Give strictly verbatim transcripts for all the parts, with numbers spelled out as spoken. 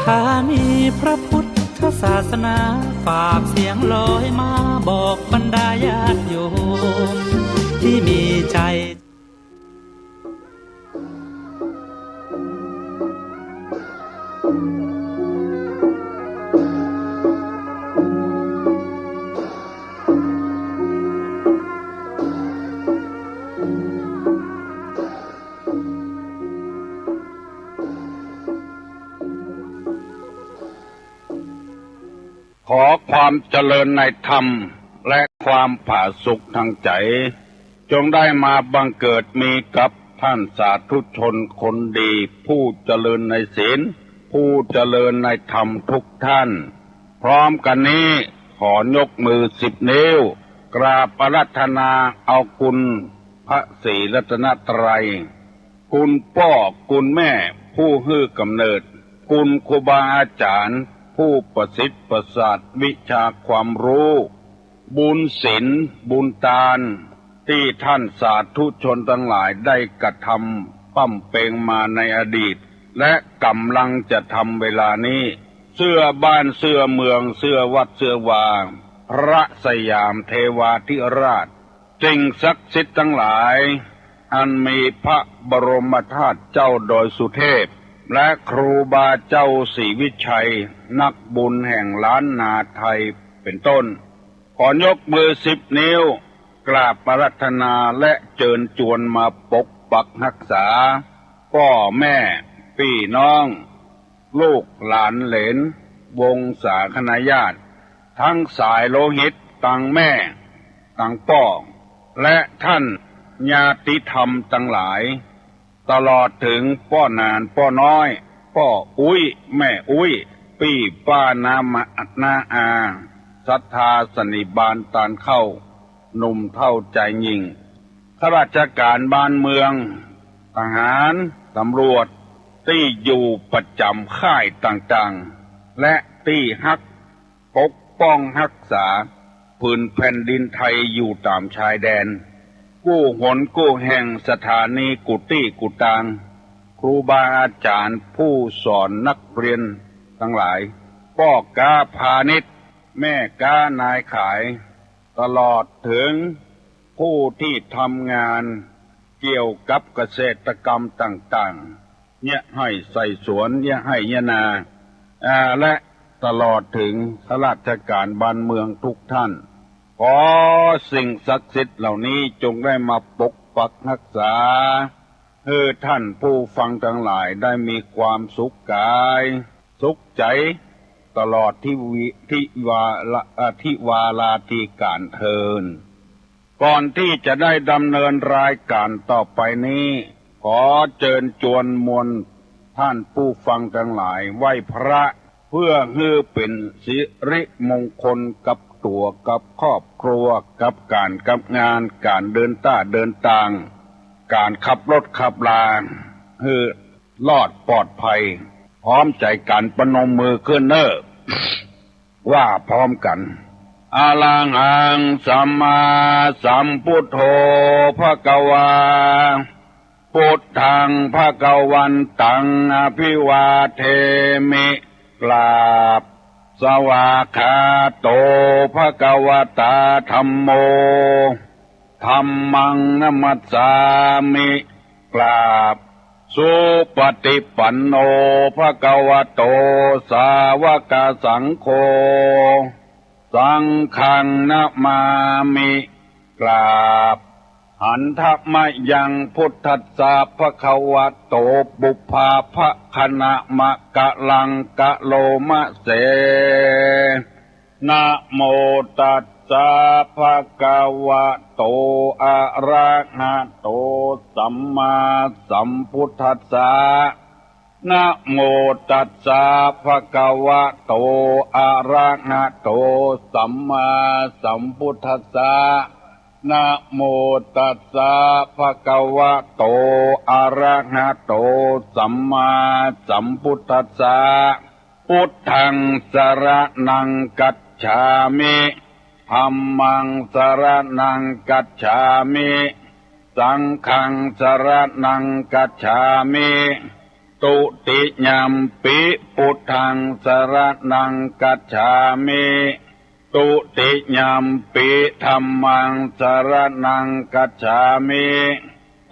ถ้ามีพระพุทธศาสนา ฝากเสียงลอยมาบอกบรรดาญาติโยม ที่มีใจ ขอความเจริญในธรรมและความผาสุกทางใจ๋ จงได้มาบังเกิดมีกับท่านสาธุชนคนดี ผู้เจริญในศีล ผู้เจริญในธรรมทุกท่าน พร้อมกั๋นนี้ขอยกมือสิบนิ้ว กราบอาราธนาเอาคุณพระศรีรัตนตรัย คุณป้อคุณแม่ผู้หื้อกำเนิด คุณครูบาอาจ๋ารย์ผู้ประสิทธิ์ประสาทวิชาความรู้ บุญศีลบุญตาน ตี้ท่านสาธุชนตังหลายได้กระทำบำเพ็งมาในอดีต และก่ำลังจะทำเวลานี้ เสื้อบ้านเสื้อเมืองเสื้อวัดเสื้อวา พระสยามเทวาธิราช สิ่งศักดิ์สิทธิ์ตังหลาย อันมีพระบรมธาตุเจ้าดอยสุเทพ และครูบาเจ้าศรีวิชัย นักบุญแห่งล้านนาไทย เป็นต้น ขอยกมือสิบนิ้ว กราบอาราธนาและเจิญจวนมาปกปักฮักษา ป้อแม่ ปี้น้อง ลูกหลานเหลน วงศาคณาญาติ ตังสายโลหิต ตังแม่ ตังป้อ และท่านญาติธรรมตังหลาย ตลอดเถิงป้อหนาน ป้อน้อย ป้ออุ๊ย แม่อุ๊ย ปี้ป้าน้ามา น้าอา ศรัทธาสันนิบาตตานเข้า หนุ่มเฒ่าจายญิ่ง ข้าราชก๋านบ้านเมือง ทหาร ตำรวจ ตี้อยู่ประจ๋ำค่ายต่างๆ และตี้ฮัก ปกป้องฮักษาผืนแผ่นดินไทยอยู่ต๋ามชายแดน กู้หนกู้แห่ง สถานีกู้ตี้กู้ตาง ครูบาอาจ๋ารย์ผู้สอนนักเรียนตังหลาย ป้อก๊าพาณิชย์ แม่ก๊านายขาย ตลอดเถิงผู้ตี้ทำงานเกี่ยวกับเกษตรกรรมต่างๆ เยียะไฮ่ใส่สวน เยียะไฮ่เยียะนา อ่า และตลอดเถิงข้าราชก๋านบ้านเมืองทุกท่าน ขอสิ่งศักดิ์สิทธิ์เหล่านี้จงได้มาปกปักฮักษา หื้อท่านผู้ฟังตังหลายได้มีความสุขก๋าย สุขใจ๋ ตลอดทิวิ ทิวาละ อ่า ทิวาลาธิก๋านเทอญ ก่อนตี้จะได้ดำเนินรายก๋านต่อไปนี้ ขอเจิญจวนมวลท่านผู้ฟังตังหลายไหว้พระ เพื่อหื้อเป๋นสิริมงคลกับตั๋วกับครอบครัว กับก๋านกับงาน ก๋านเดินต้าเดินตาง ก๋านขับรถขับลา หื้อ รอดปลอดภัย พร้อมใจ๋กั๋น ประนมมือขึ้นเน่อ ว่าพร้อมกั๋น Arahaṃ sammāsambuddho bhagavā, buddhaṃ bhagavantaṃ abhivādemi. กราบ Svākkhāto bhagavatā dhammo, dhammaṃ namassāmi. กราบ Supaṭipanno bhagavato sāvakasaṅgho, saṅghaṃ namāmi. กราบ Handa mayaṃ buddhassa bhagavato pubbabhāganamakāraṃ karoma se. Namo tassa bhagavato arahato sammāsambuddhassa. Namo tassa bhagavato arahato sammāsambuddhassa. Namo tassa bhagavato arahato sammāsambuddhassa. Buddhaṃ saraṇaṃ gacchāmi. Dhammaṃ saraṇaṃ gacchāmi. Saṅghaṃ saraṇaṃ gacchāmi. ตุติยัมปิ พุทธัง สรณัง คัจฉามิ ตุติยัมปิ ธัมมัง สรณัง คัจฉามิ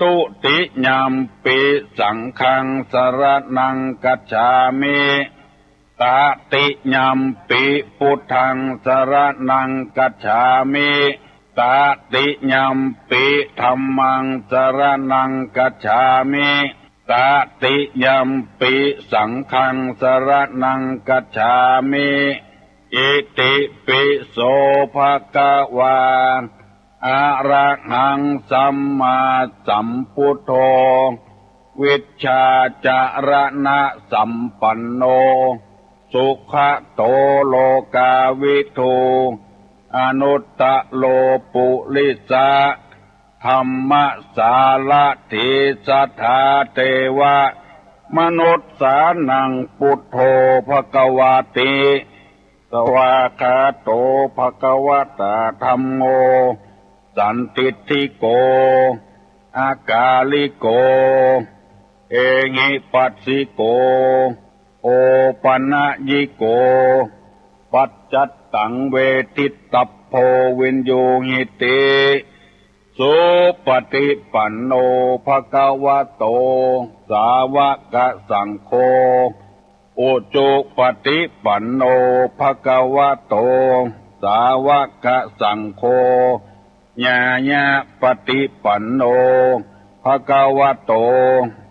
ตุติยัมปิ สังฆัง สรณัง คัจฉามิ ตติยัมปิ พุทธัง สรณัง คัจฉามิ ตติยัมปิ ธัมมัง สรณัง คัจฉามิ ตติยัมปิ สังฆัง สรณัง คัจฉามิ อิติปิโส ภะคะวา อะระหัง สัมมาสัมพุทโธ วิชชาจารณสัมปันโน สุขะโต โลกาวิทู อนุตตะโร ปุริสะ ธัมมสารถี สัทธา เทวะ มนุสสานัง พุทโธ ภะคะวาติ สวากขาโต ภะคะวะตา ธัมโม สันทิฏฐิโก อากาลิโก เอหิปัสสิโก โอปะนะยิโก ปัจจัตตัง เวทิตัพโพ วินยูหิติ สุปฏิปันโน ภะคะวะโต สาวกสังโฆ อุจุปฏิปันโน ภะคะวะโต สาวกสังโฆ ญาญาปฏิปันโน ภะคะวะโต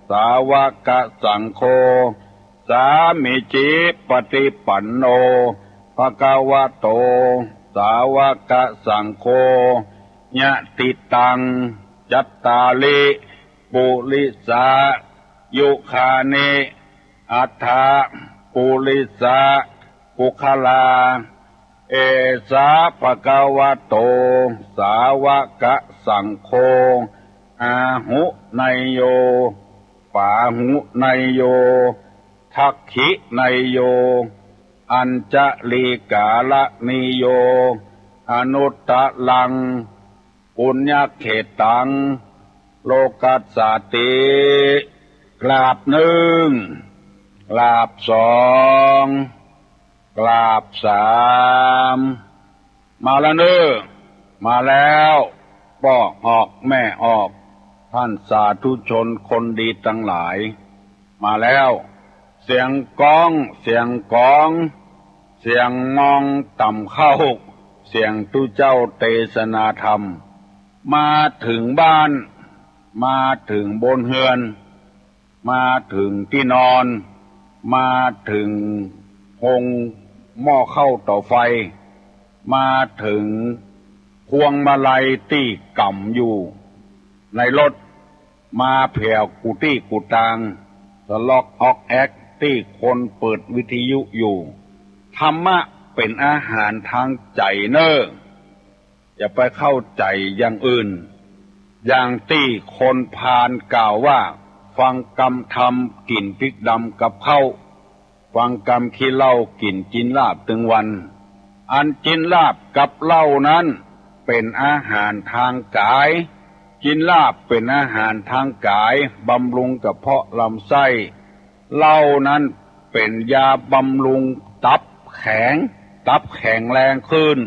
สาวกสังโฆ สามีจิปฏิปันโน ภะคะวะโต สาวกสังโฆ ยะติตัง จัตตาริ ปุริสา ยุคานิ อัฏฐะ ปุริสะ ปุคคลา เอสะ ภะคะวะโต สาวกสังโฆ อาหุเนยโย ปาหุเนยโย ทักขิเนยโย อัญชลีกาละนิโย อนุตตะรัง ปุญญเขตตัง โลกัสสาติ กราบหนึ่ง กราบสอง กราบสาม มาแล้วเน้อ มาแล้ว ป้อออกแม่ออก ท่านสาธุชนคนดีตังหลาย มาแล้ว เสียงก้อง เสียงกอง เสียงมองต่ำเข้า เสียงตุ๊เจ้าเตสนาธรรม มาเถิงบ้าน มาเถิงบนเฮือน มาเถิงตี้นอน มาเถิงโฮงหม้อข้าวเต๋าไฟ มาเถิงพวงมาลัยตี้ก๋ำอยู่ในรถ มาแผ่วกู้ตี้กู้ตาง สะลอกอ๊อกแอ๊กตี้คนเปิดวิทยุอยู่ ธรรมะเป๋นอาหารตางใจ๋เน้อ อย่าไปเข้าใจ๋อย่างอื่น อย่างตี้คนพาลกล่าวว่า ฟังกำธรรมกิ๋นพริกดำกับข้าว ฟังกำขี้เหล้ากิ๋นจินลาบตึงวัน อันจินลาบกับเหล้านั้นเป๋นอาหารตางก๋าย จินลาบเป๋นอาหารตางก๋าย บำรุงกระเพาะลำไส้ เหล้านั้นเป๋นยาบำรุงตับแข็ง ตับแข็งแรงขึ้น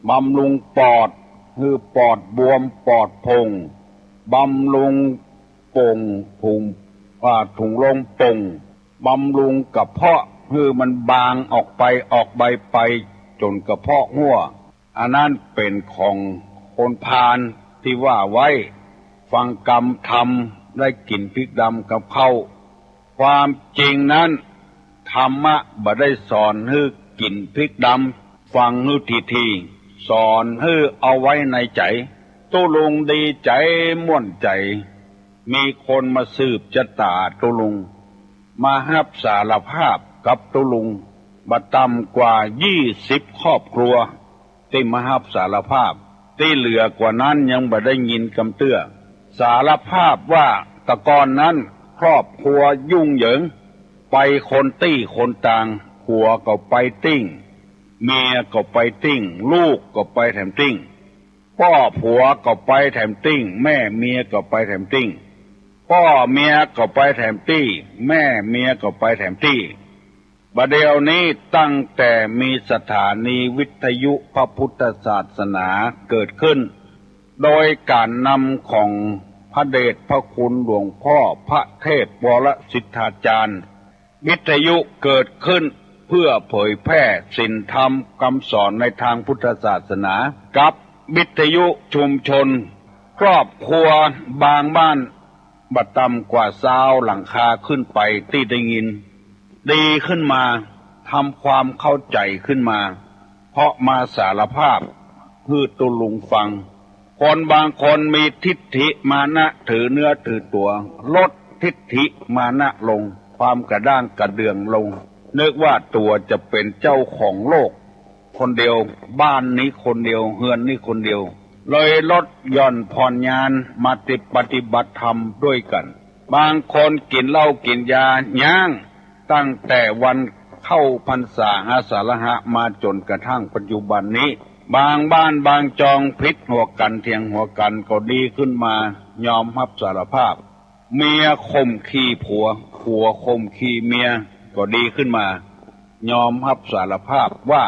บำรุงปอด หื้อปอดบวมปอดโพ่ง บำรุงโป่ง ถุง อ่า ถุงลมโป่ง บำรุงกระเพาะ หื้อมันบางออกไป ออกไปไปจ๋นกระเพาะฮั้ว อันนั้นเป๋นของคนพาลตี้ว่าไว้ ฟังกำธรรมได้กิ๋นพริกดำกับข้าว ความจริงนั้น ธรรมะบ่ได้สอนหื้อกิ๋นพริกดำ ฟังหื้อถี่ๆ สอนหื้อเอาไว้ในใจ๋ ตุ๊ลุงดีใจ๋ม่วนใจ๋ มีคนมาสืบจะต๋าตุ๊ลุง มาฮับสารภาพกับตุ๊ลุง บ่ต่ำกว่ายี่สิบครอบครัว ตี้มาฮับสารภาพ ตี้เหลือกว่านั้นยังบ่ได้ยินกำเตื้อ สารภาพว่าตะก่อนนั้นครอบครัวยุ่งเหยิง ไปคนตี้คนตาง ผัวก็ไปตี้ เมียก็ไปตี้ ลูกก็ไปแถมตี้ ป้อผัวก็ไปแถมตี้ แม่เมียก็ไปแถมตี้ ป้อเมียก็ไปแถมตี้ แม่เมียก็ไปแถมตี้ บ่าเดี่ยวนี้ตั้งแต่มีสถานีวิทยุพระพุทธศาสนาเกิดขึ้น โดยการนำของพระเดชพระคุณหลวงพ่อพระเทพวรสิทธาจารย์ วิทยุเกิดขึ้นเพื่อเผยแพร่ศีลธรรมคำสอนในทางพุทธศาสนา กับวิทยุชุมชน ครอบครัวบางบ้านบ่ต่ำกว่าซาวหลังคาขึ้นไปตี้ได้ยิน ดีขึ้นมา ทำความเข้าใจ๋ขึ้นมา เพราะมาสารภาพหื้อตุ๊ลุงฟัง คนบางคนมีทิฐิมานะถือเนื้อถือตั๋ว ลดทิฐิมานะลง ความกระด้างกระเดื่องลง นึกว่าตั๋วจะเป๋นเจ้าของโลกคนเดียว บ้านนี้คนเดียว เฮือนนี้คนเดียว เลยลดหย่อนผ่อนญาณมาติปฏิบัติธรรมด้วยกั๋น บางคนกิ๋นเหล้ากิ๋นยาย้าง ตั้งแต่วันเข้าพรรษาอาสาฬหะมาจ๋นกระทั่งปัจจุบันนี้ บางบ้านบางจองผิดหัวกั๋นเถียงหัวกั๋นก็ดีขึ้นมา ยอมฮับสารภาพ เมียข่มขี่ผัว ผัวข่มขี่เมียก็ดีขึ้นมา ยอมฮับสารภาพว่า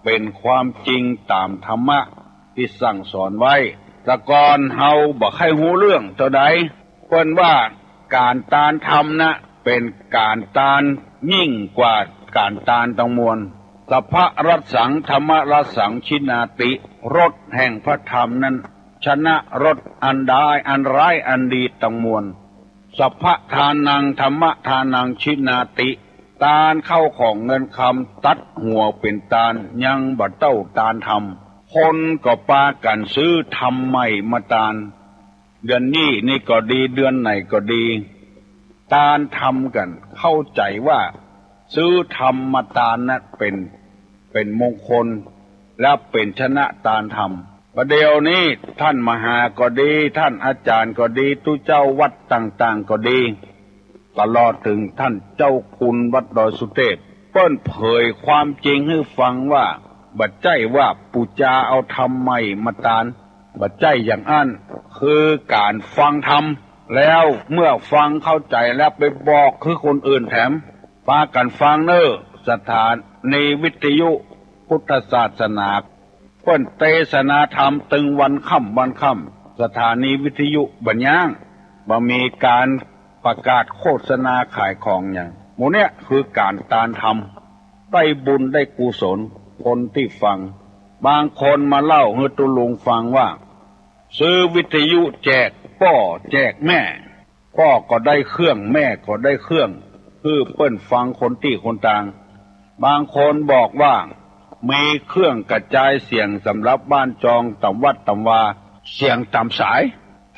เป๋นความจริงต๋ามธรรมะตี้สั่งสอนไว้ แต่ก่อนเฮาบ่ใค่ฮู้เรื่องเต้าใด เปิ้นว่าก๋านตานธรรมนะ เป๋นก๋านตานยิ่งกว่าก๋านตานตังมวล สัพพะรสสัง ธัมมะรสสัง ชินาติ รสแห่งพระธรรมนั้น ชนะรสอันดายอันร้ายอันดีตังมวล สัพพะทานัง ธัมมะทานัง ชินาติ ตานเข้าของเงินคำตัดหัวเป๋นตาน ยังบ่เต้าตานธรรม คนก็ปากั๋นซื้อธรรมใหม่มาตาน เดือนนี้นี่ก็ดี เดือนไหนก็ดี ตานธรรมกั๋น เข้าใจ๋ว่าซื้อธรรมมาตานนะเป๋น เป๋นมงคล และเป๋นชนะตานธรรม บ่าเดี่ยวนี้ต้านมหาก็ดี ต้านอาจ๋ารย์ก็ดี ตุ๊เจ้าวัดต่างๆ ก็ดี ตลอดเถิงต้านเจ้าคุณวัดดอยสุเทพ เปิ้นเผยความจริงหื้อฟังว่า บ่ใจ้ว่าปู๋จาเอาธรรมใหม่มาตาน บ่ใจ้อย่างอั้น คือก๋านฟังธรรม แล้วเมื่อฟังเข้าใจ๋แล้วไปบอกหื้อคนอื่นแถม ปากั๋นฟังเน่อ สถานีวิทยุพุทธศาสนา เปิ้นเตสนาธรรมตึงวันค่ำวันค่ำ สถานีวิทยุบ่ย้าง บ่มีก๋านประกาศโฆษณาขายของหยัง หมู่เนี้ยคือก๋านตานธรรม ได้บุญได้กุศล คนตี้ฟัง บางคนมาเล่าหื้อตุ๊ลุงฟังว่า ซื้อวิทยุแจกป้อแจกแม่ ป้อก็ได้เครื่อง แม่ก็ได้เครื่อง หื้อเปิ้นฟังคนตี้คนตาง บางคนบอกว่ามีเครื่องกระจายเสียงสำหรับบ้านจองต๋ามวัดต๋ามวา เสียงต๋ามสาย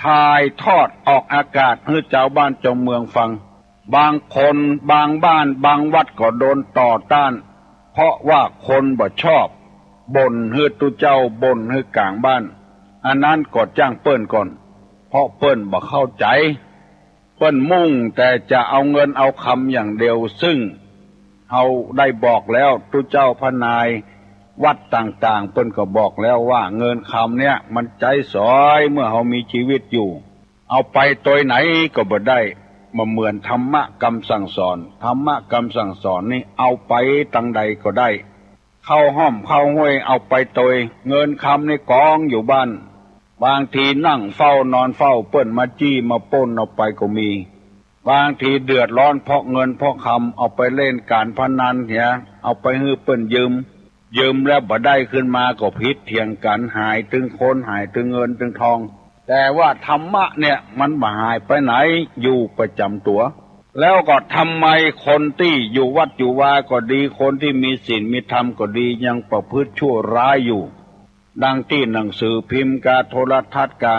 ถ่ายทอดออกอากาศหื้อจาวบ้านจาวเมืองฟัง บางคน บางบ้าน บางวัดก็โดนต่อต้าน เพราะว่าคนบ่ชอบ บ่นหื้อตุ๊เจ้า บ่นหื้อก๋างบ้าน อันนั้นก็จ้างเปิ้นก่อน เพราะเปิ้นบ่เข้าใจ๋ เปิ้นมุ่งแต่จะเอาเงินเอาคำอย่างเดียว ซึ่งเฮาได้บอกแล้ว ตุ๊เจ้าพระนายวัดต่างๆ เปิ้นก็บอกแล้วว่าเงินคำเนี้ยมันใจ๊สอย เมื่อเฮามีจีวิตอยู่ เอาไปตวยไหนก็บ่ได้ บ่เหมือนธรรมะกำสั่งสอน ธรรมะกำสั่งสอนนี่เอาไปตังใดก็ได้ เข้าฮ่อมเข้าห้วยเอาไปตวย เงินคำนี่กองอยู่บ้าน บางทีนั่งเฝ้านอนเฝ้า เปิ้นมาจี้มาปล้นเอาไปก็มี บางทีเดือดร้อนเพราะเงินเพราะคำ เอาไปเล่นก๋านพนันเหีย เอาไปหื้อเปิ้นยืม ยืมแล้วบ่ได้ขึ้นมาก็ผิดเถียงกั๋น หายตึงคน หายตึงเงินตึงทอง แต่ว่าธรรมะเนี่ยมันบ่หายไปไหน อยู่ประจ๋ำตั๋ว แล้วก็ทำไมคนตี้อยู่วัดอยู่วาก็ดี คนตี้มีศีลมีธรรมก็ดี ยังประพฤติชั่วร้ายอยู่ ดังตี้หนังสือพิมพ์กาโทรทัศน์กา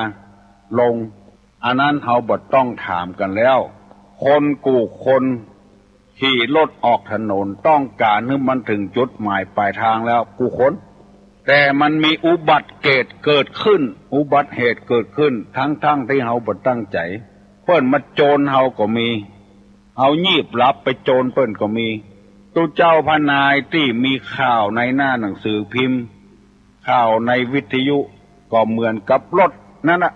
ลง อันนั้นเฮาบ่ต้องถามกั๋นแล้ว คนกู้คนขี่รถออกถนน ต้องก๋านหื้อมันเถิงจุดหมายปลายตางแล้วกู้คน แต่มันมีอุบัติเหตุเกิดขึ้น อุบัติเหตุเกิดขึ้น ทั้งๆ ตี้เฮาบ่ตั้งใจ๋ เปิ้นมาโจรเฮาก็มี เฮายีบหลับไปโจรเปิ้นก็มี ตุ๊เจ้าพระนายตี้มีข่าวในหน้าหนังสือพิมพ์ ข่าวในวิทยุ ก็เหมือนกับรถนั้นน่ะ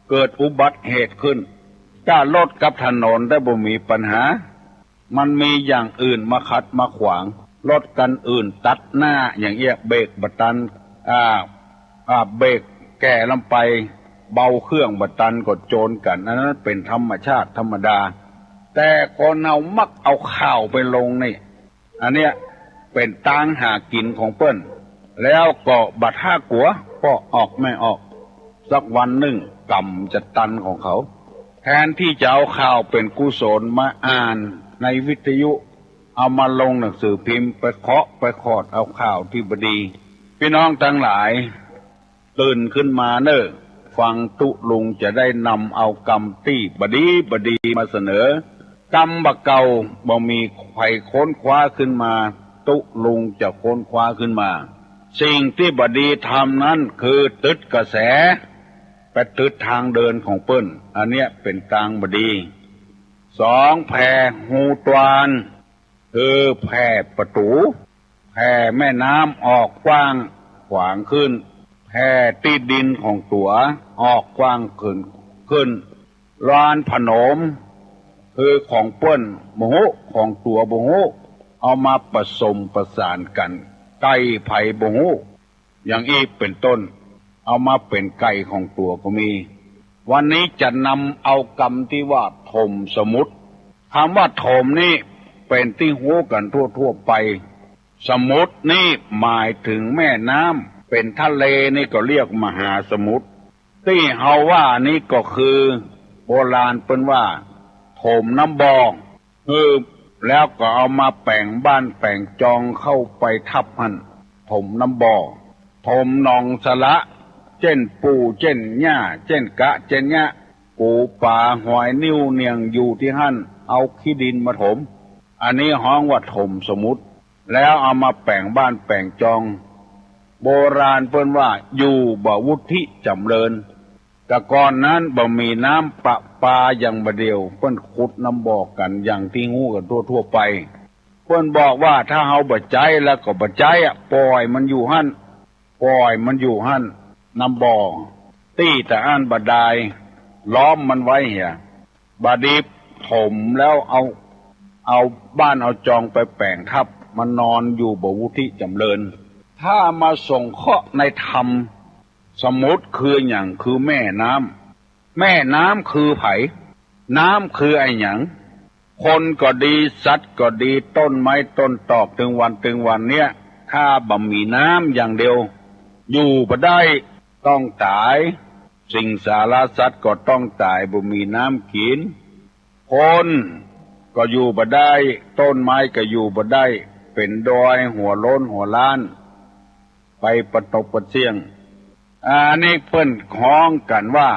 เกิดอุบัติเหตุขึ้น ก้ารถกับถนนได้บ่มีปัญหา มันมีอย่างอื่นมาขัดมาขวาง รถคันอื่นตัดหน้าอย่างเอี้ย เบรกบ่ตัน อ่า อ่า เบรกแก่ล้ำไป เบาเครื่องบ่ตันก็โจนกั๋น อันนั้นเป๋นธรรมชาติธรรมดา แต่คนเฮามักเอาข่าวไปลงนี่ อันเนี้ยเป๋นตางหากิ๋นของเปิ้น แล้วก็บ่ากั๋ว ป้อออกแม่ออก สักวันนึ่งกรรมจะตันของเขา แทนตี้จะเอาข่าวเป๋นกุศลมาอ่านในวิทยุ เอามาลงหนังสือพิมพ์ ไปเคาะไปขอดเอาข่าวตี้บ่ดี ปี้น้องตังหลาย ตื่นขึ้นมาเน่อ ฟังตุ๊ลุงจะได้นำเอากรรมตี้บ่ดีบ่ดีมาเสนอ กรรมบ่าเก่าบ่มีใผค้นคว้าขึ้นมา ตุ๊ลุงจะค้นคว้าขึ้นมา สิ่งตี้บ่ดีทำนั้นคือตึดกระแส ไปตึดตางเดินของเปิ้น อันเนี้ยเป๋นตางบ่ดี สอง แผ่ฮูตวาน คือแผ่ประตู๋ แผ่แม่น้ำออกกว้างขวางขึ้น แผ่ตี้ดินของตั๋วออกกว้างขึ้น ขึ้น ลานผนม คือของเปิ้นบ่ฮู้ ของตั๋วบ่ฮู้ เอามาผสมประสานกั๋น ไก่ใผบ่ฮู้ อย่างอี้เป๋นต้น เอามาเป๋นไก่ของตั๋วก็มี วันนี้จะนำเอากรรมตี้ว่าถมสมุทร กำว่าถมนี่เป๋นตี้ฮู้กั๋นทั่วๆ ไป สมุทรนี่หมายเถิงแม่น้ำ เป๋นทะเลนี่ก็เรียกมหาสมุทร ตี้เฮาว่านี่ก็คือ โบราณเปิ้นว่า ถมน้ำบ่อ คือ แล้วก็เอามาแป๋งบ้านแป๋งจองเข้าไปทับหั้น ถมน้ำบ่อ ถมหนองสระ เจ้นปูเจ้นหญ้า เจ้นกะเจ้นเยียะ ปูป๋าหอยนิ้วเนียงอยู่ตี้หั้น เอาขี้ดินมาถม อันนี้ฮ้องว่าถมสมุทร แล้วเอามาแป๋งบ้านแป๋งจอง โบราณเปิ้นว่าอยู่บ่วุฒิจ๋ำเริญ แต่ก่อนนั้นบ่มีน้ำประปาอย่างบ่าเดี่ยว เปิ้นขุดน้ำบ่อกั๋นอย่างตี้ฮู้กั๋นทั่วๆ ไป เปิ้นบอกว่าถ้าเฮาบ่ใจ๊แล้วก็บ่ใจ๊อะ ป่อยมันอยู่หั้น ป่อยมันอยู่หั้น น้ำบ่อ ตี้ตะอั้นบ่ดาย ล้อมมันไว้เหีย บ่าดีถมแล้วเอา เอาบ้านเอาจองไปแป๋งทับ มันนอนอยู่บ่วุฒิจ๋ำเริญ ถ้ามาสงเคราะห์ในธรรม สมุทรคือหยัง คือแม่น้ำ แม่น้ำคือใผ น้ำคืออะหยัง คนก็ดี สัตว์ก็ดี ต้นไม้ต้นตอก เถิงวันเถิงวันเนี้ย ถ้าบ่มีน้ำอย่างเดียว อยู่บ่ได้ ต้องต๋าย สิงสารสัตว์ก็ต้องต๋าย บ่มีน้ำกิ๋น คนก็อยู่บ่ได้ ต้นไม้ก็อยู่บ่ได้ เป๋นดอยหัวโล้นหัวล้าน ไปปะตกปะเสี้ยง อันนี้เปิ้นฮ้องกั๋นว่า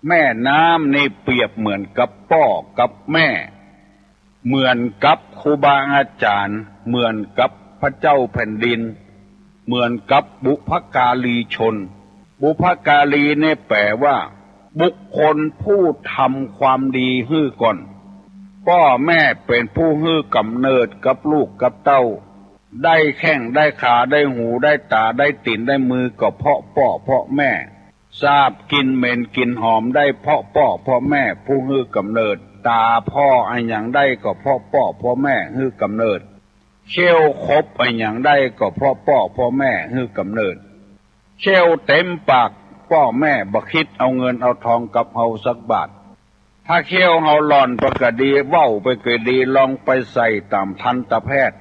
แม่น้ำนี่เปรียบเหมือนกับป้อกับแม่ เหมือนกับครูบาอาจารย์ เหมือนกับพระเจ้าแผ่นดิน เหมือนกับบุพการีชน บุพการีเนี่ยแปลว่า บุคคลผู้ทำความดีหื้อก่อน ป้อแม่เป๋นผู้หื้อกำเนิดกับลูกกับเต้า ได้แข้งได้ขา ได้หูได้ต๋า ได้ตี๋นได้มือก็เพราะป้อเพราะแม่ สาบกลิ่นเหม็นกลิ่นหอมได้เพราะป้อเพราะแม่ผู้หื้อกำเนิด ต๋าผ่ออะหยังได้ก็เพราะป้อเพราะแม่หื้อกำเนิด เขี้ยวขบอะหยังได้ก็เพราะป้อเพราะแม่หื้อกำเนิด เขี้ยวเต๋มปาก ป้อแม่บ่คิดเอาเงินเอาทองกับเฮาสักบาท ถ้าเขี้ยวเฮาหล่อนไปก็ดี เว้าไปก็ดี ลองไปใส่ต๋ามทันตแพทย์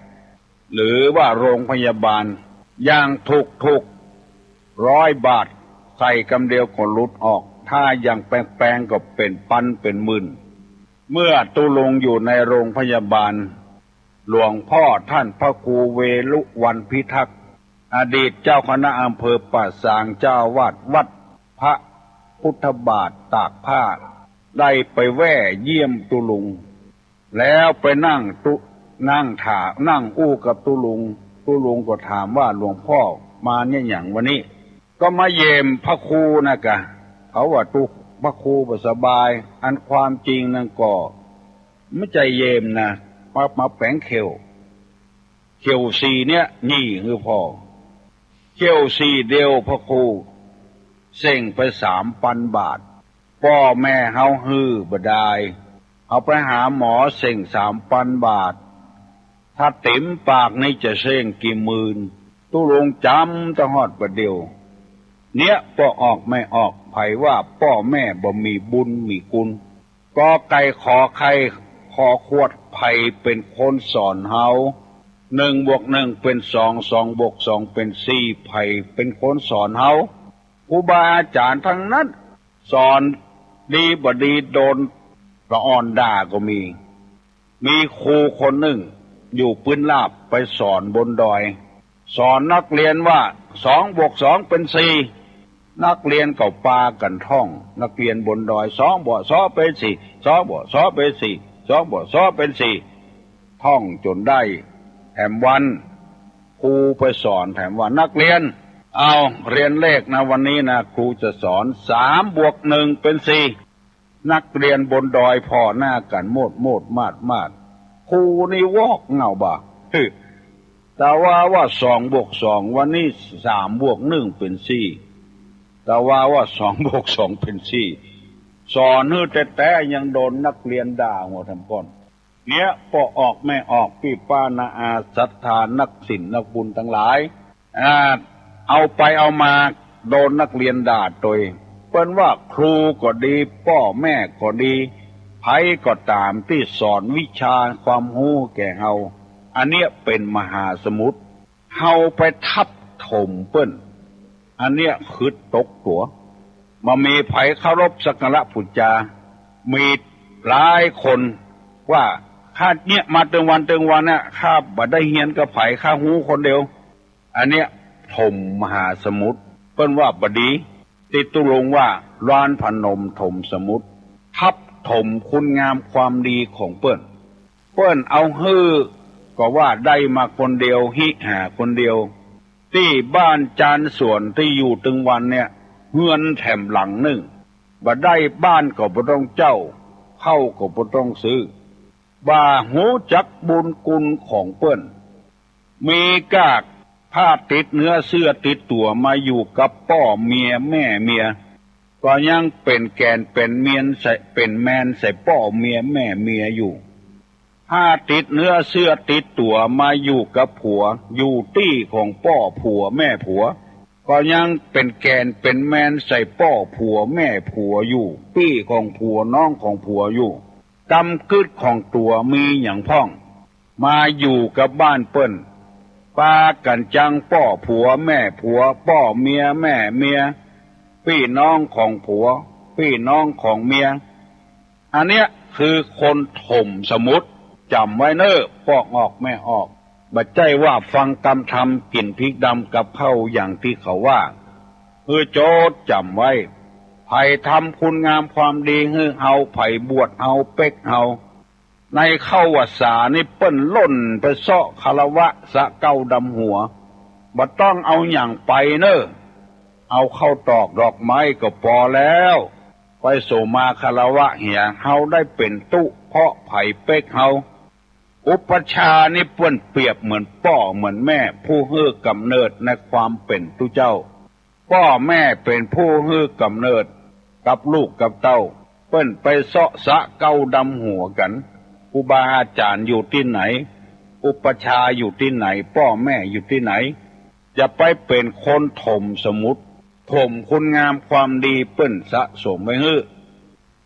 หรือว่าโรงพยาบาล อย่างถูกๆ ร้อยบาท ใส่กำเดียวก็หลุดออก ถ้าอย่างแปงๆ ก็เป๋นปันเป๋นหมื่น เมื่อตุ๊ลุงอยู่ในโรงพยาบาล หลวงพ่อท่านพระครูเวรุวัลย์พิทักษ์ อดีตเจ้าคณะอำเภอป่าซาง เจ้าอาวาสวัดพระพุทธบาทตากผ้า ได้ไปแว่เยี่ยมตุ๊ลุง แล้วไปนั่งตุ๊ นั่งถาม นั่งอู้กับตุ๊ลุง ตุ๊ลุงก็ถามว่า หลวงพ่อมาเนี่ยหยังวะนี่ ก็มาเยี่ยมพระครูนะกะ เขาว่าตุ๊ พระครูบ่สบาย อันความจริงนั้นก็ บ่ใจ้เยี่ยมนะ มา มาแป๋งเขี้ยว เขี้ยวสี่เนี่ย หยี่หื้อพ่อ เขี้ยวสี่เดียวพระครู เส้งไปสามปันบาท ป้อแม่เฮาหื้อบ่ดาย เอาไปหาหมอเส้งสามปันบาท ถ้าเต็มปากนี่จะเส้งกี่หมื่น ตุ๊ลุงจ๋ำตะฮอดบ่าเดี่ยว เนี่ยป้อออกแม่ออก ใผว่าป้อแม่บ่มีบุญมีคุณ กอไก่ขอไข่ขอขวด ใผเป๋นคนสอนเฮา หนึ่งบวกหนึ่งเป๋นสอง สองบวกสองเป๋นสี่ ใผเป๋นคนสอนเฮา ครูบาอาจ๋ารย์ตังนั้น สอนดีบ่ดีโดนละอ่อนด่าก็มี มีครูคนนึ่งอยู่ปื๊นราบไปสอนบนดอย สอนนักเรียนว่า สองบวกสองเป๋นสี่ นักเรียนก็ปากั๋นท่อง นักเรียนบนดอย สองบวกสองเป๋นสี่ สองบวกสองเป๋นสี่ สองบวกสองเป๋นสี่ ท่องจ๋นได้ แถมวัน ครูไปสอนแถมว่า นักเรียน เอา เรียนเลขนะ วันนี้นะ ครูจะสอน สามบวกหนึ่งเป๋นสี่ นักเรียนบนดอยผ่อหน้ากั๋นโมดโมดมาดมาด ครูนี่วอกเหง้าบ่า แต่ว่าว่า สองบวกสอง วันนี้ สามบวกหนึ่งเป๋นสี่ แต่ว่าว่า สองบวกสองเป๋นสี่ สอนหื้อแต๊ๆ ยังโดนนักเรียนด่าหัวแถมก้อน เนี่ยป้อออกแม่ออก ปี้ป้าน้าอาศรัทธานักศีลนักบุญตังหลาย อ่า เอาไปเอามาโดนนักเรียนด่าตวย เปิ้นว่าครูก็ดี ป้อแม่ก็ดี ใผก็ต๋ามตี้สอนวิชาความฮู้แก่เฮา อันเนี้ยเป๋นมหาสมุทร เฮาไปทับถมเปิ้น อันเนี้ยคือตกตั๋ว บ่มีใผเคารพสักการะปู๋จา มีหลายคนว่า ข้าเนี่ยมาตึงวันตึงวันเนี่ย ข้าบ่ได้เฮียนกับใผ ข้าฮู้คนเดียว อันเนี้ยถมมหาสมุทร เปิ้นว่าบ่ดี ตี้ตุ๊ลุงว่า ลานพนมถมสมุทร ทับถมคุณงามความดีของเปิ้น เปิ้นเอาหื้อก็ว่าได้มาคนเดียว หิหาคนเดียว ตี้บ้านจานสวนตี้อยู่ตึงวันเนี่ย เฮือนแถมหลังนึ่ง บ่ได้บ้านก็บ่ต้องเจ้า ข้าวก็บ่ต้องซื้อ บ่ฮู้จักบุญคุณของเปิ้น มีก้าผ้าติดเนื้อเสื้อติดตั๋วมาอยู่กับป้อเมียแม่เมีย ก็ยังเป๋นแก่นเป๋นเมียนใส่ เป๋นแมนใส่ป้อเมียแม่เมียอยู่ ผ้าติดเนื้อเสื้อติดตั๋วมาอยู่กับผัว อยู่ตี้ของป้อผัวแม่ผัว ก็ยังเป๋นแก่นเป๋นแมนใส่ป้อผัวแม่ผัวอยู่ ปี้ของผัวน้องของผัวอยู่ กำกึ๊ดของตั๋วมีหยังพ่อง มาอยู่กับบ้านเปิ้น ปากั๋นจังป้อผัวแม่ผัว ป้อเมียแม่เมีย ปี้น้องของผัว ปี้น้องของเมีย อันเนี้ยคือคนถมสมุทร จ๋ำไว้เน่อ ป้อออกแม่ออก บ่ใจ้ว่าฟังกำธรรม กิ๋นพริกดำกับข้าวอย่างตี้เขาว่า หื้อโจดจ๋ำไว้ ใผทำคุณงามความดีหื้อเฮา ใผบวชเฮา เป๊กเฮา ในเข้าวัสสานี่เปิ้นล่นไปเซาะคารวะสะเก๊าดำหัว บ่ต้องเอาหยังไปเน่อ เอาข้าวตอกดอกไม้ก็ปอแล้ว ไปโสมาคารวะเหีย เฮาได้เป๋นตุ๊เพราะใผเป๊กเฮา อุปัชฌาย์นี่เปิ้นเปรียบเหมือนป้อเหมือนแม่ผู้หื้อก๋ำเนิดในความเป๋นตุ๊เจ้า ป้อแม่เป๋นผู้หื้อก๋ำเนิดกับลูกกับเต้า เปิ้นไปเซาะสะเก๊าดำหัวกั๋น ครูบาอาจ๋ารย์อยู่ตี้ไหน อุปัชฌาย์อยู่ตี้ไหน ป้อแม่อยู่ตี้ไหน จะไปเป๋นคนถมสมุทร ถมคุณงามความดีเปิ้นสะสมไว้หื้อ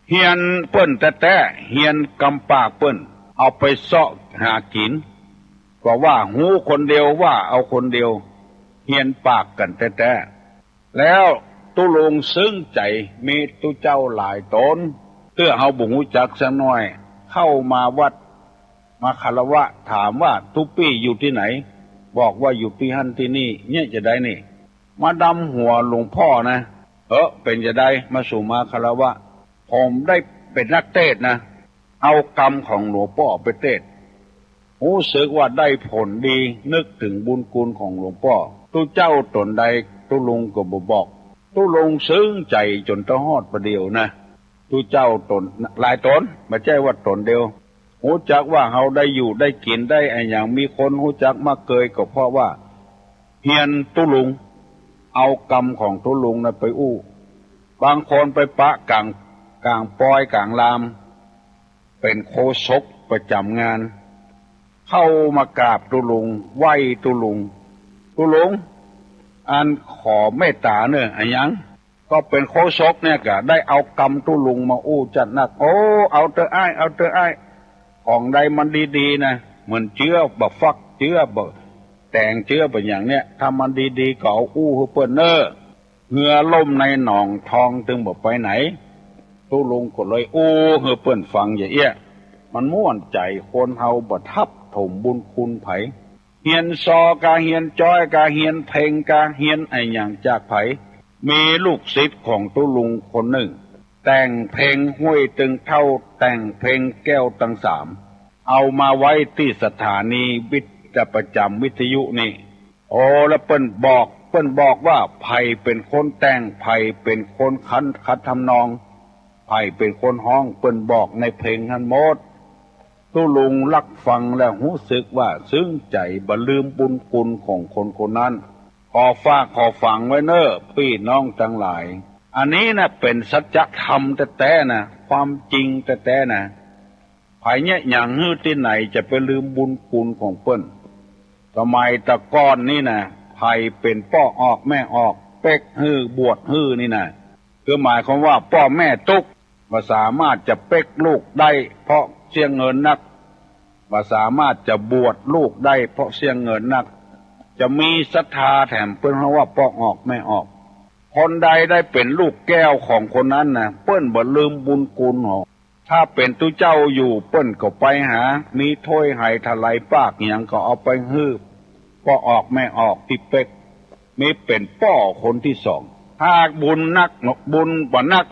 เฮียนเปิ้นแต๊ๆ เฮียนกำปากเปิ้น เอาไปเซาะหากิ๋น ก็ว่าฮู้คนเดียว ว่าเอาคนเดียว เฮียนปากกั๋นแต๊ๆ แล้วตุ๊ลุงซึ้งใจ๋ มีตุ๊เจ้าหลายต๋น เตื้อเฮาบ่ฮู้จักสักหน้อย เข้ามาวัด มาคารวะ ถามว่าตุ๊ปี้อยู่ตี้ไหน บอกว่าอยู่ตี้หั้นตี้นี่ เนี่ยจะใดนี่ มาดำหัวหลวงป้อนะ เออ เป๋นจะใด มาสู่มาคารวะ ผมได้เป๋นนักเตสน์นะ เอากำของหลวงป้อไปเตสน์ ฮู้สึกว่าได้ผลดี นึกเถิงบุญคุณของหลวงป้อ ตุ๊เจ้าต๋นใดตุ๊ลุงก็บ่บอก ตุ๊ลุงซึ้งใจ๋จ๋นตะฮอดปะเดี่ยวนะ ตุ๊เจ้าต๋นหลายต๋น บ่ใจ้ว่าต๋นเดียว ฮู้จักว่าเฮาได้อยู่ได้กิ๋นได้อะหยัง มีคนฮู้จักมาเกยก็เพราะว่า เฮียนตุ๊ลุง เอากำของตุ๊ลุงนั้นไปอู้ บางคนไปปะกั๋ง ก๋างปอยก๋างลาม เป๋นโฆษกประจ๋ำงาน เข้ามากราบตุ๊ลุง ไหว้ตุ๊ลุง ตุ๊ลุง อันขอเมตต๋าเน่อ อะหยัง ก็เป๋นโฆษกเนี่ยก็ได้เอากำตุ๊ลุงมาอู้จัดนัก โอ้ เอาเต๊อะอ้าย เอาเต๊อะอ้าย ของใดมันดีๆ นะ เหมือนเจื๊อบ่าฟัก เจื๊อบ่าแต๋ง เจื๊อบ่าหยังเนี่ย ถ้ามันดีๆ ก็เอาอู้หื้อเปิ้นเน่อ เฮือล่มในหนองทองตึงบ่ไปไหน ตุ๊ลุงก็เลยอู้หื้อเปิ้นฟังอย่าเอี้ย มันม่วนใจ๋ คนเฮาบ่ทับถมบุญคุณใผ เฮียนซอกา เฮียนจ๊อยกา เฮียนเพลงกา เฮียนอะหยังจากใผ มีลูกศิษย์ของตุ๊ลุงคนนึ่ง แต่งเพลงห้วยตึงเฒ่า แต่งเพลงแก้วตังสาม เอามาไว้ตี้สถานีวิทยุ ประจ๋ำวิทยุนี่ โอ้ แล้วเปิ้นบอก เปิ้นบอกว่าใผเป๋นคนแต่ง ใผเป๋นคนคัด คัดทำนอง ใผเป๋นคนฮ้อง เปิ้นบอกในเพลงหั้นหมด ตุ๊ลุงฮับฟังแล้วฮู้สึกว่าซึ้งใจ๋ บ่ลืมบุญคุณของคนคนนั้น ขอฝากขอฝังไว้เน่อปี้น้องตังหลาย อันนี้นะเป๋นสัจธรรมแต๊ๆ นะ ความจริงแต๊ๆ นะ ใผเยียะหยังหื้อตี้ไหนจะไปลืมบุญคุณของเปิ้น สมัยตะก่อนนี่นะ ใผเป๋นป้อออกแม่ออก เป๊กหื้อ บวชหื้อนี่นะ คือหมายความว่าป้อแม่ตุ๊กข์ บ่สามารถจะเป๊กลูกได้เพราะเสี้ยงเงินนัก บ่สามารถจะบวชลูกได้เพราะเสี้ยงเงินนัก จะมีศรัทธาแถมเปิ้นฮ้องว่าป้อออกแม่ออก คนใดได้เป๋นลูกแก้วของคนนั้นนะ เปิ้นบ่ลืมบุญคุณหรอก ถ้าเป๋นตุ๊เจ้าอยู่ เปิ้นก็ไปหา มีถ้วยไหถลายปากหยังก็เอาไปหื้อป้อออกแม่ออกตี้เป๊ก มีเป๋นป้อคนตี้สอง ถ้าบุญนัก บุญบ่นัก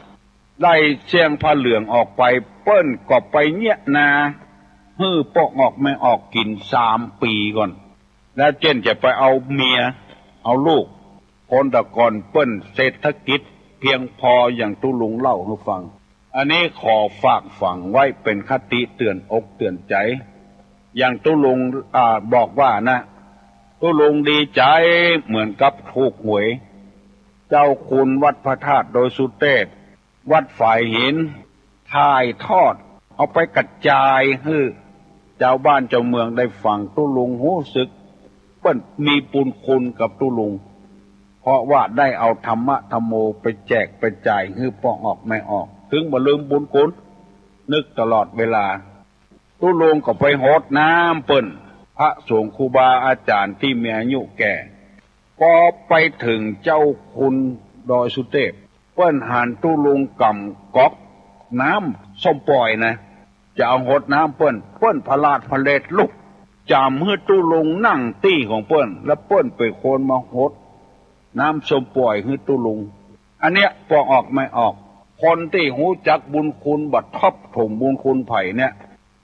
ได้เสี้ยงผ้าเหลืองออกไป เปิ้นก็ไปเยียะนา หื้อป้อออกแม่ออกกิ๋นสามปี๋ก่อน แล้วเจ้นจะไปเอาเมีย เอาลูก คนตะก่อนเปิ้นเศรษฐกิจเพียงพออย่างตุ๊ลุงเล่าหื้อฟัง อันนี้ขอฝากฝังไว้เป๋นคติเตื๋อนอกเตื๋อนใจ๋ อย่างตุ๊ลุง อ่า บอกว่านะ ตุ๊ลุงดีใจ๋เหมือนกับถูกหวย เจ้าคุณวัดพระธาตุดอยสุเตพ วัดฝายหิน ถ่ายทอด เอาไปกระจายหื้อจาวบ้านจาวเมืองได้ฟัง ตุ๊ลุงฮู้สึกเปิ้นมีบุญคุณกับตุ๊ลุง เพราะว่าได้เอาธรรมะธัมโมไปแจกไปจ่ายหื้อป้อออกแม่ออก ถึงบ่ลืมบุญคุณ นึกตลอดเวลา ตุ๊ลุงก็ไปหดน้ำเปิ้น พระสงฆ์ครูบาอาจ๋ารย์ตี้มีอายุแก่ ปอไปเถิงเจ้าคุณดอยสุเตพ เปิ้นหันตุ๊ลุงก๋ำก๊อกน้ำส้มป่อยนะ จะเอาหดน้ำเปิ้น เปิ้นผลาดผลเลดลุกจ๋ำหื้อตุ๊ลุงนั่งตี้ของเปิ้น แล้วเปิ้นเป๋นคนมาหดน้ำส้มป่อยหื้อตุ๊ลุง อันเนี้ยป้อออกแม่ออก คนตี้ฮู้จักบุญคุณบ่ทับถมบุญคุณใผเนี่ย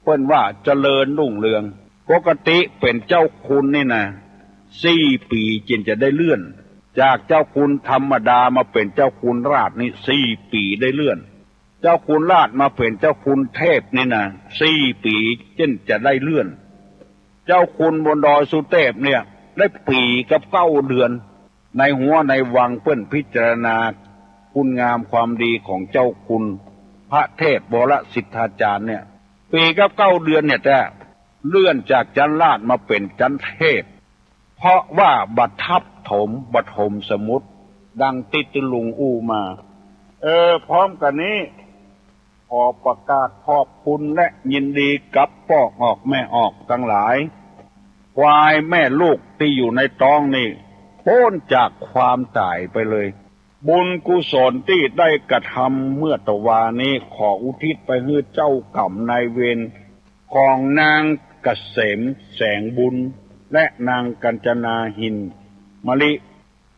เปิ้นว่าเจริญรุ่งเรือง ปกติเป๋นเจ้าคุณนี่นะ สี่ปี๋จึงจะได้เลื่อน จากเจ้าคุณธรรมดามาเป๋นเจ้าคุณราชนี่ สี่ปี๋ได้เลื่อน เจ้าคุณราชมาเป๋นเจ้าคุณเทพนี่นะ สี่ปี๋จึงจะได้เลื่อน เจ้าคุณบนดอยสุเตพเนี่ย ได้ปี๋กับเก้าเดือน ในหัวในวังเปิ้นพิจารณาคุณงามความดีของเจ้าคุณพระเทพวรสิทธาจารย์เนี่ย ปี๋กับเก้าเดือนเนี่ยแต๊ เลื่อนจากจั๊นราชมาเป๋นจั๊นเทพ เพราะว่าบ่ทับถม บ่ถมสมุด ดังตี้ตุ๊ลุงอู้มา เออ พร้อมกั๋นนี้ ขอประกาศขอบคุณและยินดีกับป้อออกแม่ออกตังหลาย ควายแม่ลูกตี้อยู่ในต๊องนี่ ป๊นจากความต๋ายไปเลย บุญกุศลตี้ได้กระทำเมื่อตะวานี้ ขออุทิศไปหื้อเจ้ากรรมนายเวรของนางเกษมแสงบุญ และนางกัญจนาหินมะลิ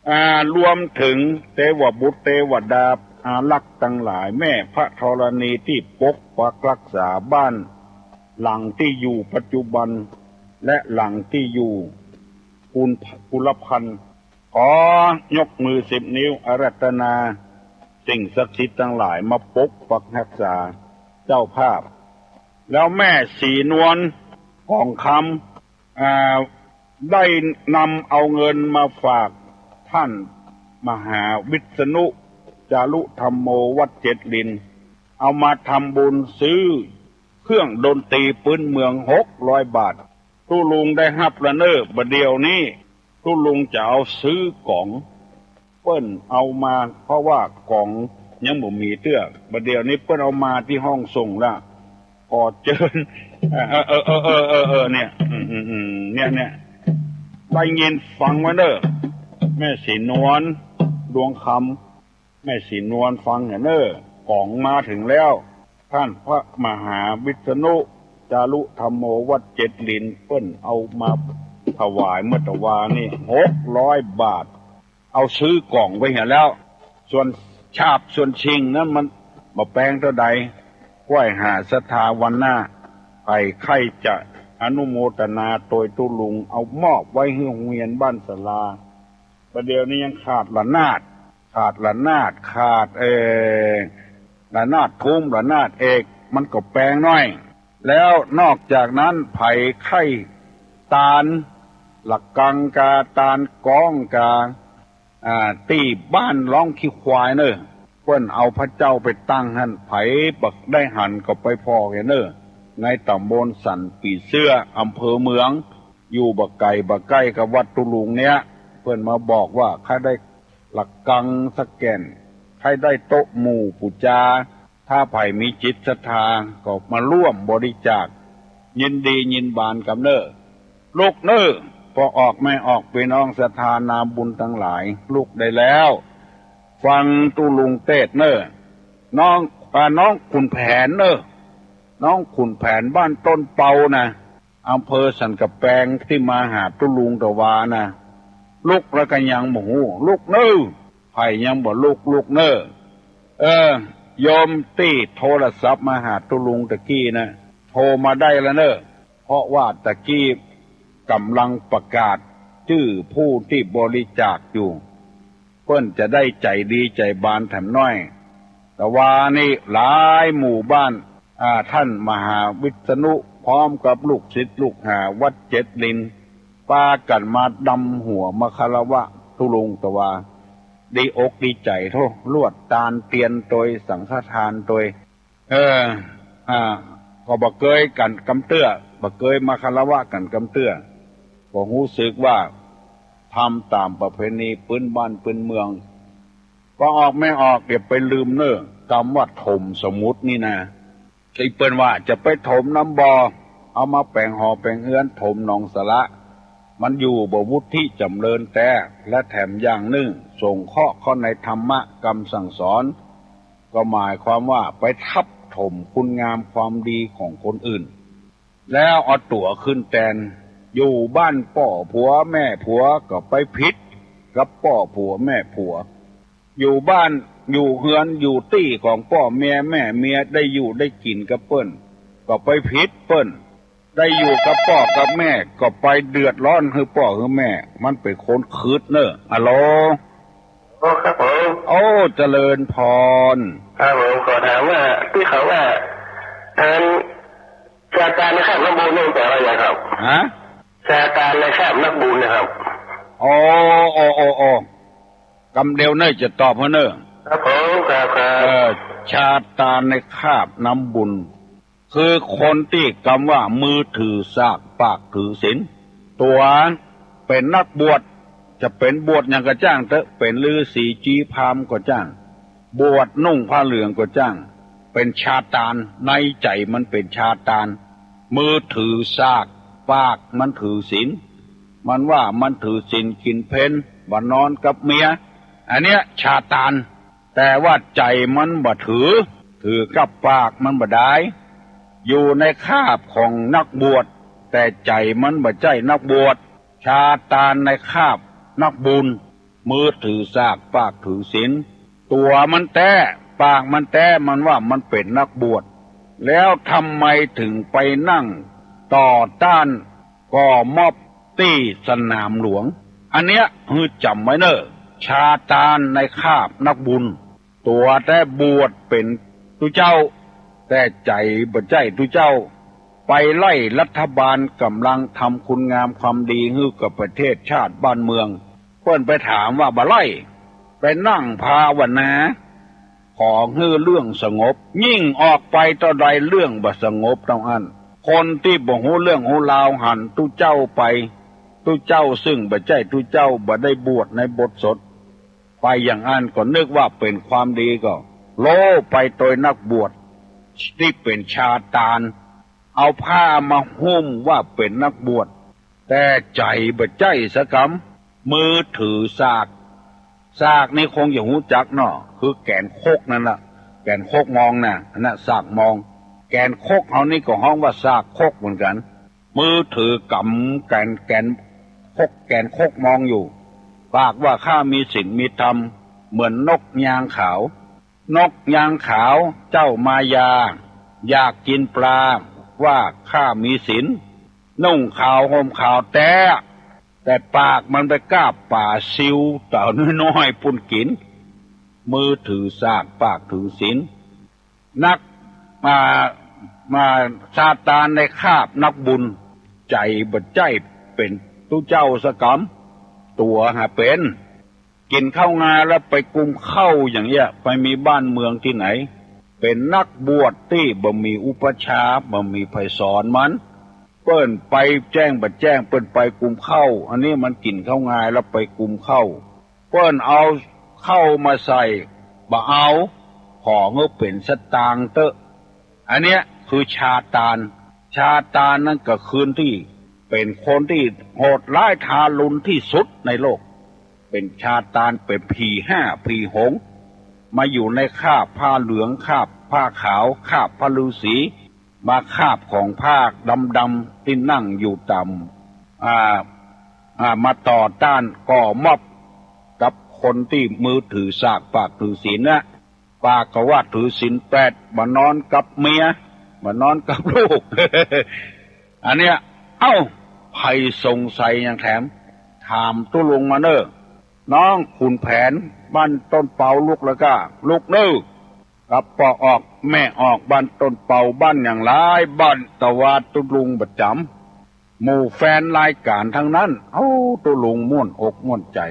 อ่า รวมเถิงเตวบุตรเตวดาอารักษ์ตังหลาย แม่พระธรณีตี้ปกปักรักษาบ้านหลังตี้อยู่ปัจจุบัน และหลังตี้อยู่กุล กุลพันธ์ ขอยกมือสิบนิ้วอาราธนาสิ่งศักดิ์สิทธิ์ตังหลายมาปกปักรักษาเจ้าภาพ แล้วแม่ศรีนวล กองคำ อ่า ได้นำเอาเงินมาฝากท่านมหาวิษณุ จารุธัมโม วัดเจ็ดลิน เอามาทำบุญซื้อเครื่องดนตรีปื๊นเมืองหกร้อยบาท ตุ๊ลุงได้ฮับละเน่อ บ่าเดี่ยวนี้ตุ๊ลุงจะเอาซื้อก๋อง เปิ้นเอามา เพราะว่าก๋องยังบ่มีเตื้อ บ่าเดี่ยวนี้เปิ้นเอามาตี้ห้องส่งละ ขอเจิญ เออ เออ เออ เออ เออ เออ เนี่ย อืม อืม อืม เนี่ย เนี่ย ได้ยินฟังไว้เน่อ แม่ศรีนวล ดวงคำ แม่ศรีนวลฟังเน่อ ก๋องมาเถิงแล้ว ต้านพระมหาวิษณุ จารุธัมโม วัดเจ็ดลิน เปิ้นเอามาถวายเมื่อตะวานี้ หกร้อยบาท เอาซื้อก๋องไปเหียแล้ว ส่วนฉาบส่วนชิงนั้นมันบ่แปงเต้าใด ไหว้หาศรัทธาวันหน้า ใผใค่จะอนุโมตนาโตยตุ๊ลุง เอามอบไว้หื้อโฮงเฮียนบ้านศาลา บ่าเดี่ยวนี้ยังขาดระนาด ขาดระนาด ขาด เอ่อ ระนาดทุ้ม ระนาดเอก มันก็แปงน้อย แล้วนอกจากนั้นใผใค่ตานระฆังกา ตานก๊องกา อ่า ตี้บ้านร้องขี้ควายเน่อ เปิ้นเอาพระเจ้าไปตั้งหั้น ใผบ่ได้หันก็ไปผ่อเหียเน่อ ในต๋ำบลสันปีเสื้อ อำเภอเมือง อยู่บ่ไก๋บ่ใก้กับวัดตุ๊ลุงเนี่ย เปิ้นมาบอกว่าใค่ได้ระฆังสักแก่น ใค่ได้โต๊ะหมู่ปู๋จา ถ้าใผมีจิตศรัทธาก็มาร่วมบริจาค ยินดียินบานกำเน่อ ลุกเน่อ ป้อออกแม่ออก ปี้น้องศรัทธานาบุญตังหลาย ลุกได้แล้ว ฟังตุ๊ลุงเตสน์เน่อ น้อง อ่า น้องขุนแผนเน่อ น้องขุนแผนบ้านต้นเปานะ อำเภอสันก๋ำแปง ตี้มาหาตุ๊ลุงตะวานะ ลุกแล้วก็ยังบ่ฮู้ ลุกเน่อ ใผยังบ่ลุก ลุกเน่อ เออ โยมตี้โทรศัพท์มาหาตุ๊ลุงตะกี้นะ โทรมาได้แล้วเน่อ เพราะว่าตะกี้ก่ำลังประกาศจื้อผู้ตี้บริจาคอยู่ เปิ้นจะได้ใจ๋ดีใจ๋บานแถมน้อย ตะวานี้หลายหมู่บ้าน อ่า ต้านมหาวิษณุ พร้อมกับลูกศิษย์ลูกหาวัดเจ็ดลิน ปากั๋นมาดำหัวมาคารวะตุ๊ลุงตะวา ดีอกดีใจ๋โธ่ ลวดตานเตียนโตย สังฆทานโตย เออ อ่า ก็บ่เกยกั๋นกำเตื้อ บ่เกยมาคารวะกั๋นกำเตื้อ ก็ฮู้สึกว่าทำต๋ามประเพณีปื๊นบ้านปื๊นเมือง ป้อออกแม่ออก อย่าไปลืมเน่อ กำว่าถมสมุทรนี่นะ ตี้เปิ้นว่าจะไปถมน้ำบ่อ เอามาแป๋งหอแป๋งเฮือน ถมหนองสาระ มันอยู่บ่วุฒิจ๋ำเริญแต๊ และแถมอย่างนึ่ง สงเคราะห์เข้าในธรรมะกำสั่งสอน ก็หมายความว่าไปทับถมคุณงามความดีของคนอื่น แล้วเอาตั๋วขึ้นแตน อยู่บ้านป้อผัวแม่ผัวก็ไปผิดกับป้อผัวแม่ผัว อยู่บ้านอยู่เฮือนอยู่ตี้ของป้อเมียแม่เมีย ได้อยู่ได้กิ๋นกับเปิ้น ก็ไปผิดเปิ้น ได้อยู่กับป้อกับแม่ก็ไปเดือดร้อนหื้อป้อหื้อแม่ มันเป๋นคนขึดเน่อ อะโหล โอ้ ครับผม โอ้ เจริญพร ครับผม ขอถามว่า ตี้เขาว่า อัน ซาตานในคาบนักบุญนี่แปลว่าหยังครับ ฮะ ซาตานในคาบนักบุญนะครับ โอ้ โอ้ โอ้ โอ้ กำเดียวเน่อจะตอบหื้อเน่อ ครับผม ครับ ครับ เออ ซาตานในคาบนักบุญ คือคนตี้กำว่ามือถือสาก ปากถือศีล ตั๋วเป๋นนักบวช จะเป๋นบวชหยังก็จ้างเต๊อะ เป๋นฤๅษีจีพราหมณ์ก็จ้าง บวชนุ่งผ้าเหลืองก็จ้าง เป๋นซาตาน ในใจ๋มันเป๋นซาตาน มือถือสาก ปากมันถือศีล มันว่ามันถือศีลกิ๋นเพล บ่นอนกับเมีย อันเนี้ยซาตาน แต่ว่าใจ๋มันบ่ถือ ถือกับปากมันบ่ดาย อยู่ในคาบของนักบวช แต่ใจ๋มันบ่ใจ้นักบวช ซาตานในคาบนักบุญ มือถือสาก ปากถือศีล ตั๋วมันแต๊ ปากมันแต๊ มันว่ามันเป๋นนักบวช แล้วทำไมถึงไปนั่งต่อต้านก่อม็อบตี้สนามหลวง อันเนี้ยหื้อจ๋ำไว้เน่อ ซาตานในคาบนักบุญ ตั๋วแต๊บวชเป๋นตุ๊เจ้า แต่ใจ๋บ่ใจ้ตุ๊เจ้า ไปไล่รัฐบาลก่ำลังทำคุณงามความดีหื้อกับประเทศชาติบ้านเมือง เปิ้นไปถามว่าบ่ไล่ ไปนั่งภาวนา ขอหื้อเรื่องสงบ ยิ่งออกไปเต้าใดเรื่องบ่สงบเต้าอั้น คนตี้บ่ฮู้เรื่องฮู้ราวหันตุ๊เจ้าไป ตุ๊เจ้าซึ่งบ่ใจ้ตุ๊เจ้า บ่ได้บวชในบทสด ไปอย่างอั้นก็นึกว่าเป๋นความดีก็โลไปโตยนักบวชตี้เป๋นชาตาน เอาผ้ามาหุ้มว่าเป๋นนักบวช แต่ใจ๋บ่ใจ้สักกำ มือถือสาก สากนี่คงจะฮู้จักเนาะ คือแก๋นครกนั่นน่ะ แก๋นครกมองน่ะ อันนั้นสากมอง แก๋นครกเฮานี่ก็ฮ้องว่าสากครกเหมือนกั๋น มือถือกำแก๋น แก๋นครก แก๋นครกมองอยู่ ปากว่าข้ามีศีลมีธรรม เหมือนนกยางขาว นกยางขาวเจ้ามายา อยากกิ๋นปลา ว่าข้ามีศีล นุ่งขาวห่มขาวแต๊ แต่ปากมันไปก้าบป๋าซิวเต่าน้อยๆ ปุ้นกิ๋น มือถือสากปากถือศีล นัก มา มา ซาตานได้คาบนักบุญ ใจ๋บ่ใจ้เป๋นตุ๊เจ้าสักกำ ตั๋วหาเป๋น กิ๋นข้าวงาแล้วไปกุมเข้าอย่างเนี้ย ไปมีบ้านเมืองตี้ไหน เป๋นนักบวชตี้บ่มีอุปัชฌาย์ บ่มีใผสอนมัน เปิ้นไปแจ้งบ่แจ้ง เปิ้นไปกุมเข้า อันนี้มันกิ๋นข้าวงาแล้วไปกุมเข้า เปิ้นเอาเข้ามาใส่ บ่เอา ขอหื้อเป๋นสตางค์เต๊อะ อันเนี้ยคือชาตาน ชาตานนั้นก็คือตี้เป๋นคนตี้โหดร้ายทารุณตี้สุดในโลก เป๋นชาตาน เป๋นผีห้าผีหงส์ มาอยู่ในคราบผ้าเหลือง คราบผ้าขาว คราบพระฤาษี มาคราบของผ้าดำๆ ตี้นั่งอยู่ต่ำ อ่า อ่า มาต่อต้านก่อม็อบกับคนตี้มือถือสากปากถือศีลนะ ปากก็ว่าถือศีลแปด บ่นอนกับเมีย บ่นอนกับลูก อันเนี้ย เอ้า ใผสงสัยหยังแถม ถามตุ๊ลุงมาเน่อ น้องขุนแผน บ้านต้นเปาลุกแล้วก้า ลุกเน่อ กับป้อออกแม่ออก บ้านต้นเปา บ้านหยังหลายบ้าน แต่ว่าตุ๊ลุงบ่จ๋ำ หมู่แฟนรายก๋านตังนั้น เอ้า ตุ๊ลุงม่วนอกม่วนใจ๋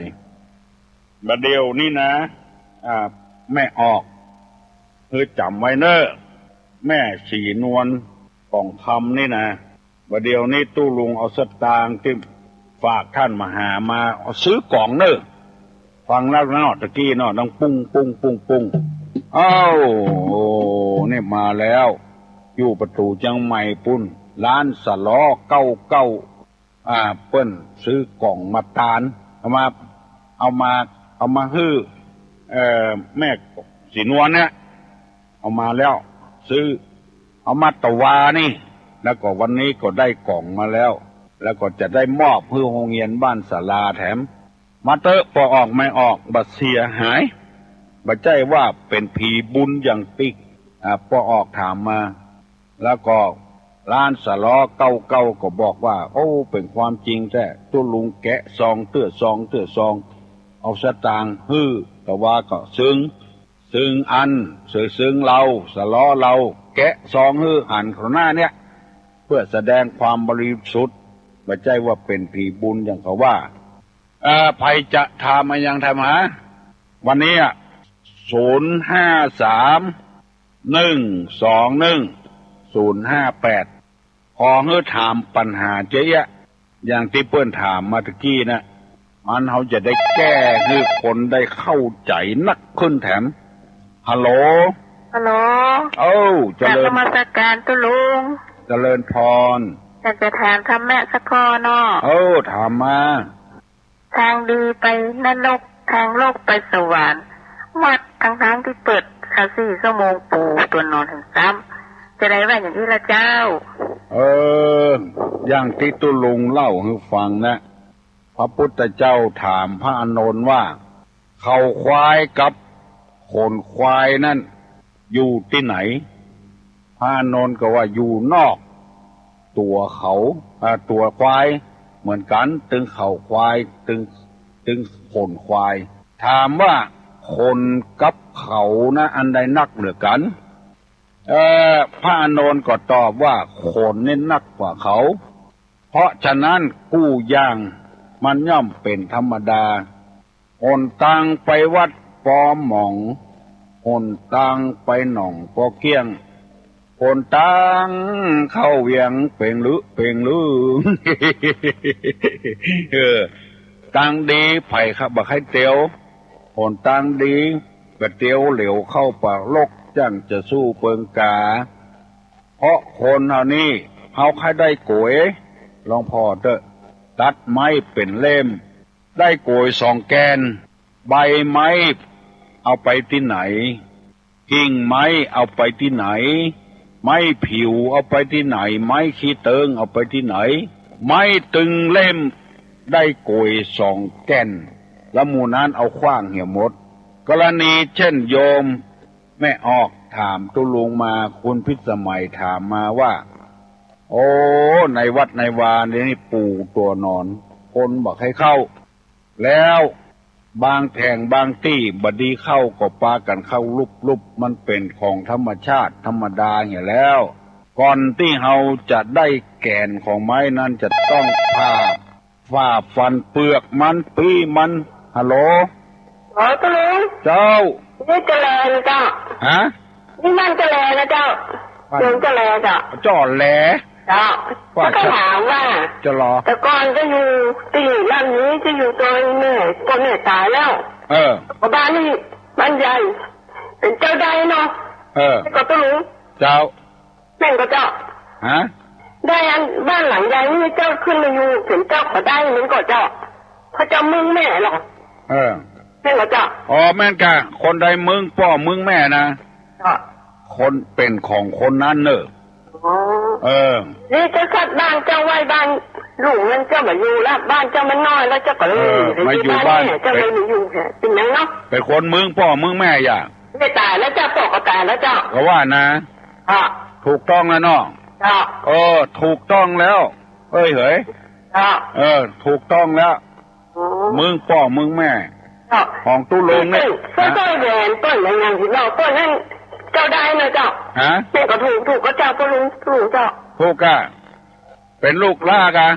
บ่าเดี่ยวนี้นะ อ่า แม่ออก หื้อจ๋ำไว้เน่อ แม่ศรีนวล ก่องคำนี่นะ บ่าเดี่ยวนี้ตุ๊ลุงเอาสตางค์ตี้ฝากต้านมหามา เอาซื้อก๋องเน่อ ฟังแล้วเนาะ ตะกี้เนาะ ดังปุ้ง ปุ้ง ปุ้ง ปุ้ง เอ้า โอ้ นี่มาแล้ว อยู่ประตู๋เจียงใหม่ปุ้น ร้านสะลอเก้าเก้า อ่า เปิ้นซื้อก๋องมาตาน เอามา เอามา เอามาหื้อ เอ่อ แม่ศรีนวลเนี่ย เอามาแล้ว ซื้อ เอามาตะวานี่ แล้วก็วันนี้ก็ได้ก๋องมาแล้ว แล้วก็จะได้มอบหื้อโฮงเฮียนบ้านศาลาแถม มาเต๊อะ ป้อออกแม่ออก บ่เสียหาย บ่ใจ้ว่าเป๋นผีบุญอย่างตี้ อ่า ป้อออกถามมา แล้วก็ร้านสะลอเก้าเก้าก็บอกว่า โอ้ เป๋นความจริงแต๊ ตุ๊ลุงแกะซองเตื้อซองเตื้อซอง เอาสตางค์หื้อ ตะวาก็ซึ่ง ซึ่งอั้น ซึ่ง ซึ่งเฮา สะลอเฮา แกะซองหื้อหันเขาหน้าเนี่ย เพื่อแสดงความบริสุทธิ์ บ่ใจ้ว่าเป๋นผีบุญอย่างเขาว่า เอ่อ ใผจะถามอะหยังถามหา วันนี้อะ ศูนย์ห้าสาม หนึ่งสองหนึ่ง ศูนย์ห้าแปด ขอหื้อถามปัญหาเจ๊ยะ อย่างตี้เปิ้นถามมาตะกี้นะ อันเฮาจะได้แก้หื้อคนได้เข้าใจ๋นักขึ้นแถม ฮัลโหล ฮัลโหล เอ้า เจริญ กราบนมัสการตุ๊ลุง เจริญพร อยากจะถามธรรมะสักข้อเนาะ เอ้า ถามมา ทางดีไปนรก ทางโลกไปสวรรค์ วัดตังๆ ตี้เปิดซาวสี่ชั่วโมงปู๋ตัวนอนหั้นซ้ำ จะได้ว่าอย่างอี้ละเจ้า เออ อย่างตี้ตุ๊ลุงเล่าหื้อฟังนะ พระพุทธเจ้าถามพระอานนท์ว่า เขาควายกับขนควายนั้นอยู่ตี้ไหน พระอานนท์ก็ว่าอยู่นอกตั๋วเขา อ่า ตั๋วควายเหมือนกั๋น ตึงเขาควาย ตึง ตึงขนควาย ถามว่าขนกับเขานะ อันใดนักเหลือกั๋น เอ่อ พระอานนท์ก็ตอบว่าขนนี่นักกว่าเขา เพราะฉะนั้นกู้อย่างมันย่อมเป๋นธรรมดา หนตางไปวัดปอหมอง หนตางไปหนองปอเกี้ยง หนตางเข้าเวียงเป๋งลึเป๋งลึ เออ ตางดีใผบ่ใค่เตียว หนตางดี บ่เตียวเหลวเข้าปากลก จั้นจะสู้เปิงกา เพราะคนเฮานี้ เฮาใค่ได้ก๋วย หลวงป้อเต๊อะ ตัดไม้เป๋นเล่ม ได้ก๋วยสองแก่น ใบไม้เอาไปตี้ไหน กิ่งไม้เอาไปตี้ไหน ไม้ผิวเอาไปตี้ไหน ไม้ขี้เติงเอาไปตี้ไหน ไม้ตึงเล่มได้ก๋วยสองแก่น แล้วหมู่นั้นเอาขว้างเหียหมด กรณีเช่นโยมแม่ออกถามตุ๊ลุงมา คุณพิสมัยถามมาว่า โอ้ ในวัดในวานี่ปู่ตั๋วนอน คนบ่ใค่เข้า แล้วบางแห่งบางตี้บ่ดีเข้าก็ปากั๋นเข้าลุบๆ มันเป๋นของธรรมชาติธรรมดาเหียแล้ว ก่อนตี้เฮาจะได้แก่นของไม้นั้นจะต้องผ่า ฝ่าฟันเปลือกมัน ปี้มัน ฮัลโหล อ๋อ ตุ๊ลุง เจ้า นี่จะแลนะเจ้า ฮะ นี่บ้านจะแลนะเจ้า บ้าน เมืองจะแลเจ้า จ้อแล เจ้า ว่า แล้วก็ถามว่า จะรอ แต่ก่อนจะอยู่ตี้ลำนี้ จะอยู่ตรงแม่ ป้อแม่ต๋ายแล้ว เออ ก็บ้านนี้บ้านใหญ่ เป๋นเจ้าได้เนาะ เออ แล้วก็ตุ๊ลุง เจ้า แม่นก่อเจ้า ฮะ ได้อันบ้านหลังใหญ่นี่เจ้าขึ้นมาอยู่ เป๋นเจ้าก็ได้ แม่นก่อเจ้า เขาเจ้าเมืองแม่หรอ เออ แม่นก่อเจ้า อ๋อ แม่นก่ะ คนใดเมืองป้อเมืองแม่นะ เจ้า คนเป๋นของคนนั้นเน่อ อ๋อ เออ นี่เจ้าสัตว์บ้านเจ้าไว้บ้านลุงมันเจ้าบ่อยู่ละ บ้านเจ้ามันน้อยแล้วเจ้าก็เลย เออ มาอยู่บ้าน เจ้าเลยมาอยู่แค่ เป๋นหยังเนาะ เป๋นคนเมืองป้อเมืองแม่อย่า แม่ต๋ายแล้วเจ้า ป้อก็ต๋ายแล้วเจ้า ก็ว่านะ อ่ะ ถูกต้องแล้วเนาะ เจ้า เออ ถูกต้องแล้ว เอ้ยเหย เจ้า เออ ถูกต้องแล้ว อ๋อ เมืองป้อเมืองแม่ เจ้า ของตุ๊ลุงนี่ ซึ่ง นะ ซึ่งแหวนเปิ้นอย่าง อย่างตี้เว้าเปิ้นนั้น เจ้าได้นะเจ้า ฮะ แม่ก็ถูก ถูกก่อเจ้า ตุ๊ลุง ถูกเจ้า ถูกก่ะ เป๋นลูกหล้าก่ะ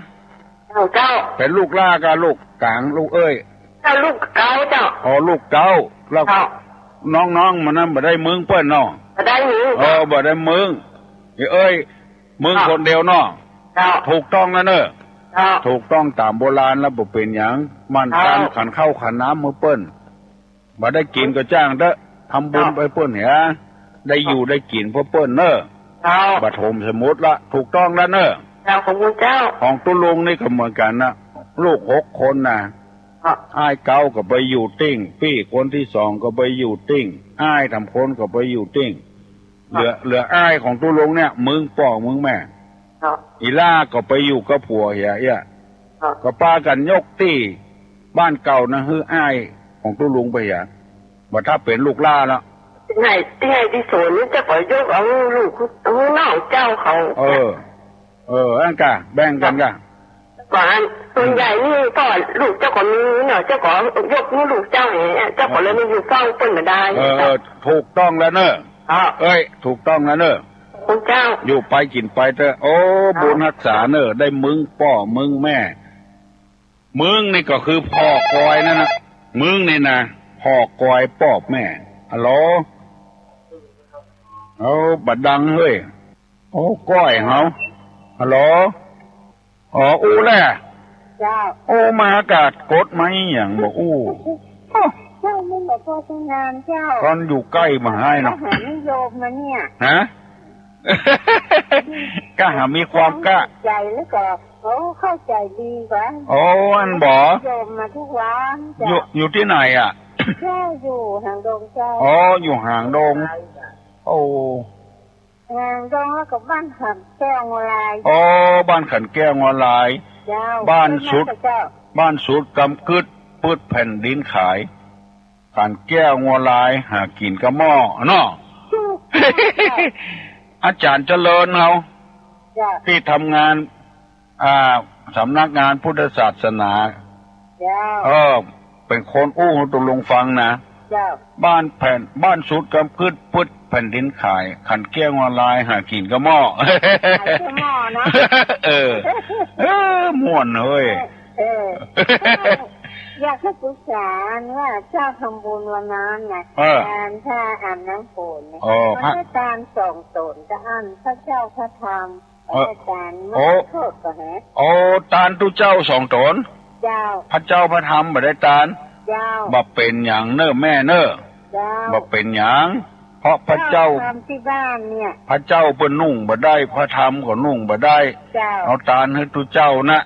เจ้า เจ้า เป๋นลูกหล้าก่ะ ลูกก๋าง ลูกเอ้ย เจ้า ลูกเก๊าเจ้า อ๋อ ลูกเก๊า แล้ว เจ้า น้องๆ มันนั้นบ่ได้เมืองเปิ้นเนาะ บ่ได้เมือง เออ บ่ได้เมือง เอ้ย เมือง เจ้า คนเดียวเนาะ เจ้า ถูกต้องแล้วเน่อ เจ้า ถูกต้องต๋ามโบราณแล้ว บ่เป๋นหยัง มัน เจ้า ก๋านขันข้าวขันน้ำหื้อเปิ้น บ่ได้กิ๋นก็จ้างเต๊อะ ทำบุญ เจ้า ไปเปิ้นเหีย ได้อยู่ เจ้า ได้กิ๋นเปื้อเปิ้นเน่อ เจ้า บ่ถมสมุดละ ถูกต้องแล้วเน่อ เจ้า ขอบคุณเจ้า ของตุ๊ลุงนี่ก็เหมือนกั๋นนะ ลูกหกคนนะ เจ้า อ้ายเก๊าก็ไปอยู่ตี้ ปี้คนตี้สองก็ไปอยู่ตี้ อ้ายสามคนก็ไปอยู่ตี้ เหลือ เหลืออ้ายของตุ๊ลุงเนี่ย เมืองป้อเมืองแม่ เจ้า อีหล้าก็ไปอยู่กับผัวเหียเอี้ย เจ้า ก็ปากั๋นยกตี้บ้านเก่านะ หื้ออ้ายของตุ๊ลุงไปเหีย บ่ถ้าเป๋นลูกหล้าแล้ว ตี้ไหน ตี้ไหนตี้สนนี่เจ้าก็ยกเอาลูก เอาน้องเจ้าเขา เออ เออ อั้นก่ะ แบ่งกั๋นก่ะ ก่อน ส่วนใหญ่นี่ก็ลูกเจ้าก็มีเนาะ เจ้าก็ยกหื้อลูกเจ้าอย่างเงี้ย เจ้าก็เลยมาอยู่เฝ้าเปิ้นบ่ได้ เออ เจ้า เออ ถูกต้องแล้วเน่อ ครับ เอ้ย ถูกต้องแล้วเน่อ คุณเจ้า อยู่ไปกิ๋นไปเต๊อะ โอ้ ครับ บุญฮักษาเน่อ ได้เมืองป้อเมืองแม่ เมืองนี่ก็คือป้อกอยนั่นนะ เมืองนี่นะ ป้อกอยป้อแม่ ฮัลโหล เอา บ่ดังเฮ้ย โอ้ ก้อยเฮา ฮัลโหล อ๋อ อู้แหละ เจ้า โอ้ มาอากาศกดไหมหยังบ่อู้ เจ้า มันบ่พอทำงานเจ้า ต๋อนอยู่ใก้บ่หายเนาะ ก็หานิยมมาเนี่ย ฮะ ก็หามีความกะ ใจแล้วก็ โอ้ เข้าใจดีกว่า โอ้ อั้นบ่ นิยมมาทุกวันเจ้า อยู่ อยู่ตี้ไหนอะ เจ้า อยู่หางดงเจ้า อ๋อ อยู่หางดง โอ้ หางดงแล้วก็บ้านขันแก้วงัวลาย อ๋อ บ้านขันแก้วงัวลาย เจ้า บ้านสุด เจ้า บ้านสุดกำกึ๊ด ปื๊ดแผ่นดินขาย ขันแก้วงัวลาย หากิ๋นกะหม้อเนาะ ถูก อาจ๋ารย์เจริญเฮา เจ้า ตี้ทำงาน อ่า สำนักงานพุทธศาสนา เจ้า เออ เป๋นคนอู้หื้อตุ๊ลุงฟังนะ เจ้า บ้านแผ่น บ้านสุดกำกึ๊ด ปื๊ดแผ่นดินขาย ขันแก้วงัวลาย หากิ๋นกะหม้อ ขายกะหม้อนะ เออ เออ ม่วนเฮ้ย เออ เจ้าข้าปรึกษาว่าเจ้าทำบุญวันนั้นน่ะ เออ ตานผ้าอาบน้ำฝนน่ะ อ๋อ มันได้ตานสองต๋น แต่อันพระเจ้าพระธรรม เออ บ่ได้ตาน โอ้ โทษก่อแห โอ้ ตานตุ๊เจ้าสองต๋น เจ้า พระเจ้าพระธรรมบ่ได้ตาน เจ้า บ่เป๋นหยังเน่อแม่เน่อ เจ้า บ่เป๋นหยัง เพราะพระเจ้า เจ้าทำตี้บ้านเนี่ย พระเจ้าเปิ้นนุ่งบ่ได้ พระธรรมก็นุ่งบ่ได้ เจ้า เอาตานหื้อตุ๊เจ้านะ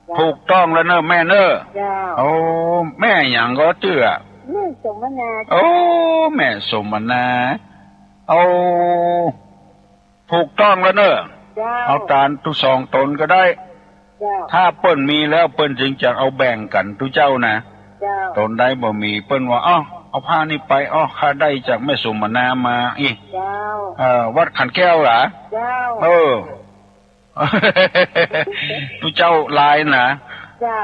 เจ้า ถูกต้องแล้วเน่อแม่เน่อ เจ้า โอ้ แม่หยังก็จื้อ แม่สมนา โอ้ แม่สมนา โอ้ ถูกต้องแล้วเน่อ เจ้า เอาตานตุ๊สองต๋นก็ได้ เจ้า ถ้าเปิ้นมีแล้วเปิ้นจึงจะเอาแบ่งกั๋นตุ๊เจ้านะ เจ้า ต๋นใดบ่มีเปิ้นว่า เอ้า เอาผ้านี้ไป เอ้า ข้าได้จากแม่สมนามาอี้ เจ้า เอ่อ วัดขันแก้วหรอ เจ้า เออ ตุ๊เจ้าลายนะ เจ้า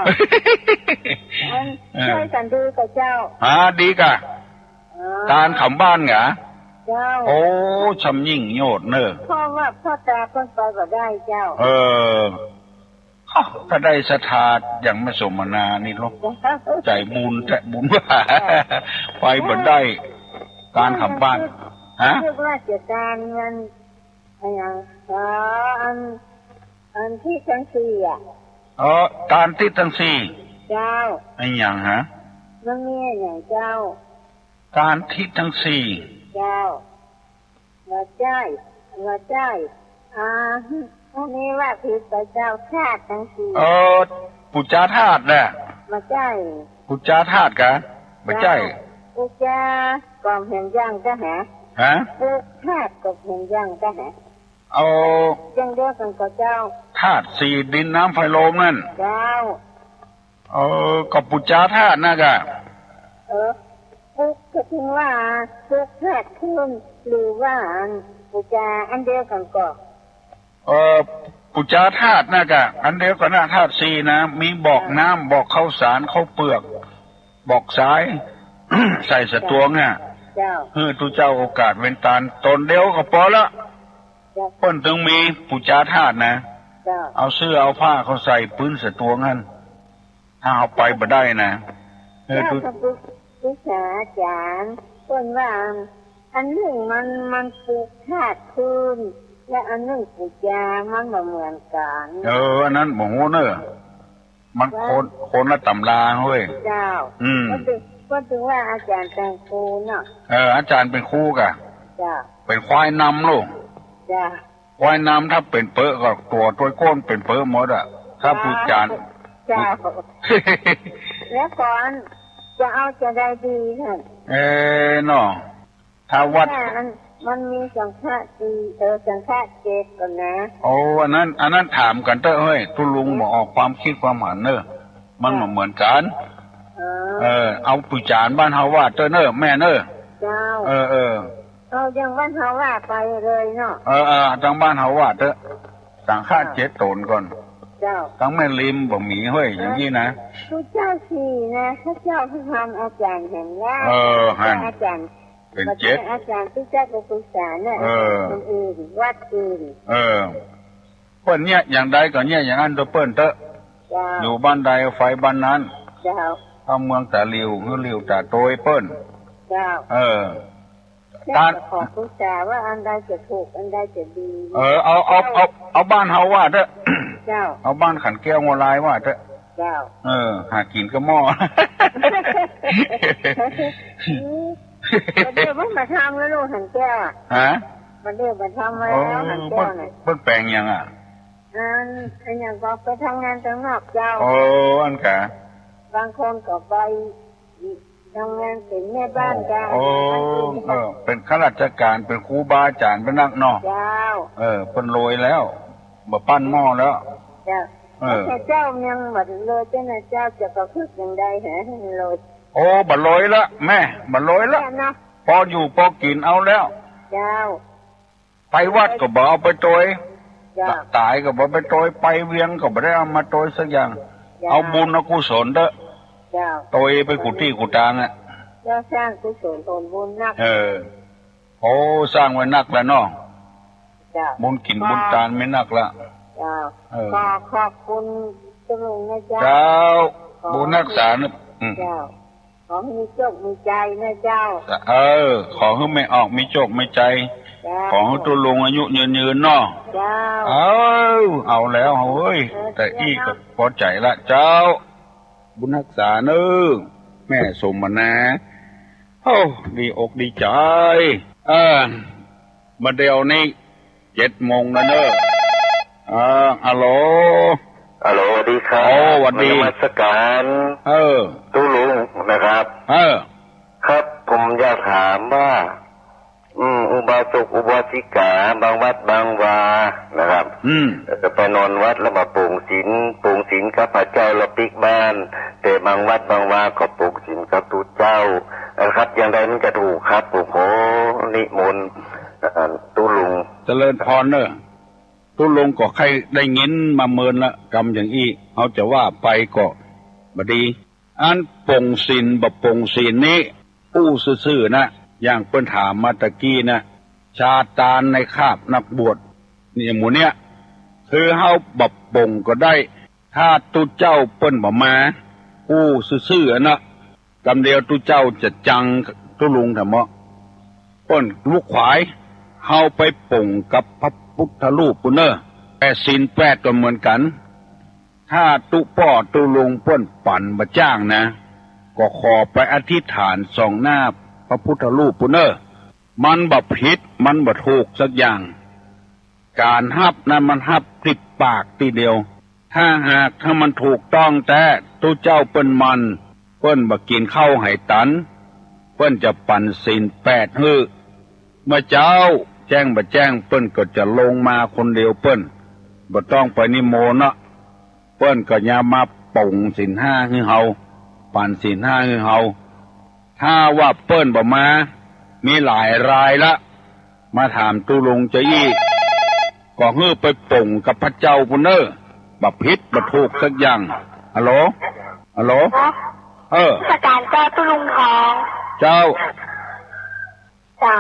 อัน เออ ช่วยกั๋นดีก่อเจ้า ฮะ ดีก่ะ อ๋อ ตานขำบ้านกะ เจ้า โอ้ ช่ำยิ่งโยชน์เน่อ เพราะว่าพ่อตาเปิ้นไปบ่ได้เจ้า เออ อ้าว ถ้าได้ศรัทธาอย่างแม่สมนานี่เนาะ เจ้า ใจ๋บุญแต๊บุญว่า เจ้า ไปบ่ได้ ตานขำบ้าน ฮะ เรียกว่าเสียตานเงิน อะหยัง อ๋อ อัน อันทิศตังสี่อะ อ๋อ ตานทิศตังสี่ เจ้า อะหยังฮะ มันมีอะหยังเจ้า ตานทิศตังสี่ เจ้า บ่ใจ้ บ่ใจ้ อ่า อันนี้ว่าผิดไปเจ้า ธาตุตังสี่ เออ ปู๋จาธาตุน่ะ บ่ใจ้ ปู๋จาธาตุกะ บ่ใจ้ เจ้า ปู๋จากอบแหมยังกะแห ฮะ ปู๋ธาตุกอบแหมยังกะแห เอา อย่างเดียวกั๋นก่อเจ้า ธาตุสี่ ดินน้ำไฟลมนั่น เจ้า เออ ก็ปู๋จาธาตุนะกะ เออ ปู๋ก็ถึงว่าปู๋ธาตุคืน หรือว่าอันปู๋จาอันเดียวกั๋นก่อ เออ ปู๋จาธาตุนะกะ อันเดียวกั๋นนะ ธาตุสี่นะ มีบอกน้ำ บอกข้าวสาร ข้าวเปลือก บอกสาย ใส่สะตวงน่ะ เจ้า หื้อตุ๊เจ้าโอกาสเป๋นตาน ต๋นเดียวก็ปอละ เจ้า เปิ้นตึงมีปู๋จาธาตุนะ เจ้า เอาเสื้อเอาผ้าเข้าใส่ปื๊นสะตวงหั้น ถ้าเอาไปบ่ได้นะ เออ เจ้า ตุ๊ ข้าปรึกษาอาจ๋ารย์ เปิ้นว่า อันนึ่งมัน มันปู๋ธาตุคืน และอันนึ่งปู๋จา มันบ่เหมือนกั๋น เออ อันนั้นบ่ฮู้เน่อ มันคน คนละต๋ำราเว้ย เจ้า อืม ก็ถึง ก็ถึงว่าอาจ๋ารย์เป๋นครูเนาะ เออ อาจ๋ารย์เป๋นครูกะ เจ้า เป๋นควายนำลูก เจ้า ควายนำถ้าเป๋นเป๋อก็ตั๋วตวยโก้นเป๋นเป๋อหมดอะ ถ้าปู๋จา เจ้า แล้วก่อนจะเอาจะได้ดีท่าน เออ เนาะ ถ้าวัด แต่มัน มันมีสังฆะสี่ เออ สังฆะเจ็ดก่อนนะ โอ้ อันนั้น อันนั้นถามกั๋นเต๊อะเฮ้ย ตุ๊ลุงบ่ออกความคิดความหันเน่อ มันบ่เหมือนกั๋น เออ เออ เอาปู๋จานบ้านเฮาว่าเต๊อะเน่อ แม่เน่อ เจ้า เออ เออ เอาอย่างบ้านเฮาว่าไปเลยเนาะ เออ เออ ตังบ้านเฮาว่าเต๊อะ สังฆะเจ็ดต๋นก่อน เจ้า ตังแม่ริมบ่มีเฮ้ย อย่างนี้นะ ตุ๊เจ้าสี่นะ พระเจ้าพระธรรมอาจ๋ารย์หันแล้ว เออ หัน อาจ๋ารย์ เป๋นเจ็ด อาจ๋ารย์ตุ๊เจ้าก็ปรึกษาเนี่ย เออ คนอื่น วัดอื่น เออ เปิ้นเยียะอย่างใดก็เยียะอย่างนั้นเต๊อะเปิ้นเต๊อะ เจ้า อยู่บ้านใดไฟบ้านนั้น เจ้า เข้าเมืองต๋าหลิ่ว หื้อหลิ่วต๋าโตยเปิ้น เจ้า เออ เจ้า ตาน ขอปรึกษาว่าอันใดจะถูก อันใดจะดี เออ เอา เอา เอา เอาบ้านเฮาว่าเต๊อะ เจ้า เอาบ้านขันแก้วงัวลายว่าเต๊อะ เจ้า เออ หากิ๋นกับหม้อ อืม บ่าเดี่ยวมันบ่าทำแล้วลูกขันแก้วอะ ฮะ บ่าเดี่ยวบ่าทำแล้ว โอ้ ขันแก้วน่ะ เปิ้น เปิ้นแป๋งหยังอะ อัน อันหยังก็ไปทำงานตังนอกเจ้า โอ้ อันกะ บางคนก็ไปทำงานเป๋นแม่บ้านเจ้า โอ้ เออ เป๋นข้าราชก๋าน เป๋นครูบาอาจ๋ารย์ เป๋นนักเนาะ เจ้า เออ เปิ้นรวยแล้ว บ่าปั้นหม้อแล้ว เจ้า เออ แต่เจ้ายังบ่รวยเจ้านะเจ้า จะประพฤติอย่างใดหาให้มันรวย โอ้ บ่รวยละแม่ บ่รวยละ เนี่ยเนาะ ปออยู่ปอกิ๋นเอาแล้ว เจ้า ไปวัดก็บ่เอาไปโตย เจ้า ต๋ายก็บ่ไปโตย ไปเวียงก็บ่ได้เอามาโตยสักอย่าง เจ้า เอาบุญเอากุศลเต๊อะ เจ้า โตยไปกู้ตี้กู้ตางอะ เจ้า สร้างกุศลผลบุญนัก เออ โอ้ สร้างไว้นักแล้วเนาะ เจ้า บุญกิ๋นบุญตานมีนักละ เจ้า เออ ขอขอบคุณเจ้าลุงนะเจ้า เจ้า ขอ บุญฮักษานะ อืม เจ้า ขอหื้อมีโจคมีใจ๋นะเจ้า เออ ขอหื้อแม่ออกมีโจคมีใจ๋ เจ้า ขอหื้อตุ๊ลุงอายุยืนๆ เนาะ เจ้า เออ เอาแล้วเฮ้ย เออ แต่อี้ก็ เจ้า ปอใจ๋ละเจ้า บุญฮักษาเน่อ แม่สมนา โอ้ ดีอกดีใจ๋ เออ บ่าเดี่ยวนี้ เจ็ดโมงแล้วเน่อ เออ ฮัลโหล ฮัลโหล สวัสดีครับ โอ้ สวัสดี นมัสก๋าน เออ ตุ๊ลุงนะครับ เออ ครับ ผมอยากถามว่า อืม อุบาสกอุบาสิกา บางวัดบางวานะครับ อืม เอ่อ ไปนอนวัดแล้วบ่ปลงศีล ปลงศีลกับพระเจ้าแล้วปิ๊กบ้าน แต่บางวัดบางวาก็ปลงศีลกับตุ๊เจ้านะครับ อย่างใดมันจะถูกครับ ผมขอนิมนต์ เอ่อ ตุ๊ลุง เจริญพรเน่อ ตุ๊ลุงก็ใค่ได้ยินมาเมินละ กำอย่างอี้ เฮาจะว่าไปก็บ่ดี อันปลงศีลบ่ปลงศีลนี้ อู้ซื่อๆ นะ อย่างเปิ้นถามมาตะกี้นะ ซาตานในคราบนักบวช เนี่ย หมู่เนี้ย คือเฮาบ่ปลงก็ได้ ถ้าตุ๊เจ้าเปิ้นบ่มา อู้ซื่อๆ อะนะ กำเดียวตุ๊เจ้าจะจังตุ๊ลุงแถมเนาะ เปิ้นลุกขวาย เฮาไปปลงกับพระพุทธรูปปู้นเน่อ แต่ศีลแปดก็เหมือนกั๋น ถ้าตุ๊ป้อตุ๊ลุงเปิ้นปั๋นบ่จ้างนะ ก็ขอไปอธิษฐานส่องหน้าพระพุทธรูปปู้นเน่อ มันบ่ผิด มันบ่ถูกสักอย่าง ก๋านฮับนั้นมันฮับติดปากตี้เดียว ถ้าหากถ้ามันถูกต้องแต๊ ตุ๊เจ้าเปิ้นมัน เปิ้นบ่กิ๋นข้าวไหตัน เปิ้นจะปั๋นศีลแปดหื้อ เมื่อเจ๊าแจ้งบ่แจ้ง เปิ้นก็จะลงมาคนเดียวเปิ้น บ่ต้องไปนิมนต์เนาะ เปิ้นก็ยามมาปลงศีลห้าหื้อเฮา ปั๋นศีลห้าหื้อเฮา ถ้าว่าเปิ้นบ่มา มีหลายรายละ มาถามตุ๊ลุงจะอี้ ก็หื้อไปปลงกับพระเจ้าปู้นเน่อ บ่ผิดบ่ถูกสักอย่าง ฮัลโหล ฮัลโหล ครับ เออ นมัสก๋านเจ้าตุ๊ลุงทอง เจ้า เจ้า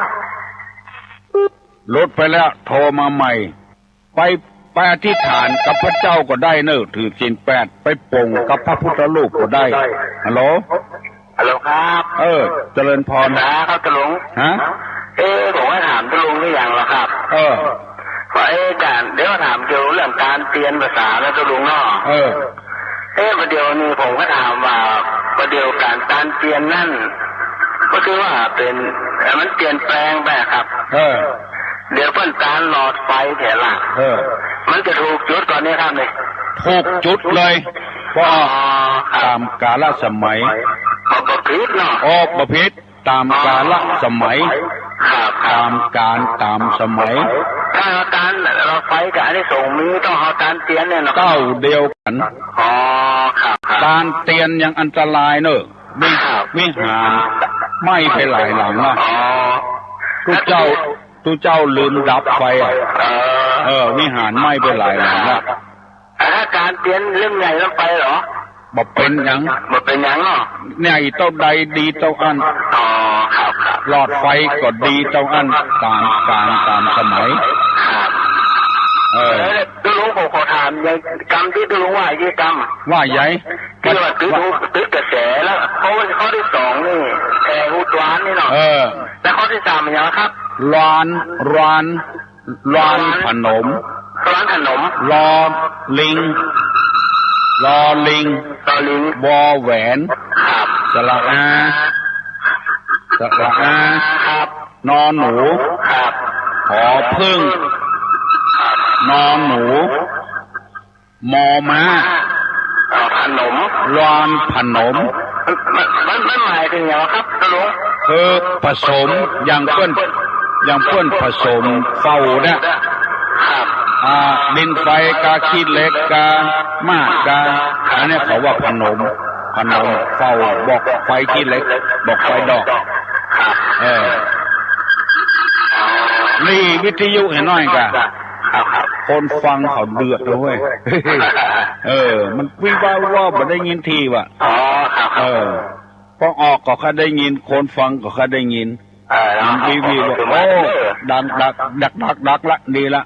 หลุดไปแล้ว โทรมาใหม่ ไป ไปอธิษฐานกับพระเจ้าก็ได้เน่อ ถือศีลแปด ไปปลงกับพระพุทธรูปก็ได้ ฮัลโหล ฮัลโหลครับ เออ เจริญพร ครับตุ๊ลุง ฮะ เอ๊ะ ผมว่าถามตุ๊ลุงหรือยังล่ะครับ เออ ว่า เอ๊ะ อาจ๋ารย์ เดี๋ยวถามเกี่ยวเรื่องก๋านเตียนพรรษานะตุ๊ลุงเนาะ เออ เอ๊ะ บ่าเดี่ยวนี้ผมก็ถามว่า บ่าเดี่ยวก๋าน ก๋านเตียนนั้น ก็คือว่าเป๋น เอ่อ มันเปลี่ยนแปลงไปอะครับ เออ เดี๋ยวเปิ้นตานหลอดไฟแถวหลัง เออ มันจะถูกจุดก่อนเนี่ยครับเนี่ย ถูกจุดเลย เพราะ อ๋อ ครับ ต๋ามกาลสมัย บ่ บ่ผิดเนาะ อ๋อ บ่ผิด ต๋ามกาลสมัย ครับ ครับ ต๋ามก๋าลต๋ามสมัย ถ้าเอาตานหลอดไฟกับอานิสงส์มี ต้องเอาตานเตียนเนี่ยเนาะ เต้าเดียวกั๋น อ๋อ ครับ ครับ ตานเตียนยังอันตรายเน่อ วิ ครับ วิหารไหม้ไปหลายหลังละ อ๋อ ตุ๊เจ้า ตุ๊เจ้าลืมดับไฟอะ เออ เออ วิหารไหม้ไปหลายหลังละ แต่ถ้าก๋านเตียนเล่มใหญ่ลงไปเหรอ บ่เป๋นหยัง บ่เป๋นหยังเนาะ ใหญ่เต้าใดดีเต้าอั้น อ๋อ ครับ ครับ หลอดไฟก็ดีเต้าอั้น ต๋ามก๋าลต๋ามสมัย ครับ เออ เออ ตุ๊ลุง ผมขอถาม ยังกำตี้ตุ๊ลุงว่าอีกกำ ว่าใหญ่ ที่ว่าตึก ตึกกระแสแล้ว ข้อ ข้อตี้สองนี่ แผ่ฮูตวานนี่เนาะ เออ แล้วข้อตี้สามมันหยังครับ ลาน ลาน ลานผนม ลานผนม ลอลิง ลอลิง ลอลิง วอแหวน ครับ สระอา สระอา ครับ นอหนู ครับ ผอผึ้ง ครับ นอหนู มอม้า อ่า ผนม ลานผนม มัน มัน มันหมายเถิงหยังครับ ตุ๊ลุง คือผสม อย่างเปิ้น อย่างเปิ้นผสมเฝ้าเนี่ย ครับ อ่า ดินไฟกาขี้เหล็กกาหมากกา อันเนี้ยเขาว่าผนม ผนมเฝ้า บอกไฟขี้เหล็ก บอกไฟดอก ครับ เออ นี่วิทยุเห็นหน้อยกะ ครับ ครับ คนฟังเขาเดือดเลยเว้ย เออ มันวิวว่าว่าบ่ได้ยินทีว่ะ อ๋อ ครับ ครับ เออ พอออกก็ค่อยได้ยิน คนฟังก็ค่อยได้ยิน เออ มันวิววิวว่า โอ้ ดังดัก ดักดักดักละ ดีละ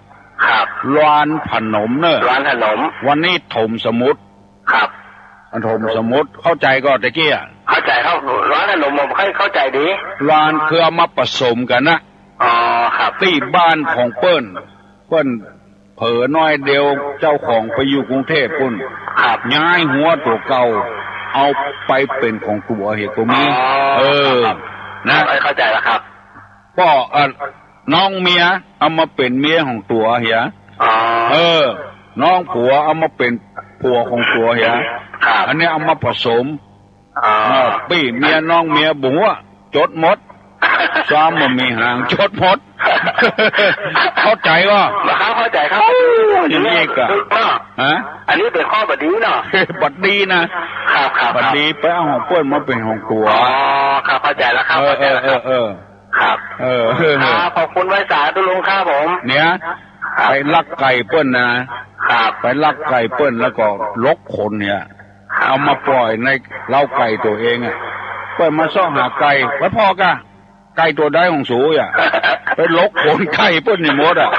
ครับ ลานผนมเนอะ ลานผนม วันนี้ถมสมุด ครับ อันถมสมุดเข้าใจ๋ก่อตะกี้อะ เข้าใจ๋ครับ หลานหนุ่มผมเข้า เข้าใจ๋ดี หลานคือเอามาผสมกั๋นนะ อ๋อ ครับ ตี้บ้านของเปิ้น เปิ้นเผลอน้อยเดียว เจ้าของไปอยู่กรุงเทพฯปุ้น ครับ ย้ายหัวตั๋วเก่า เอาไปเป๋นของตั๋วเหียก็มี อ๋อ เออ ครับ นะ เข้าใจ๋แล้วครับ ป้อ เอ่อ น้องเมียเอามาเป๋นเมียของตั๋วเหีย อ๋อ เออ น้องผัวเอามาเป๋นผัวของตั๋วเหีย ครับ อันนี้เอามาผสม อ๋อ เออ ปี้เมียน้องเมียบ่ฮู้ จดหมด ซ้ำบ่มีหาง จดหมด เข้าใจ๋บ่ ครับ เข้าใจ๋ครับ โอ้ อย่างนี้ก็ ฮะ อันนี้เป๋นข้อบ่ดีเนาะ บ่ดีนะ ครับ ครับ บ่ดี ไปเอาของเปิ้นมาเป๋นของตั๋ว อ๋อ ครับ เข้าใจ๋แล้วครับ เออ เข้าใจ๋แล้วครับ เออ เออ ครับ เออ ครับ ขอบคุณไหว้สาตุ๊ลุงครับผม เนี่ย ครับ ไปลักไก่เปิ้นนะ ครับ ไปลักไก่เปิ้นแล้วก็ลกขนเนี่ย ครับ เอามาปล่อยในเล้าไก่ตั๋วเองอะ เปิ้นมาเซาะหาไก่ ไปผ่อกะ ไก่ตั๋วใดของสูอะ ไปลกขนไก่เปิ้นนี่หมดอะ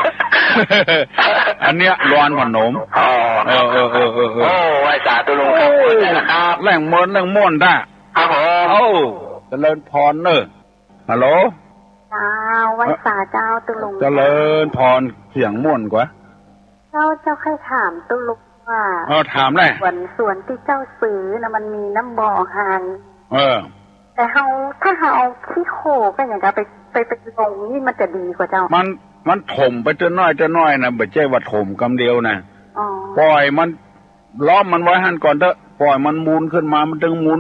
อันเนี้ยลานผนม อ๋อ เออ เออ เออ เออ เออ โอ้ ไหว้สาตุ๊ลุงครับ โอ้ ขอบคุณนะครับ แหล่งเมินแหล่งม่วนด้า ครับผม โอ้ เจริญพรเนอะ ฮัลโหล เจ้า ไหว้สาเจ้าตุ๊ลุง เจริญพร เสียงม่วนกว่า เจ้า เจ้าใค่ถามตุ๊ลุงว่า เออ ถามแหละ สวน สวนตี้เจ้าซื้อนะ มันมีน้ำบ่อหาง เออ แต่เฮา ถ้าเฮาเอาขี้โคลนก็อย่างกับไป ไป ไปลงนี่มันจะดีกว่าเจ้า มัน มันถมไปเตื้อน้อยเตื้อน้อยนะ บ่ใจ้ว่าถมกำเดียวนะ อ๋อ ปล่อยมัน ล้อมมันไว้หั้นก่อนเต๊อะ ปล่อยมันมูลขึ้นมา มันตึงมูล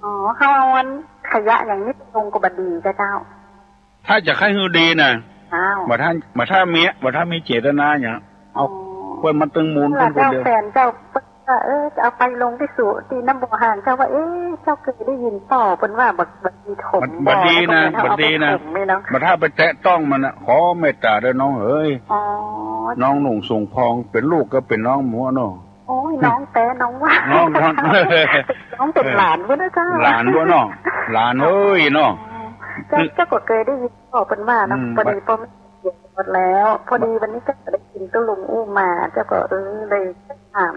อ๋อ เฮาเอาอันขยะอย่างนี้ไปลงก็บ่ดีกะเจ้า ถ้าจะใค่หื้อดีนะ อ้าว บ่ถ้า บ่ถ้ามี บ่ถ้ามีเจตนาเนี่ย เอา อ๋อ เปิ้นมันตึงมูล เปิ้นคนเดียว เจ้าแฟนเจ้า เปิ้นว่า เออ จะเอาไปลงตี้สุ ตี้น้ำบ่อหาง เจ้าว่า เอ๊ะ เจ้าเกยได้ยินบ่ เปิ้นว่าบ่ บ่ดีถม บ่ บ่ดีนะ บ่ บ่ดีนะ เอาไปถมนี่เนาะ บ่ถ้าไปแตะต้องมันนะ ขอเมตตาเต๊อะน้องเอ๋ย อ๋อ น้องหนุ่งสูงพอง เป๋นลูกก็เป๋นน้องหมดเนาะ โอ้ย น้องแต๊น้องว่า น้อง น้อง น้องเป๋นหลานปุ้นนะเจ้า หลานปุ้นเนาะ หลานเอ้ยเนาะ เจ้า เจ้าก็เกยได้ยินบ่ เปิ้นว่าเนาะ อืม พอดีป้อแม่เสียหมดแล้ว พอดีวันนี้เจ้าก็ได้ยินตุ๊ลุงอู้มา เจ้าก็ เออ เลยถาม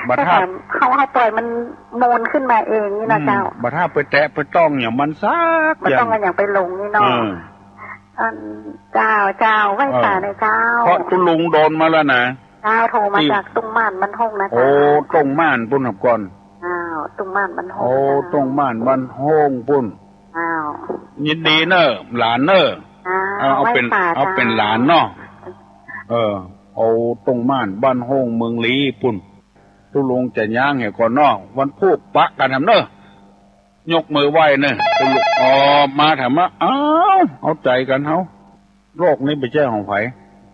บ่ถ้า ถาม เฮา เฮาปล่อยมันมูลขึ้นมาเองนี่นะเจ้า อืม บ่ถ้าไปแตะไปต้องอย่างมันสักอย่าง บ่ต้องเอาอย่างไปลงนี่เนาะ เออ อัน เจ้า เจ้า ไหว้สาหน่อยเจ้า เพราะตุ๊ลุงโดนมาแล้วนะ เจ้า โทรมาจากตุ้งม่านบ้านห้งนะเจ้า โอ้ ตุ้งม่านปุ้นครับก่อน อ้าว ตุ้งม่านบ้านห้ง โอ้ เจ้า ตุ้งม่านบ้านห้งปุ้น อ้าว ยินดีเนอะ หลานเนอะ อ้าว เอา เอาเป๋น ไหว้สา เอาเป๋น เจ้า หลานเนาะ เออ โอ้ ตุ้งม่านบ้านห้งเมืองลี้ปุ้น ตุ๊ลุงจะย้างเหียก่อนเนาะ วันพูกปะกั๋นแถมเนอะ ยกมือไหว้เนอะ ตุ๊ลุง อ๋อ มาแถมว่า อ้าว เอาใจ๋กั๋นเฮา โลกนี้บ่ใจ้ของใผ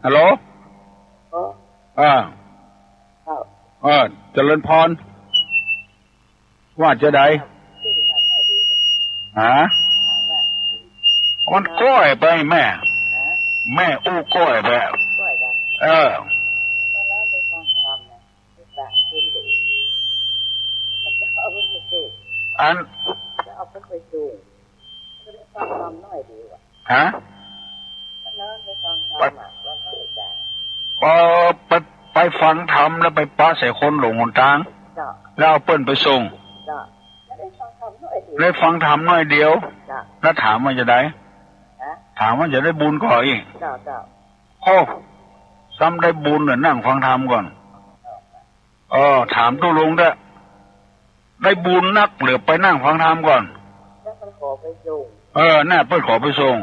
ฮัลโหล เออ อ่า ครับ เออ เจริญพร ว่าจะใด ฮะ มันก้อยไปแม่ แม่อู้ก้อยไป เออ อัน ฮะ ไป เออ ไป ไปฟังธรรมแล้วไปปะใส่คนหลงหนตาง แล้วเอาเปิ้นไปส่ง ได้ฟังธรรมน้อยเดียว แล้วถามว่าจะใด ถามว่าจะได้บุญก่ออีก โอ้ ซ้ำได้บุญเหรอ นั่งฟังธรรมก่อน เออ ถามตุ๊ลุงเต๊อะ ได้บุญนักเหลือไปนั่งฟังธรรมก่อน แล้วมันขอไปส่ง เออ น่ะ เปิ้นขอไปส่ง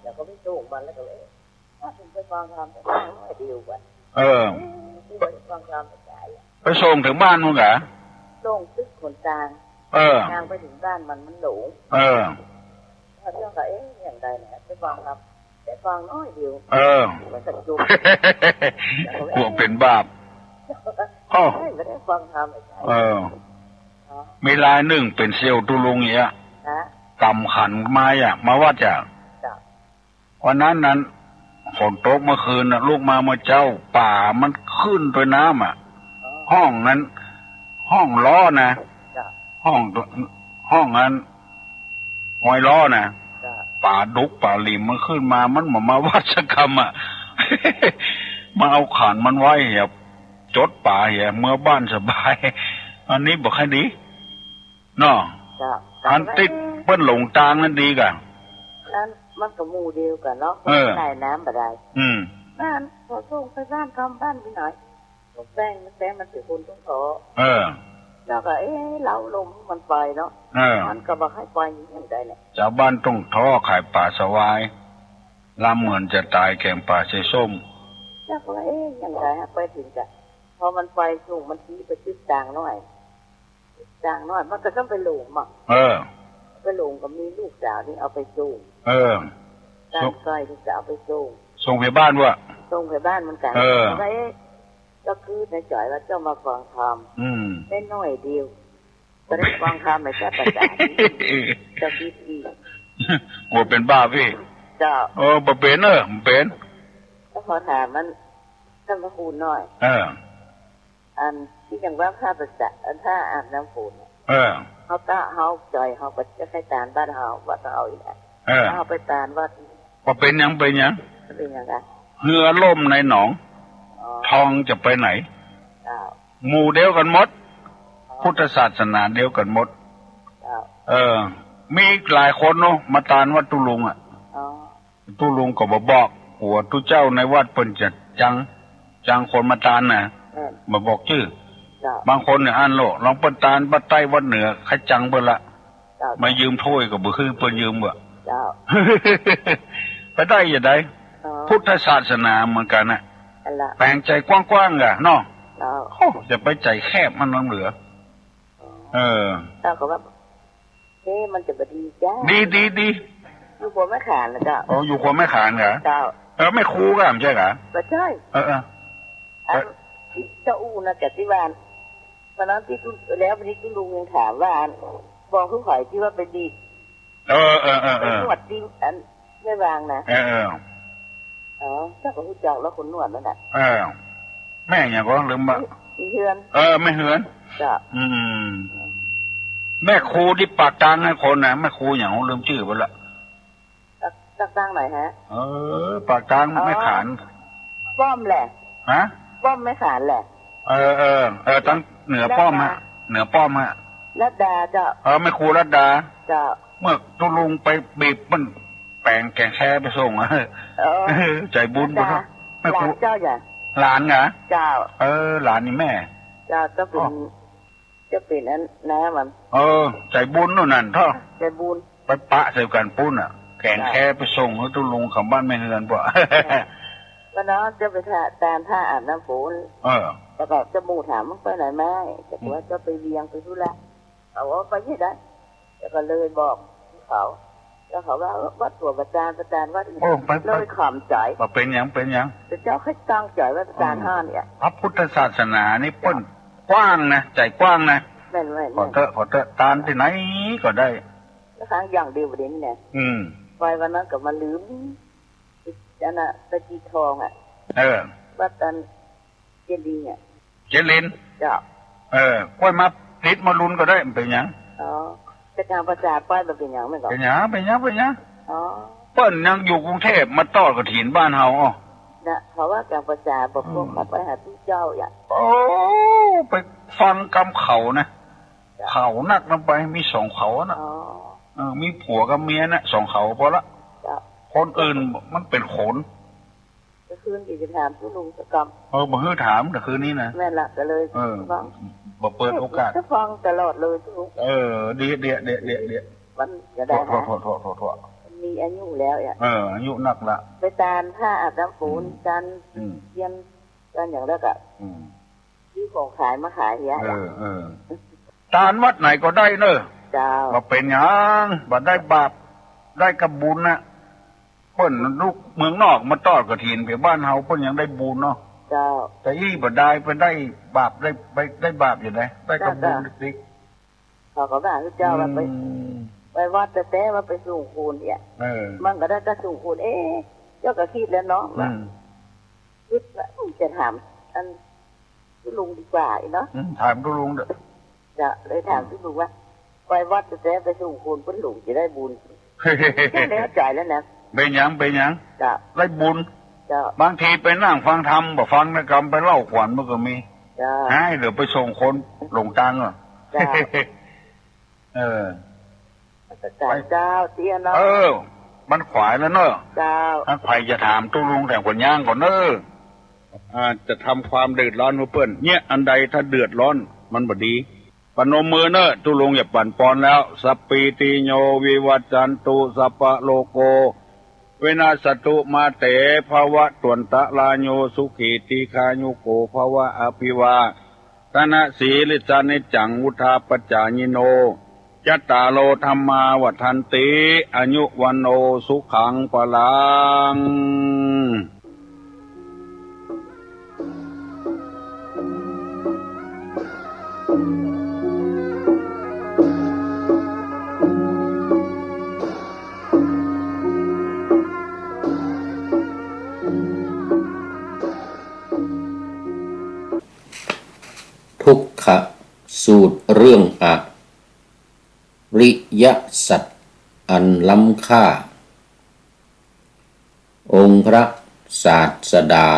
แล้วก็ไปส่งมันแล้วก็เลย ถ้าผมไปฟังธรรมแต่น้อยเดียวอะ เออ ที่ไปฟังธรรมแต่ไกลอะ ไปส่งเถิงบ้านมึงเหรอ ส่งตึกหนตาง เออ ตางไปเถิงบ้านมัน มันหลง เออ แล้วเจ้าก็ เอ๊ะ อย่างใดเนี่ย ไปฟังธรรม ได้ฟังน้อยเดียว เออ มันก็จุก กลัวเป๋นบาป โอ้ ไม่ได้ฟังธรรมเลย เออ มีรายนึ่งเป๋นเสี่ยวตุ๊ลุงอย่างเงี้ย ฮะ กำขันไม้อะ มาวัดจ้ะ จ้ะ วันนั้นนั้น ฝนตกเมื่อคืนน่ะ ลุกมาเมื่อเจ๊า ป๋ามันขึ้นตวยน้ำอะ อ๋อ ห้องนั้น ห้องล้อนะ จ้ะ ห้อง ห้องนั้น ฮอยล้อนะ จ้ะ ป๋าดุกป๋าหลิมมันขึ้นมา มันบ่มาวัดสักกำอะ มาเอาขันมันไว้เหีย จดป๋าเหีย เมือบ้านสบาย อันนี้บ่ค่อยดีเนาะ เจ้า อันตี้เปิ้นหลงตางนั้นดีก่ะ นั้นมันก็หมู่เดียวกั๋นเนาะ เออ ได้น้ำบ่ได้ อืม นั้นเขาส่งไปบ้านเขา บ้านพี่น้อย แป้ง แป้งมันเป๋นคนตรงถ่อ เออ แล้วก็ เอ๊ะ เฮาลมมันไปเนาะ เออ มันก็บ่ใค่ไปอย่างใดแหละ จาวบ้านตรงถ่อขายป๋าสวาย ลำเหมือนจะต๋าย แก๋งป๋าใส่ส้ม แล้วก็ เอ๊ะ อย่างใดฮะ ไปเถิงกะ พอมันไปสูง มันซี้ไปตึกตางน้อย ตึกตางน้อย มันก็ต้องไปหลงอ่ะ เออ ไปหลงก็มีลูกสาวนี่เอาไปส่ง เออ ตางใก้นี่จะเอาไปส่ง ส่งไปบ้านวะ ส่งไปบ้านเหมือนกั๋น เออ แล้วก็ เอ๊ะ ก็คือในใจ๋ว่าเจ้ามาฟังธรรม อืม ได้หน้อยเดียว ก็ได้ฟังธรรมในเจ้าประจา เจ้าคิดอีก กลัวเป๋นบ้าพี่ เจ้า เออ บ่เป๋น เออ บ่เป๋น ก็ขอถามมัน ท่านพระครูหน้อย เออ อันตี้อย่างว่าพระประจา อันพระอาบน้ำฝน เออ เฮาตะ เฮาจ่อย เฮาก็จะใค่ตานบ้านเฮา วัดเฮาอีกอ่ะ เออ เฮาไปตานวัด บ่เป๋นหยัง เป๋นหยัง เป๋นหยังกะ เฮือล่มในหนอง อ๋อ ทองจะไปไหน เจ้า หมู่เดียวกั๋นหมด อ๋อ พุทธศาสนาเดียวกั๋นหมด เจ้า เออ มีอีกหลายคนเนาะ มาตานวัดตุ๊ลุงอ่ะ อ๋อ ตุ๊ลุงก็บ่บอก กั๋วตุ๊เจ้าในวัดเปิ้นจะจัง จังคนมาตานน่ะ อืม บ่บอกจื้อ เจ้า บางคนเนี่ยอั้นโลด ลองเปิ้นตานวัดใต้วัดเหนือ ใค่จังเปิ้นละ เจ้า มายืมถ้วยก็บ่หื้อเปิ้นยืมว่ะ เจ้า ไปได้อย่างใด อ๋อ พุทธศาสนาเหมือนกั๋นน่ะ อันละ แป๋งใจ๋กว้างๆ ก่ะเนาะ เจ้า โอ้ จะไปใจ๋แคบมันนังเหลือ อ๋อ เออ เจ้าก็ว่า เอ๊ะ มันจะบ่ดีจ้า ดี ดี ดี อยู่ขัวแม่ขานน่ะเจ้า อ๋อ อยู่ขัวแม่ขานเหรอ เจ้า เออ แม่ครูก่ะ บ่ใจ้เหรอ บ่ใจ้ เออ เออ อัน เออ ตี้เจ้าอู้น่ะ กะตี้บ้าน วันนั้นตี้ตุ๊ แล้ววันนี้ตุ๊ลุงยังถามว่า อัน บอกคือใผตี้ว่าไปดีด เออ เออ เออ เออ ไปนวดตี้ อัน แม่วางน่ะ เออ เออ อ๋อ เจ้าก็ฮู้จักแล้วคนนวดนั่นน่ะ เออ แม่หยังก็ลืมบ่ แม่เฮือน เออ แม่เฮือน เจ้า อืม แม่ครูตี้ปากตางให้คนน่ะ แม่ครูหยังลืมจื้อไปละ ปาก ปากตางไหนฮะ เออ ปากตาง อ๋อ แม่ขาน ป้อมแหละ ฮะ ป้อมแม่ขานแหละ เออ เออ เออ ตังเหนือป้อมฮะ รัตดา เหนือป้อมฮะ รัตดาเจ้า เออ แม่ครูรัตดา เจ้า เมื่อตุ๊ลุงไปบีบมัน แป๋งแก๋งแคไปส่งอะ เออ ใจ๋บุญ รัตดา เนาะ แม่ครู หลานเจ้าอย่า หลานเหรอ เจ้า เออ หลานนี่แม่ เจ้า เจ้าเป๋น อ๋อ เจ้าเป๋นอันน้ามัน เออ ใจ๋บุญโน่นนั่นเถาะ ใจ๋บุญ ไปปะใส่กั๋นปู๊นน่ะ แก๋งแคไปส่งหื้อตุ๊ลุงเขาบ้านแม่เฮือนปะ ก็เนาะ เจ้าไปตานพระอาบน้ำฝน เออ แล้วก็เจ้าหมู่ถามมึงไปไหนมา เจ้าก็ว่า อืม เจ้าไปเวียงไปธุระ เขาว่าไปตี้ใด แล้วก็เลยบอกเขา แล้วเขาว่า เออ วัดตั๋วประจาน ประจานวัดอีก โอ้ ไป ไป เลยขำใจ๋ บ่เป๋นหยัง เป๋นหยัง แต่เจ้าใค่ตั้งใจ๋ว่าประจาน อืม ห้าเนี่ย พระพุทธศาสนานี่เปิ้นกว้างนะ ใจ๋กว้างนะ แม่น แม่น ขอเต๊อะ ขอเต๊อะ ตานตี้ไหนก็ได้ แล้วครั้งอย่างเดียวเดี๋ยวนี้เนี่ย อืม ไปวันนั้นก็มาลืม อันน่ะ ตะกี้ทองอ่ะ เออ วัดอัน เจดีย์เนี่ย เจริญ เจ้า เออ ก้อยมาติดมาลุนก็ได้ มันเป๋นหยัง อ๋อ แต่กลางภาษาป้ายมันเป๋นหยัง แม่นก่อ เป๋นหยัง เป๋นหยัง เป๋นหยัง อ๋อ เปิ้นยังอยู่กรุงเทพฯ มาตอดกฐินบ้านเฮา อ้อ น่ะ เขาว่ากลางภาษาบอก อืม พวกเขาไปหาตุ๊เจ้าอย่าง โอ้ ไปฟังกำเขานะ เจ้า เขานักนำไป มีสองเขาน่ะ อ๋อ เออ มีผัวกับเมียน่ะ สองเขาพอละ เจ้า คนอื่นมันเป๋นขน ตะคืนก็จะถามตุ๊ลุงสักกำ เออ บ่หื้อถามตะคืนนี้นะ แม่นละ ก็เลย เออ ว่า บ่เปิดโอกาส จะฟังตลอดเลยตุ๊ลุง เออ เดี๋ยว เดี๋ยว เดี๋ยว เดี๋ยว เดี๋ยว มันจะได้นะ โถ่ โถ่ โถ่ โถ่ โถ่ มันมีอายุแล้วอ่ะ เออ อายุนักละ ไปตานพระอาบน้ำฝน อืม ตาน อืม เตียน ตานอย่างแล้วก็ อืม ซื้อของขายมาขายเหีย เออ เออ ตานวัดไหนก็ได้เนอะ เจ้า บ่เป๋นหยัง บ่ได้บาป ได้กับบุญน่ะ เปิ้นลูกเมืองนอกมาตอดกฐินไปบ้านเฮา เปิ้นยังได้บุญเนาะ เจ้า แต่อี้บ่ได้ ไปได้บาป ได้ ไปได้บาปอยู่ไหน ได้กับบุญ เจ้า ติ๊กๆ เขาก็ว่า เจ้าว่าไป อืม ไปวัดแต่ แต่ว่าไปสูงคูณเนี่ย เออ มันก็ได้แต่สูงคูณ เอ๊ะ เจ้าก็กึ๊ดแล้วเนาะ อืม กึ๊ดว่า อืม จะถามอันตุ๊ลุงดีกว่าอีกเนาะ อืม ถามตุ๊ลุงเถอะ จะเลยถามตุ๊ลุงว่า ไปวัดแต่ไปสูงคูณเปิ้นหลงจะได้บุญ แค่แน่ใจ๋แล้วนะ เป๋นหยัง เป๋นหยัง เจ้า ได้บุญ เจ้า บางทีไปนั่งฟังธรรม บ่ฟังนะกำ ไปเล่าขวัญมันก็มี เจ้า หายเหลือไปสองคนหลงตางเหรอ เจ้า เออ เจ้า เตี้ยเนาะ เออ มันขวายแล้วเนาะ เจ้า ถ้าใผจะถามตุ๊ลุงแถมขวัญย่างก่อนเนอะ อ่า จะทำความเดือดร้อนหื้อเปิ้น เนี่ย อันใดถ้าเดือดร้อนมันบ่ดี ประนมมือเนอะ ตุ๊ลุงอย่าปั่นปอนแล้ว สัพพีติโยวิวัชชันตุ สัพพะโรโค วินัสสตุ มาเต ภวัตวันตะราโย สุขี ทีฆายุโก ภวะ อภิวาทะนะสีลิสสะ นิจจัง วุฑฒาปจายิโน จัตตาโร ธัมมา วัฑฒันติ อายุ วัณโณ สุขัง พลัง ทุกขสูตร เรื่องอริยสัจอันล้ำค่า องค์พระศาสดา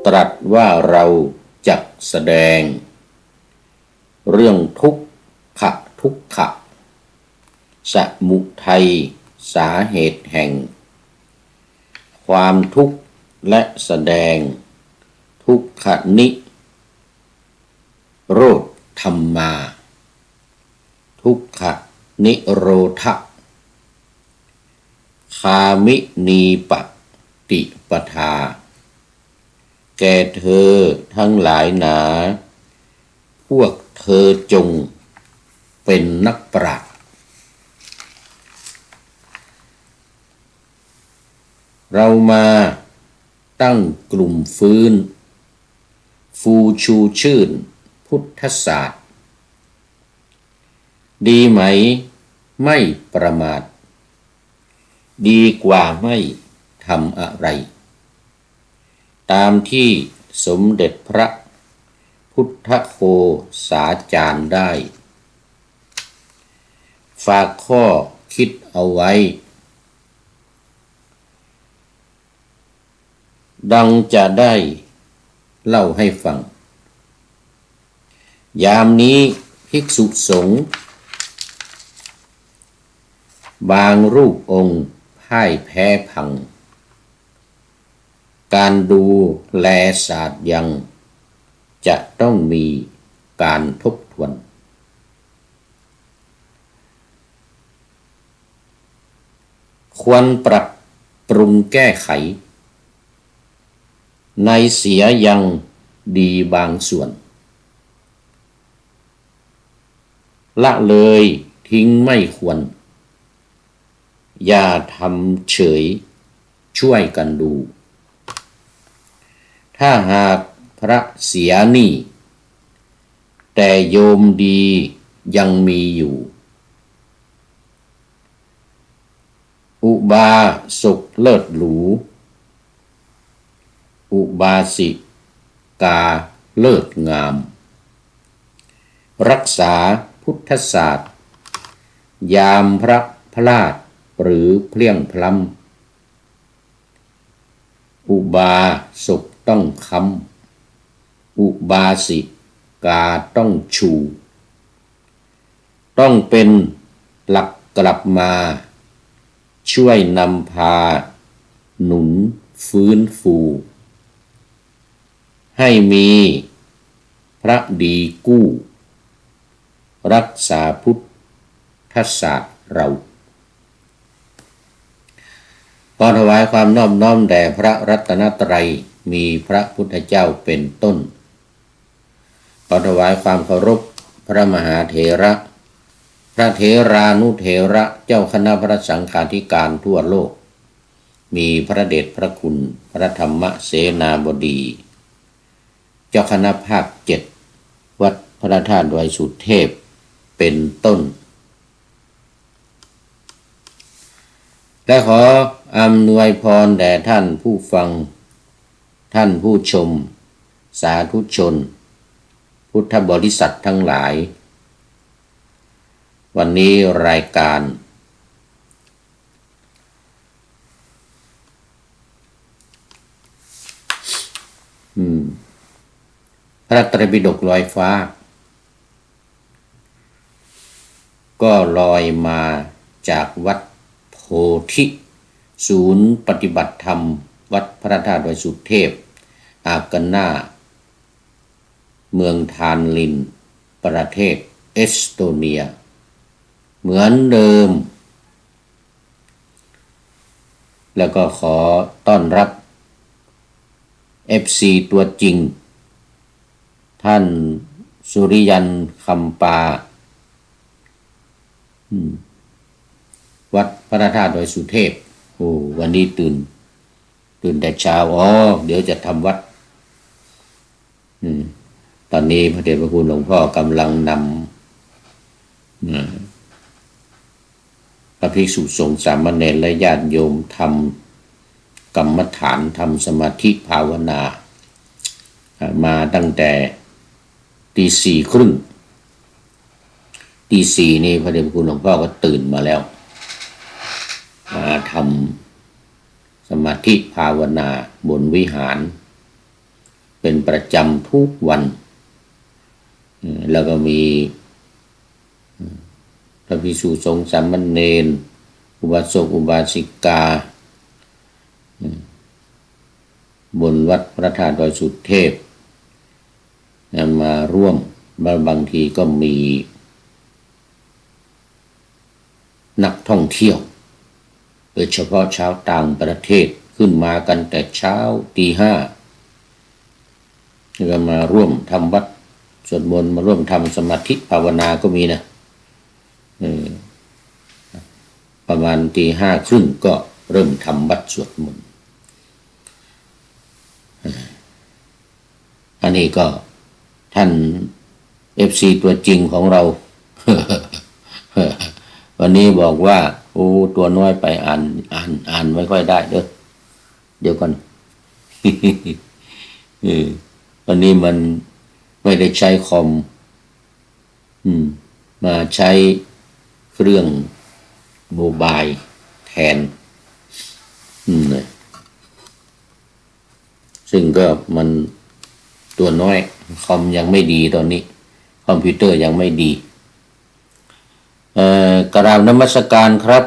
ตรัสว่าเราจักแสดง เรื่องทุกขะ ทุกขะ สมุทัย สาเหตุแห่งความทุกข์ และแสดงทุกขนิโรธธรรมา ทุกขนิโรธคามินีปฏิปทา แก่เธอทั้งหลายหนา พวกเธอจงเป็นนักปราชญ์ เรามาตั้งกลุ่มฟื้น ฟูชูชื่นพุทธศาสตร์ ดีไหมไม่ประมาท ดีกว่าไม่ทำอะไร ตามที่สมเด็จพระพุทธโฆษาจารย์ได้ ฝากข้อคิดเอาไว้ ดังจะได้เล่าให้ฟัง ยามนี้ภิกษุสงฆ์บางรูปองค์พ่ายแพ้พัง การดูแลศาสตร์ยังจะต้องมีการทบทวน ควรปรับปรุงแก้ไข ในเสียยังดีบางส่วน ละเลยทิ้งไม่ควร อย่าทำเฉย ช่วยกันดู ถ้าหากพระเสียนี่ แต่โยมดียังมีอยู่ อุบาสกเลิศหรู อุบาสิกาเลิศงาม รักษาพุทธศาสตร์ ยามพระพลาดหรือเพลี้ยงพล้ำ อุบาสกต้องค้ำ อุบาสิกาต้องชู ต้องเป็นหลักกลับมา ช่วยนำพาหนุนฟื้นฟู ให้มีพระดีกู้ รักษาพุทธศาสตร์เรา ขอถวายความนอบน้อมแด่พระรัตนตรัย มีพระพุทธเจ้าเป็นต้น ขอถวายความเคารพพระมหาเถระ พระเถรานุเถระ เจ้าคณะพระสังฆาธิการทั่วโลก มีพระเดชพระคุณพระธรรมเสนาบดี เจ้าคณะภาคเจ็ด วัดพระธาตุดอยสุเทพ เป็นต้น และขออำนวยพรแด่ท่านผู้ฟัง ท่านผู้ชม สาธุชน พุทธบริษัททั้งหลาย วันนี้รายการ อืม พระไตรปิฎกลอยฟ้า ก็ลอยมาจากวัดโพธิ ศูนย์ปฏิบัติธรรมวัดพระธาตุดอยสุเทพ อากัณณา เมืองทาลลิน ประเทศเอสโตเนีย เหมือนเดิม แล้วก็ขอต้อนรับ เอฟซี ตัวจริง ท่านสุริยันต์ คำปา อืม วัดพระธาตุดอยสุเทพ โอ้ วันนี้ตื่น ตื่นแต่เช้า อ๋อ เดี๋ยวจะทำวัตร อืม ตอนนี้พระเดชพระคุณหลวงพ่อกำลังนำ อ่า พระภิกษุสงฆ์สามเณรและญาติโยมทำกรรมฐาน ทำสมาธิภาวนา อ่า มาตั้งแต่ตีสี่ครึ่ง ตีสี่นี่พระเดชพระคุณหลวงพ่อก็ตื่นมาแล้ว มาทำสมาธิภาวนาบนวิหาร เป็นประจำทุกวัน อืม แล้วก็มี อืม พระภิกษุสงฆ์สามเณร อุบาสกอุบาสิกา อืม บนวัดพระธาตุดอยสุเทพ นะ มาร่วม บาง บางทีก็มี นักท่องเที่ยว โดยเฉพาะชาวต่างประเทศ ขึ้นมากันแต่เช้าตีห้า แล้วก็มาร่วมทำวัตรสวดมนต์ มาร่วมทำสมาธิภาวนาก็มีนะ เออ ประมาณตีห้าครึ่งก็เริ่มทำวัตรสวดมนต์ อันนี้ก็ท่าน เอฟซี ตัวจริงของเรา วันนี้บอกว่า โอ้ ตัวน้อยไปอ่าน อ่าน อ่านไม่ค่อยได้เด้อ เดี๋ยวก่อน เออ วันนี้มันไม่ได้ใช้คอม อืม มาใช้เครื่องโมบายแทน อืม นะ ซึ่งก็มันตัวน้อย คอมยังไม่ดีตอนนี้ คอมพิวเตอร์ยังไม่ดี เอ่อ กราบนมัสการครับ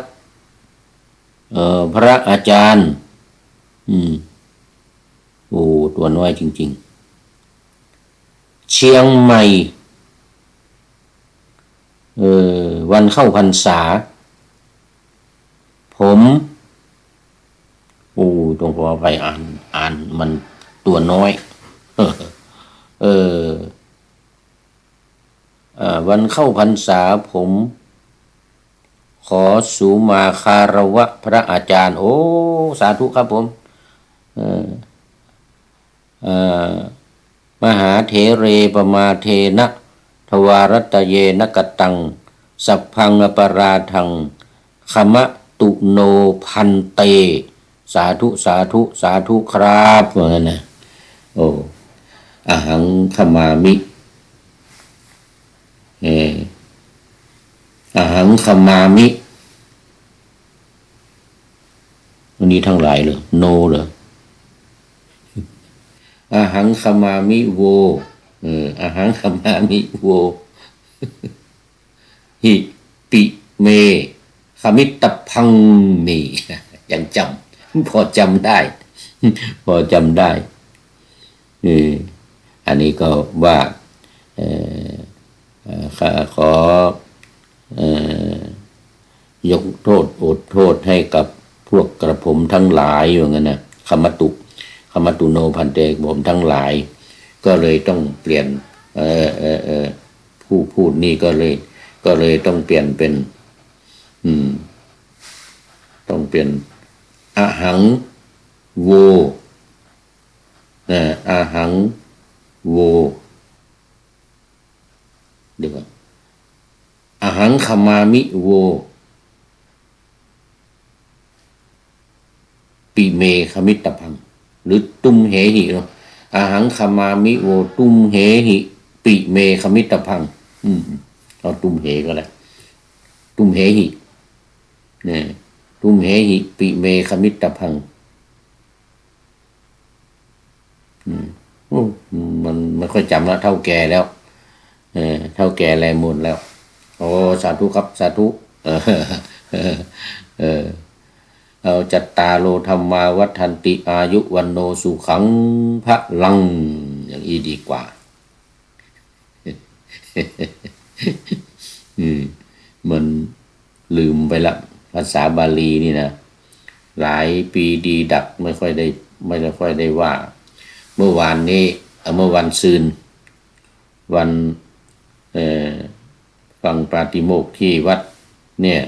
เอ่อ พระอาจารย์ อืม โอ้ ตัวน้อยจริงๆ เชียงใหม่ เอ่อ วันเข้าพรรษา ผม โอ้ ต้องขออภัย อ่าน อ่านมันตัวน้อย เออ เอ่อ วันเข้าพรรษาผม ขอสุมาคารวะพระอาจารย์ โอ้ สาธุครับผม เออ เอ่อ มหาเถเรปมาเทนะ ทวารัตเยนะกตัง สัพพังอปราทัง ขมะตุโนภันเต สาธุ สาธุ สาธุครับ ว่างั้นนะ โอ้ อหังขมามิ เออ อหังขมามิ วันนี้ทั้งหลายเลย โนเหรอ อหังขมามิโว เออ อหังขมามิโว หิปิเม ขมิตตพัง นี่ ยังจำ พอจำได้ พอจำได้ เออ อันนี้ก็ว่า เอ่อ เอ่อ ขอ ขอ เอ่อ ยกโทษอดโทษให้กับพวกกระผมทั้งหลาย ว่างั้นนะ ขมตุ ขมตุโนภันเต ผมทั้งหลาย ก็เลยต้องเปลี่ยน เอ่อ เอ่อ เอ่อ ผู้พูดนี่ก็เลย ก็เลยต้องเปลี่ยนเป็น อืม ต้องเปลี่ยน อหังโว นะ อหังโว เดี๋ยวก่อน อหังขมามิโว ปิเม ขมิตตพัง หรือตุมเหหิเนาะ อหังขมามิโว ตุมเหหิ ปิเม ขมิตตพัง อืม เอาตุมเหก็ได้ ตุมเหหิ เนี่ย ตุมเหหิ ปิเม ขมิตตพัง อืม อืม มันไม่ค่อยจ๋ำละ เฒ่าแก่แล้ว เออ เฒ่าแก่แลหมดแล้ว โอ้ สาธุครับ สาธุ เออ เออ เอา จัตตาโร ธัมมา วัฑฒันติ อายุ วัณโณ สุขัง พลัง อย่างอี้ดีกว่า อืม มันลืมไปละ ภาษาบาลีนี่นะ หลายปีดีดักไม่ค่อยได้ ไม่ได้ค่อยได้ว่า เมื่อวานนี้ เอ่อ เมื่อวันซืน วัน เอ่อ ฟังปาติโมกข์ที่วัดเนี่ย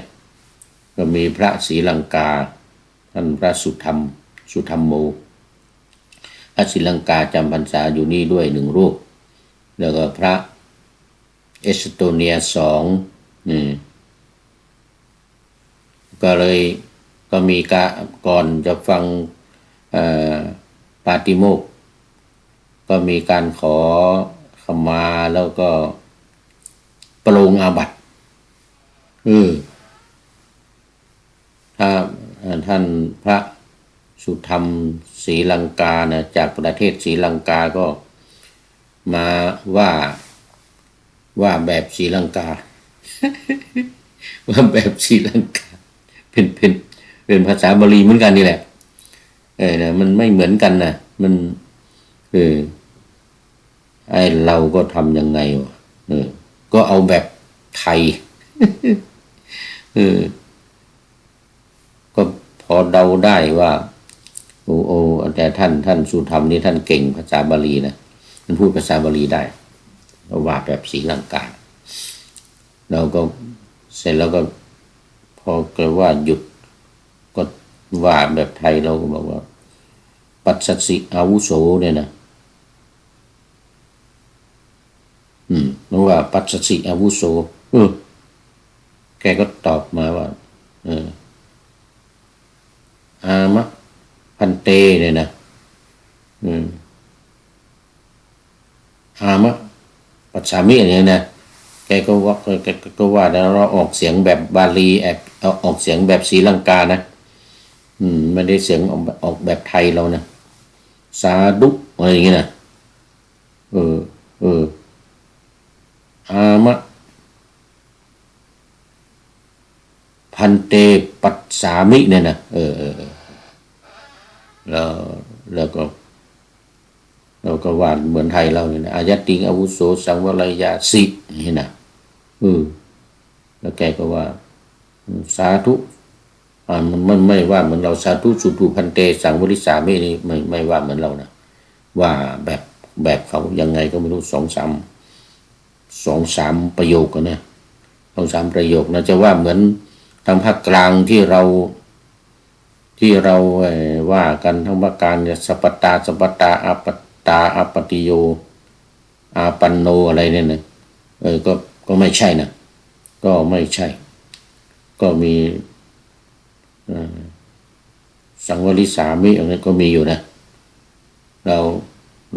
ก็มีพระศรีลังกา ท่านพระสุธรรม สุธรรมโม พระศรีลังกาจำพรรษาอยู่นี่ด้วยหนึ่งรูป แล้วก็พระเอสโตเนียสอง นี่ ก็เลย ก็มีกะ ก่อนจะฟัง เอ่อ ปาติโมกข์ ก็มีการขอขมา แล้วก็ปลงอาบัติ เออ ถ้า เอ่อ ท่านพระสุธรรมศรีลังกานะ จากประเทศศรีลังกา ก็มาว่า ว่าแบบศรีลังกา ว่าแบบศรีลังกา เป็น เป็น เป็นภาษาบาลีเหมือนกันนี่แหละ เออ นะ มันไม่เหมือนกันนะ มัน เออ ไอ้เราก็ทำยังไงวะ เออ ก็เอาแบบไทย เออ ก็พอเดาได้ว่า โอ้ โอ้ แต่ท่าน ท่านสุธรรมนี่ท่านเก่งภาษาบาลีนะ มันพูดภาษาบาลีได้ ก็ว่าแบบศรีลังกา เราก็ เสร็จแล้วก็ พอแกว่าหยุด ก็ว่าแบบไทย เราก็บอกว่า ปัสสสิอาวุโส เนี่ยนะ อืม มันว่า ปัสสสิอาวุโส เออ แกก็ตอบมาว่า เออ อามะ ภันเต เนี่ยนะ อืม อามะ ปัสสามิ เนี่ยนะ แกก็ว่า แกก็ว่าแล้วเราออกเสียงแบบบาลี แอบ เอาออกเสียงแบบศรีลังกานะ อืม ไม่ได้เสียงออกแบบ ออกแบบไทยเรานะ สาธุ อะไรอย่างงี้นะ เออ เออ อามะ ภันเต ปัสสามิ เนี่ยนะ เออ เออ เออ แล้ว แล้วก็ เราก็ว่าเหมือนไทยเราเนี่ยนะ อายัตติง อาวุโส สังวรยาสิ นี่นะ เออ แล้วแกก็ว่า อืม สาธุ อ่า มัน มันไม่ว่าเหมือนเรา สาธุ สุตุ ภันเต สังวริสสามิ นี่ไม่ ไม่ว่าเหมือนเรานะ ว่าแบบ แบบเขายังไงก็ไม่รู้ สองสาม สองสามประโยคอะนะ สองสามประโยคนะ จะว่าเหมือนทางภาคกลางที่เรา ที่เรา เอ่อ ว่ากันทางภาคกลางเนี่ย สัปปตา สัปปตา อาปัตตา อาปัตติโย อาปันโน อะไรเนี่ยนะ เออ ก็ ก็ไม่ใช่นะ ก็ไม่ใช่ ก็มี เอ่อ สังวริสสามิ อันนี้ก็มีอยู่นะ เรา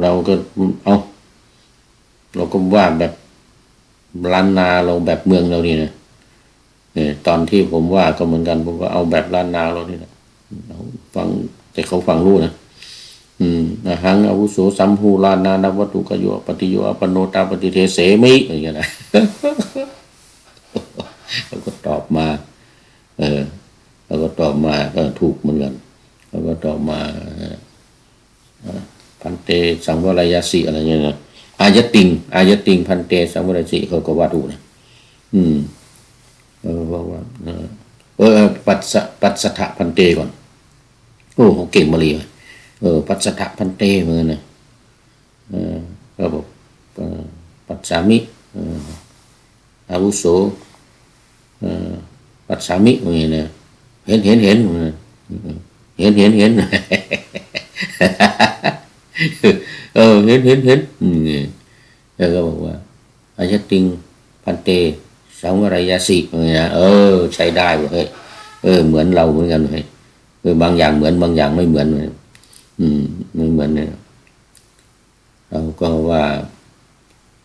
เราก็ เอา เราก็ว่าแบบล้านนาเรา แบบเมืองเรานี่นะ เออ ตอนที่ผมว่าก็เหมือนกัน ผมก็เอาแบบล้านนาเรานี่แหละ เอาฟัง แต่เขาฟังรู้นะ อืม อหัง อาวุโส สัมภูรานา นวัตถุกโย อาปัตติโย อาปันโน ตาปฏิเทเสมิ อย่างเงี้ยนะ เขาก็ตอบมา เออ เขาก็ตอบมา ก็ถูกเหมือนกัน เขาก็ตอบมา เอ่อ เอ่อ ภันเต สังวรยาสิ อะไรเนี่ยนะ อายัตติง อายัตติง ภันเต สังวรยาสิ เขาก็ว่าถูกนะ อืม เออ บอกว่า เออ เออ ปัสสะ ปัสสัทธะ ภันเต ก่อน โอ้ เขาเก่งบาลีเว้ย เออ ปัสสัทธะ ภันเต เหมือนกันนะ เออ ก็บอก เออ ปัสสามิ เออ อาวุโส เออ ปัสสามิ ว่างี้นะ เห็น เห็น เห็น เห็น เห็น เห็น เออ เห็น เห็น เห็น อืม แล้วก็บอกว่า อายัตติง ภันเต สังวรยาสิ ว่างี้นะ เออ ใช้ได้เว้ย เฮ้ย เออ เหมือนเราเหมือนกันเว้ย เออ บางอย่างเหมือน บางอย่างไม่เหมือนเว้ย อืม ไม่เหมือนเนี่ย เราก็ว่า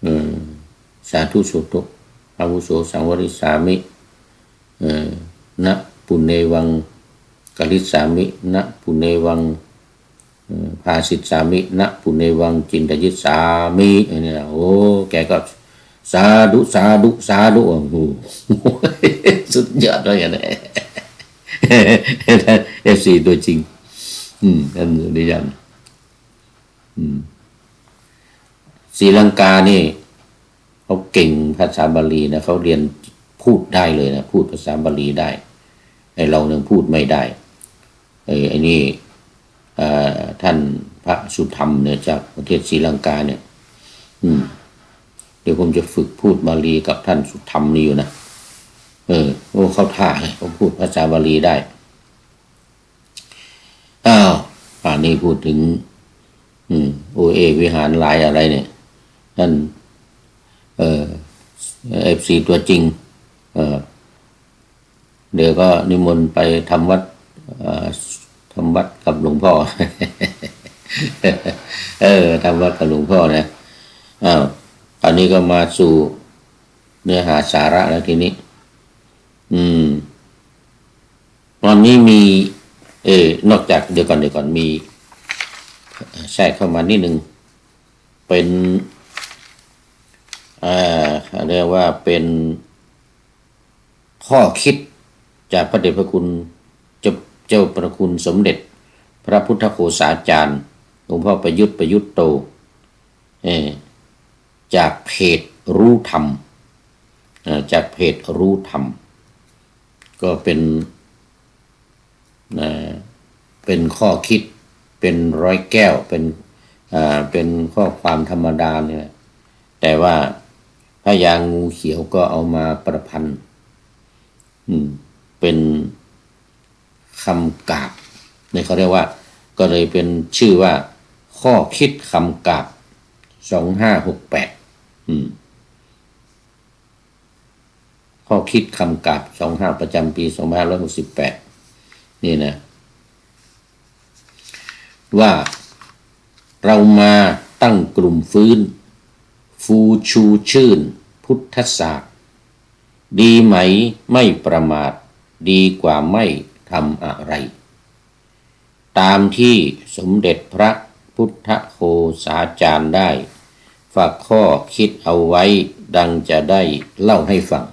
เออ สาธุ สุตุ อาวุโส สังวริสสามิ เออ นะปุเนวัง กริสสามิ นะปุเนวัง เออ ภาสิสสามิ นะ ปุเนวัง จินตยิสสามิ เออ เนี่ย โอ้ แกก็ สาธุ สาธุ สาธุ โอ้โห สุดยอดเลยนะ เอฟซี ตัวจริง อืม ท่านสุริยัน อืม ศรีลังกานี่ เขาเก่งภาษาบาลีนะ เขาเรียนพูดได้เลยนะ พูดภาษาบาลีได้ ไอ้เรายังพูดไม่ได้ เออ ไอ้นี่ เอ่อ ท่านพระสุธรรมเนี่ย จากประเทศศรีลังกาเนี่ย อืม เดี๋ยวผมจะฝึกพูดบาลีกับท่านสุธรรมนี่อยู่นะ เออ โอ้ เข้าท่าเลย เขาพูดภาษาบาลีได้ อ้าว ป่านนี้พูดถึง อืม โอเอ วิหารหลายอะไรเนี่ย ท่าน เอ่อ เอฟซี ตัวจริง เอ่อ เดี๋ยวก็นิมนต์ไปทำวัด เอ่อ ทำวัดกับหลวงพ่อ เออ ทำวัดกับหลวงพ่อนะ อ้าว คราวนี้ก็มาสู่เนื้อหาสาระแล้วทีนี้ อืม วันนี้มี เอ่อ นอกจาก เดี๋ยวก่อน เดี๋ยวก่อน มี แทรกเข้ามานิดนึง เป็น เอ่อ เรียกว่าเป็นข้อคิดจากพระเดชพระคุณ เจ้า เจ้าประคุณสมเด็จพระพุทธโฆษาจารย์ หลวงพ่อประยุทธ์ ประยุทธ์โต เอ่อ จากเพจรู้ธรรม เอ่อ จากเพจรู้ธรรม ก็เป็น นะ เป็นข้อคิด เป็นร้อยแก้ว เป็น อ่า เป็นข้อความธรรมดาเนี่ย แต่ว่าพญางูเขียวก็เอามาประพันธ์ อืม เป็นคำกาบ นี่เขาเรียกว่า ก็เลยเป็นชื่อว่า ข้อคิดคำกาบ สองห้าหกแปด อืม ข้อคิดคำกาบ สองห้า ประจำปี สองพันห้าร้อยหกสิบแปด นี่นะ ว่า เรามาตั้งกลุ่มฟื้น ฟูชูชื่นพุทธศาสตร์ ดีไหมไม่ประมาท ดีกว่าไม่ทำอะไร ตามที่สมเด็จพระพุทธโฆษาจารย์ได้ฝากข้อคิดเอาไว้ ดังจะได้เล่าให้ฟัง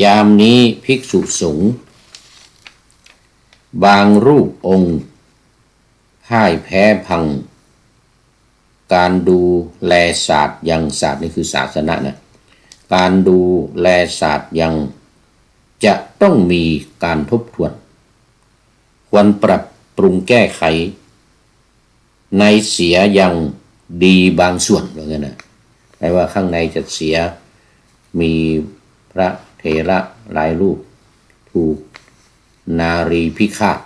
ยามนี้ภิกษุสงฆ์บางรูปองค์พ่ายแพ้พัง การดูแลศาสตร์ยัง ศาสตร์นี่คือศาสนะนะ การดูแลศาสตร์ยัง จะต้องมีการทบทวน ควรปรับปรุงแก้ไข ในเสียยังดีบางส่วน ว่างั้นนะ แปลว่าข้างในจะเสีย มีพระเถระหลายรูป ถูกนารีพิฆาต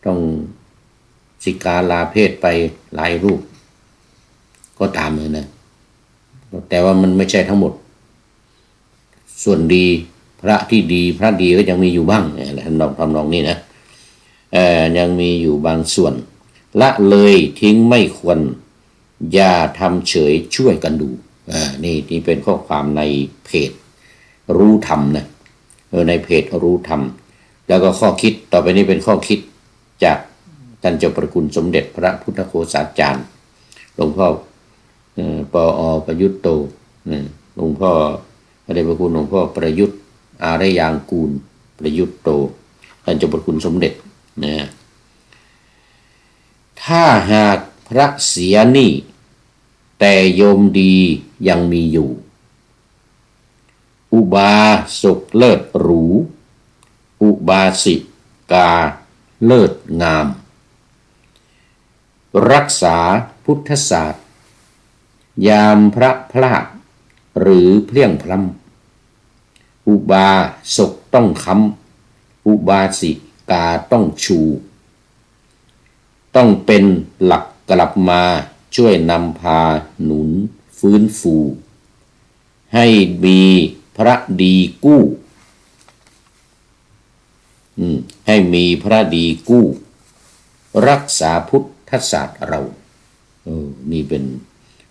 ต้องสิกขาลาเพศไปหลายรูป ก็ตามเลยนะ แต่ว่ามันไม่ใช่ทั้งหมด ส่วนดี พระที่ดี พระดีก็ยังมีอยู่บ้าง เนี่ย ทำนอง ทำนองนี้นะ เอ่อ ยังมีอยู่บางส่วน ละเลยทิ้งไม่ควร อย่าทำเฉย ช่วยกันดู อ่า นี่ นี่เป็นข้อความในเพจรู้ธรรมนะ เออ ในเพจรู้ธรรม แล้วก็ข้อคิดต่อไปนี้เป็นข้อคิดจากท่านเจ้าประคุณสมเด็จพระพุทธโฆษาจารย์ หลวงพ่อ เอ่อ ปอ ประยุทธ์โต เอ่อ หลวงพ่อ พระเดชพระคุณหลวงพ่อประยุทธ์ อารยางกูล ประยุทธ์โต ท่านเจ้าประคุณสมเด็จ นะ ถ้าหากพระเสียนี่ แต่โยมดียังมีอยู่ อุบาสกเลิศหรู อุบาสิกาเลิศงาม รักษาพุทธศาสตร์ ยามพระพลาดหรือเพลี่ยงพล้ำ อุบาสกต้องค้ำ อุบาสิกาต้องชู ต้องเป็นหลักกลับมาช่วยนำพาหนุนฟื้นฟู ให้มีพระดีกู้ อืม ให้มีพระดีกู้ รักษาพุทธศาสตร์เรา เออ นี่เป็น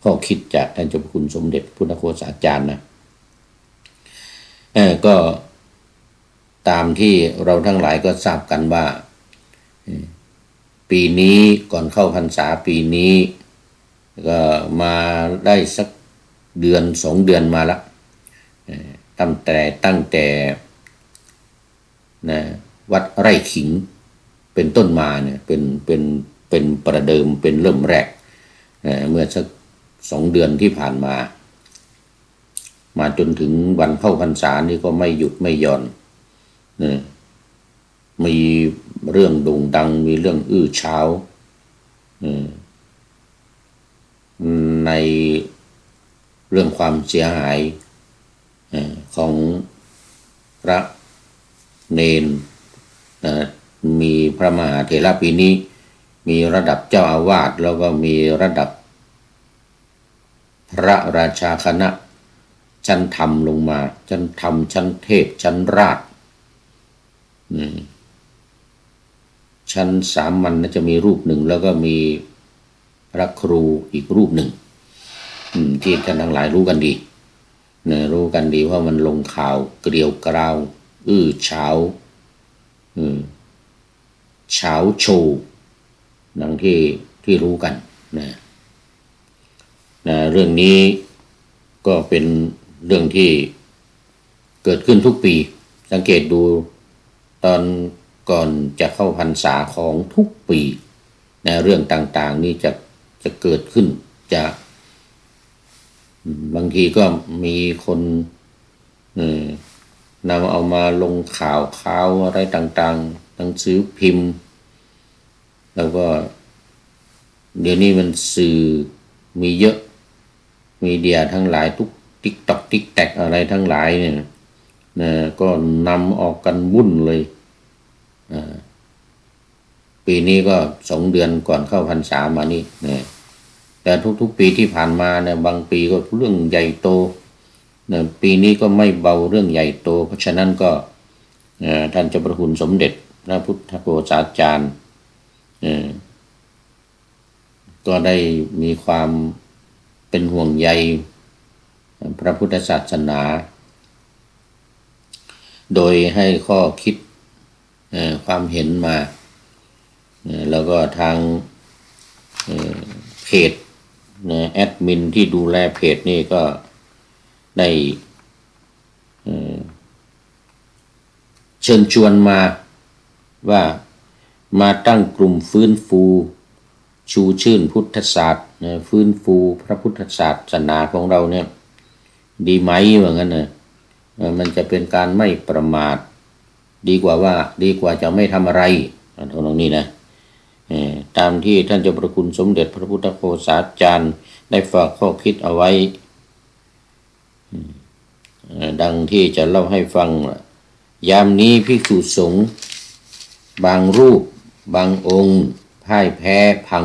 ข้อคิดจากท่านเจ้าพระคุณสมเด็จพุทธโฆษาจารย์นะ เออ ก็ตามที่เราทั้งหลายก็ทราบกันว่า เอ่อ ปีนี้ ก่อนเข้าพรรษาปีนี้ ก็มาได้สักเดือนสองเดือนมาละ เอ่อ ตั้งแต่ ตั้งแต่ นะ วัดไร่ขิงเป็นต้นมาเนี่ย เป็น เป็น เป็นประเดิม เป็นเริ่มแรก เอ่อ เมื่อสักสองเดือนที่ผ่านมา มาจนถึงวันเข้าพรรษานี่ก็ไม่หยุดไม่หย่อน เอ่อ มีเรื่องโด่งดัง มีเรื่องอื้อฉาว เอ่อ ในเรื่องความเสียหาย เอ่อ ของพระเณร นะ มีพระมหาเถระปีนี้ มีระดับเจ้าอาวาส แล้วก็มีระดับพระราชาคณะ ชั้นธรรมลงมา ชั้นธรรม ชั้นเทพ ชั้นราช อืม ชั้นสามัญน่าจะมีรูปหนึ่ง แล้วก็มีพระครูอีกรูปหนึ่ง อืม ที่ท่านทั้งหลายรู้กันดี นะ รู้กันดีว่ามันลงข่าวเกลียวกราว อื้อฉาว อืม ฉาวโชว์ ดังที่ ที่รู้กัน นะ นะ เรื่องนี้ก็เป็นเรื่องที่เกิดขึ้นทุกปี สังเกตดูตอนก่อนจะเข้าพรรษาของทุกปี นะ เรื่องต่างๆ นี่จะ จะเกิดขึ้น จะ อืม บางทีก็มีคน เอ่อ นำเอามาลงข่าวคราวอะไรต่างๆ หนังสือพิมพ์ แล้วก็เดี๋ยวนี้มันสื่อมีเยอะ มีเดียทั้งหลาย ทุกติ๊กต็อก ติ๊กแต็ก อะไรทั้งหลายเนี่ย นะ ก็นำออกกันวุ่นเลย อ่า ปีนี้ก็สองเดือนก่อนเข้าพรรษามานี่นะ แต่ทุกๆ ปีที่ผ่านมาเนี่ย บางปีก็เรื่องใหญ่โตนะ ปีนี้ก็ไม่เบาเรื่องใหญ่โต เพราะฉะนั้นก็ เอ่อ ท่านเจ้าพระคุณสมเด็จพระพุทธโฆษาจารย์ เอ่อ ก็ได้มีความเป็นห่วงใยพระพุทธศาสนา โดยให้ข้อคิด เอ่อ ความเห็นมา เอ่อ แล้วก็ทาง เอ่อ เพจนะ แอดมินที่ดูแลเพจนี่ก็ได้ เอ่อ เชิญชวนมาว่ามาตั้งกลุ่มฟื้นฟู ชูชื่นพุทธศาสนา นะ ฟื้นฟูพระพุทธศาสนาของเราเนี่ย ดีไหม ว่างั้นนะ เอ่อ มันจะเป็นการไม่ประมาท ดีกว่าว่า ดีกว่าจะไม่ทำอะไร อ่ะ ทำนองนี้นะ เอ่อ ตามที่ท่านเจ้าพระคุณสมเด็จพระพุทธโฆษาจารย์ได้ฝากข้อคิดเอาไว้ อืม เอ่อ ดังที่จะเล่าให้ฟังว่า ยามนี้ภิกษุสงฆ์บางรูป บางองค์ พ่ายแพ้พัง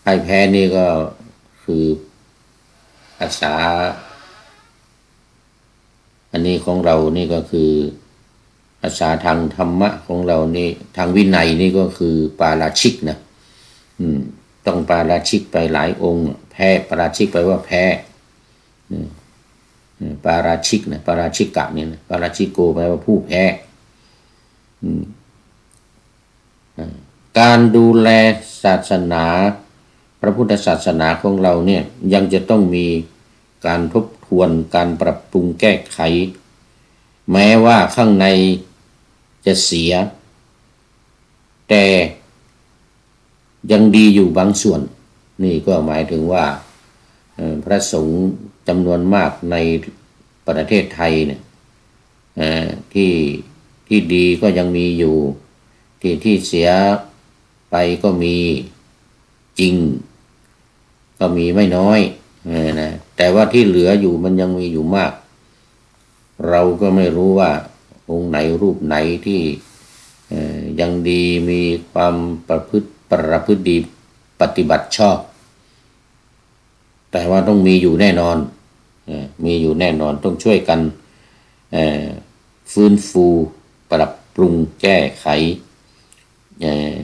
พ่ายแพ้นี่ก็คือภาษา อันนี้ของเรานี่ก็คือ ภาษาทางธรรมะของเรานี่ ทางวินัยนี่ก็คือปาราชิกนะ อืม ต้องปาราชิกไปหลายองค์ แพ้ ปาราชิกแปลว่าแพ้ อืม อืม ปาราชิกนะ ปาราชิกะเนี่ยนะ ปาราชิโก แปลว่าผู้แพ้ อืม อ่า การดูแลศาสนา พระพุทธศาสนาของเราเนี่ย ยังจะต้องมีการทบทวน การปรับปรุงแก้ไข แม้ว่าข้างในจะเสีย แต่ยังดีอยู่บางส่วน นี่ก็หมายถึงว่า เอ่อ พระสงฆ์จำนวนมากในประเทศไทยเนี่ย เอ่อ ที่ ที่ดีก็ยังมีอยู่ ที่ ที่เสียไปก็มีจริง ก็มีไม่น้อย เออ นะ แต่ว่าที่เหลืออยู่มันยังมีอยู่มาก เราก็ไม่รู้ว่าองค์ไหนรูปไหนที่ เอ่อ ยังดี มีความประพฤติ ประพฤติดี ปฏิบัติชอบ แต่ว่าต้องมีอยู่แน่นอน เอ่อ มีอยู่แน่นอน ต้องช่วยกัน เอ่อ ฟื้นฟู ปรับปรุง แก้ไข เอ่อ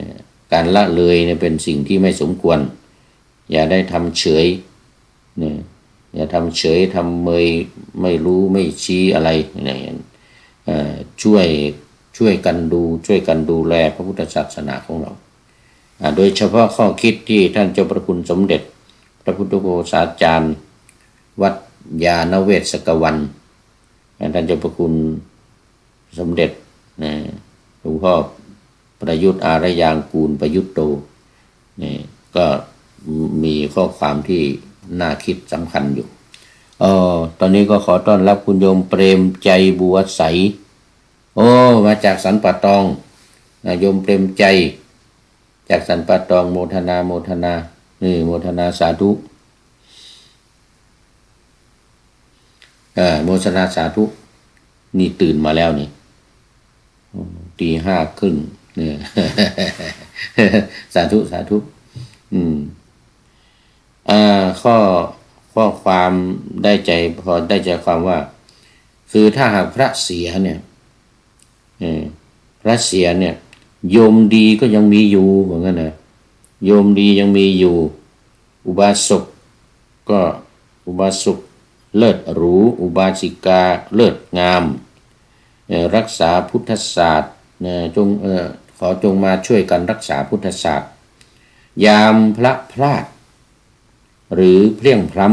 การละเลยเนี่ยเป็นสิ่งที่ไม่สมควร อย่าได้ทำเฉย เนี่ย อย่าทำเฉย ทำเมย ไม่รู้ ไม่ชี้อะไร เนี่ย เอ่อ ช่วย ช่วยกันดู ช่วยกันดูแลพระพุทธศาสนาของเรา อ่า โดยเฉพาะข้อคิดที่ท่านเจ้าพระคุณสมเด็จพระพุทธโฆษาจารย์วัดยาณเวศกวัน อ่า ท่านเจ้าพระคุณสมเด็จ นะ หลวงพ่อประยุทธ์อารยางกูลประยุทธ์โต นี่ก็มีข้อความที่น่าคิดสำคัญอยู่ เอ่อ ตอนนี้ก็ขอต้อนรับคุณโยมเปรมใจบัวใส โอ้ มาจากสันป่าตอง นะ โยมเปรมใจ จากสันป่าตอง โมทนา โมทนา นี่ โมทนาสาธุ เอ่อ โมทนาสาธุ นี่ตื่นมาแล้วนี่ โอ้ ตีห้าครึ่ง เนี่ย สาธุ สาธุ อืม อ่า ข้อ ข้อความได้ใจ พอได้ใจความว่า คือถ้าหากพระเสียเนี่ย เออ พระเสียเนี่ย โยมดีก็ยังมีอยู่ ว่างั้นนะ โยมดียังมีอยู่ อุบาสกก็อุบาสกเลิศหรู อุบาสิกาเลิศงาม เอ่อ รักษาพุทธศาสตร์นะ จง เอ่อ ขอจงมาช่วยกันรักษาพุทธศาสตร์ ยามพระพลาด หรือเพลียงพล้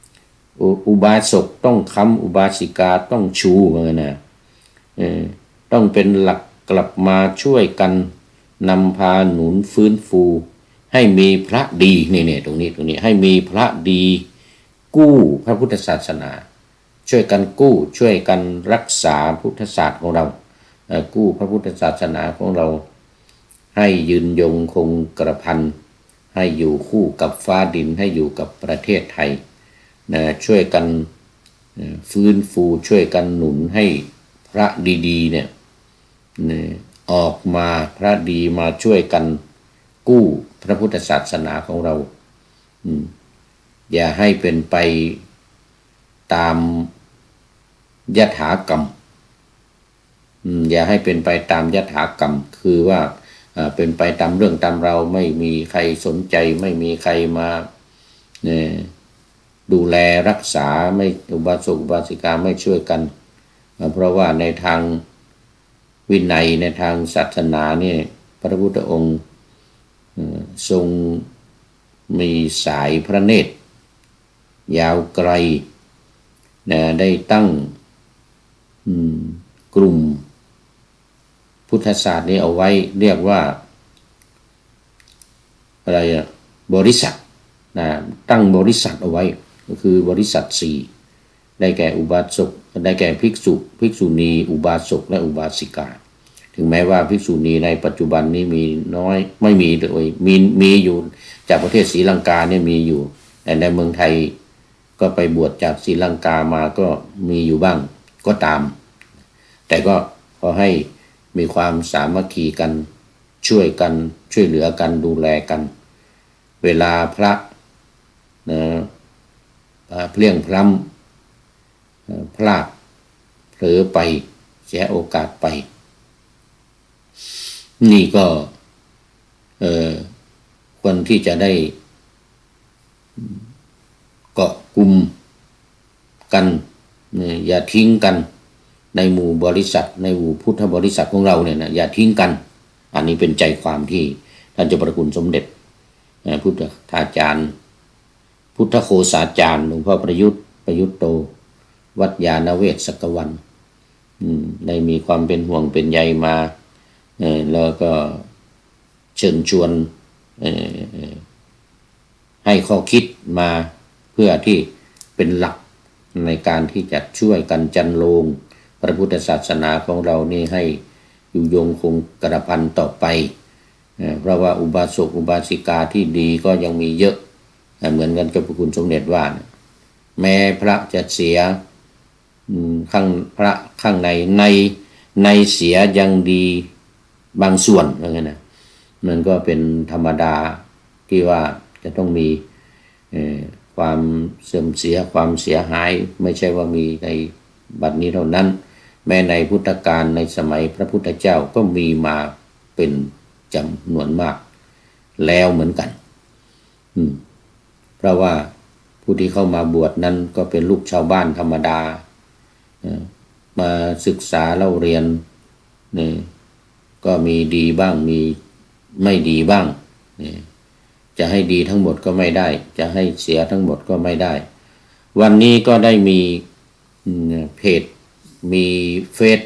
ำ อุ- อุบาสกต้องค้ำ อุบาสิกาต้องชู ว่างั้นนะ เออ ต้องเป็นหลักกลับมาช่วยกันนำพาหนุนฟื้นฟู ให้มีพระดี นี่ นี่ ตรงนี้ ตรงนี้ ให้มีพระดีกู้พระพุทธศาสนา ช่วยกันกู้ ช่วยกันรักษาพุทธศาสตร์ของเรา เอ่อ กู้พระพุทธศาสนาของเรา ให้ยืนยงคงกระพัน ให้อยู่คู่กับฟ้าดิน ให้อยู่กับประเทศไทย นะ ช่วยกัน เอ่อ ฟื้นฟู ช่วยกันหนุนให้พระดีๆ เนี่ย นะ ออกมา พระดีมาช่วยกันกู้พระพุทธศาสนาของเรา อืม อย่าให้เป็นไปตามยถากรรม อืม อย่าให้เป็นไปตามยถากรรม คือว่า เอ่อ เป็นไปตามเรื่องตามราว ไม่มีใครสนใจ ไม่มีใครมา เอ่อ ดูแลรักษา ไม่ อุบาสกอุบาสิกาไม่ช่วยกัน เอ่อ เพราะว่าในทางวินัย ในทางศาสนาเนี่ย พระพุทธองค์ เอ่อ ทรงมีสายพระเนตรยาวไกล นะ ได้ตั้ง อืม กลุ่มพุทธศาสตร์นี้เอาไว้ เรียกว่า อะไรอะ บริษัท นะ ตั้งบริษัทเอาไว้ ก็คือบริษัทสี่ ได้แก่อุบาสก ได้แก่ภิกษุ ภิกษุณี อุบาสก และอุบาสิกา ถึงแม้ว่าภิกษุณีในปัจจุบันนี้มีน้อย ไม่มีเลย มี มีอยู่จากประเทศศรีลังกาเนี่ยมีอยู่ แต่ในเมืองไทยก็ไปบวชจากศรีลังกามาก็มีอยู่บ้างก็ตาม แต่ก็ขอให้มีความสามัคคีกัน ช่วยกัน ช่วยเหลือกัน ดูแลกัน เวลาพระ นะ อ่า เพลียงพล้ำ เอ่อ พลาด เผลอไป เสียโอกาสไป นี่ก็ เอ่อ ควรที่จะได้เกาะกุมกัน เนี่ย อย่าทิ้งกัน ในหมู่บริษัท ในหมู่พุทธบริษัทของเราเนี่ยนะ อย่าทิ้งกัน อันนี้เป็นใจความที่ท่านเจ้าพระคุณสมเด็จ เอ่อ พุทธาจารย์ พุทธโฆษาจารย์ หลวงพ่อประยุทธ์ ประยุทธ์โต วัดยาณเวศกวัน อืม ได้มีความเป็นห่วงเป็นใยมา เอ่อ แล้วก็เชิญชวน เอ่อ ให้ข้อคิดมา เพื่อที่เป็นหลักในการที่จะช่วยกันจันโลงพระพุทธศาสนาของเรานี่ให้อยู่ยงคงกระพันต่อไป เอ่อ เพราะว่าอุบาสกอุบาสิกาที่ดีก็ยังมีเยอะ เอ่อ เหมือนกันกับพระคุณสมเด็จว่านะ แม้พระจะเสีย อืม ข้าง พระข้างใน ใน ในเสียยังดีบางส่วน ว่างั้นนะ มันก็เป็นธรรมดาที่ว่าจะต้องมี เอ่อ ความเสื่อมเสีย ความเสียหาย ไม่ใช่ว่ามีในบัดนี้เท่านั้น แม้ในพุทธกาล ในสมัยพระพุทธเจ้าก็มีมาเป็นจำนวนมากแล้วเหมือนกัน อืม เพราะว่าผู้ที่เข้ามาบวชนั้นก็เป็นลูกชาวบ้านธรรมดา เอ่อ มาศึกษาเล่าเรียน เนี่ย ก็มีดีบ้าง มีไม่ดีบ้าง นี่ จะให้ดีทั้งหมดก็ไม่ได้ จะให้เสียทั้งหมดก็ไม่ได้ วันนี้ก็ได้มี อืม เพจ มีเฟซ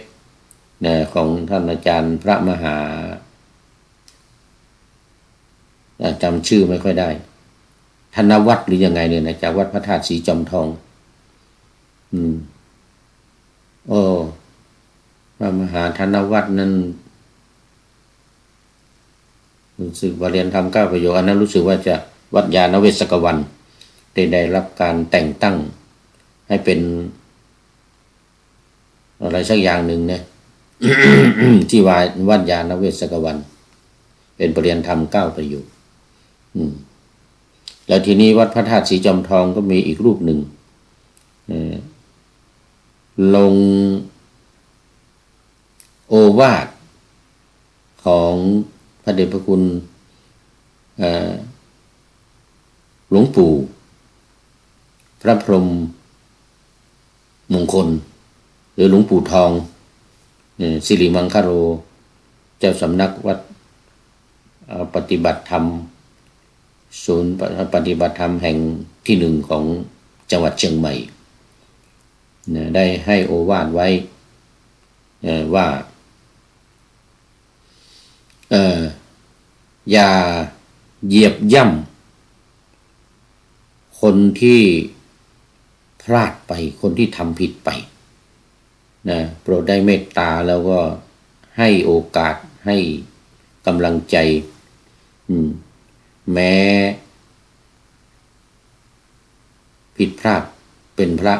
นะ ของท่านอาจารย์พระมหา อ่า จำชื่อไม่ค่อยได้ ธนวัฒน์หรือยังไงเนี่ยนะ จากวัดพระธาตุศรีจอมทอง อืม โอ้ พระมหาธนวัฒน์นั้น รู้สึกว่าเรียนธรรมเก้าประโยค อันนั้นรู้สึกว่าจะวัดยาณเวศกวัน ได้ ได้รับการแต่งตั้งให้เป็น อะไรสักอย่างหนึ่งนะ ที่ว่าวัดยาณเวศกวัน เป็นประเรียนธรรมเก้าประโยค อืม แล้วทีนี้วัดพระธาตุศรีจอมทองก็มีอีกรูปหนึ่ง เอ่อ ลงโอวาทของพระเดชพระคุณ เอ่อ หลวงปู่ พระพรหมมงคล หรือหลวงปู่ทอง เอ่อ สิริมังคโล เจ้าสำนักวัด เอ่อ ปฏิบัติธรรม ศูนย์ปฏิบัติธรรมแห่งที่หนึ่งของจังหวัดเชียงใหม่ นะ ได้ให้โอวาทไว้ เอ่อ ว่า เอ่อ อย่าเหยียบย่ำคนที่พลาดไป คนที่ทำผิดไป นะ โปรดได้เมตตาแล้วก็ให้โอกาส ให้กำลังใจ อืม แม้ผิดพลาด เป็นพระ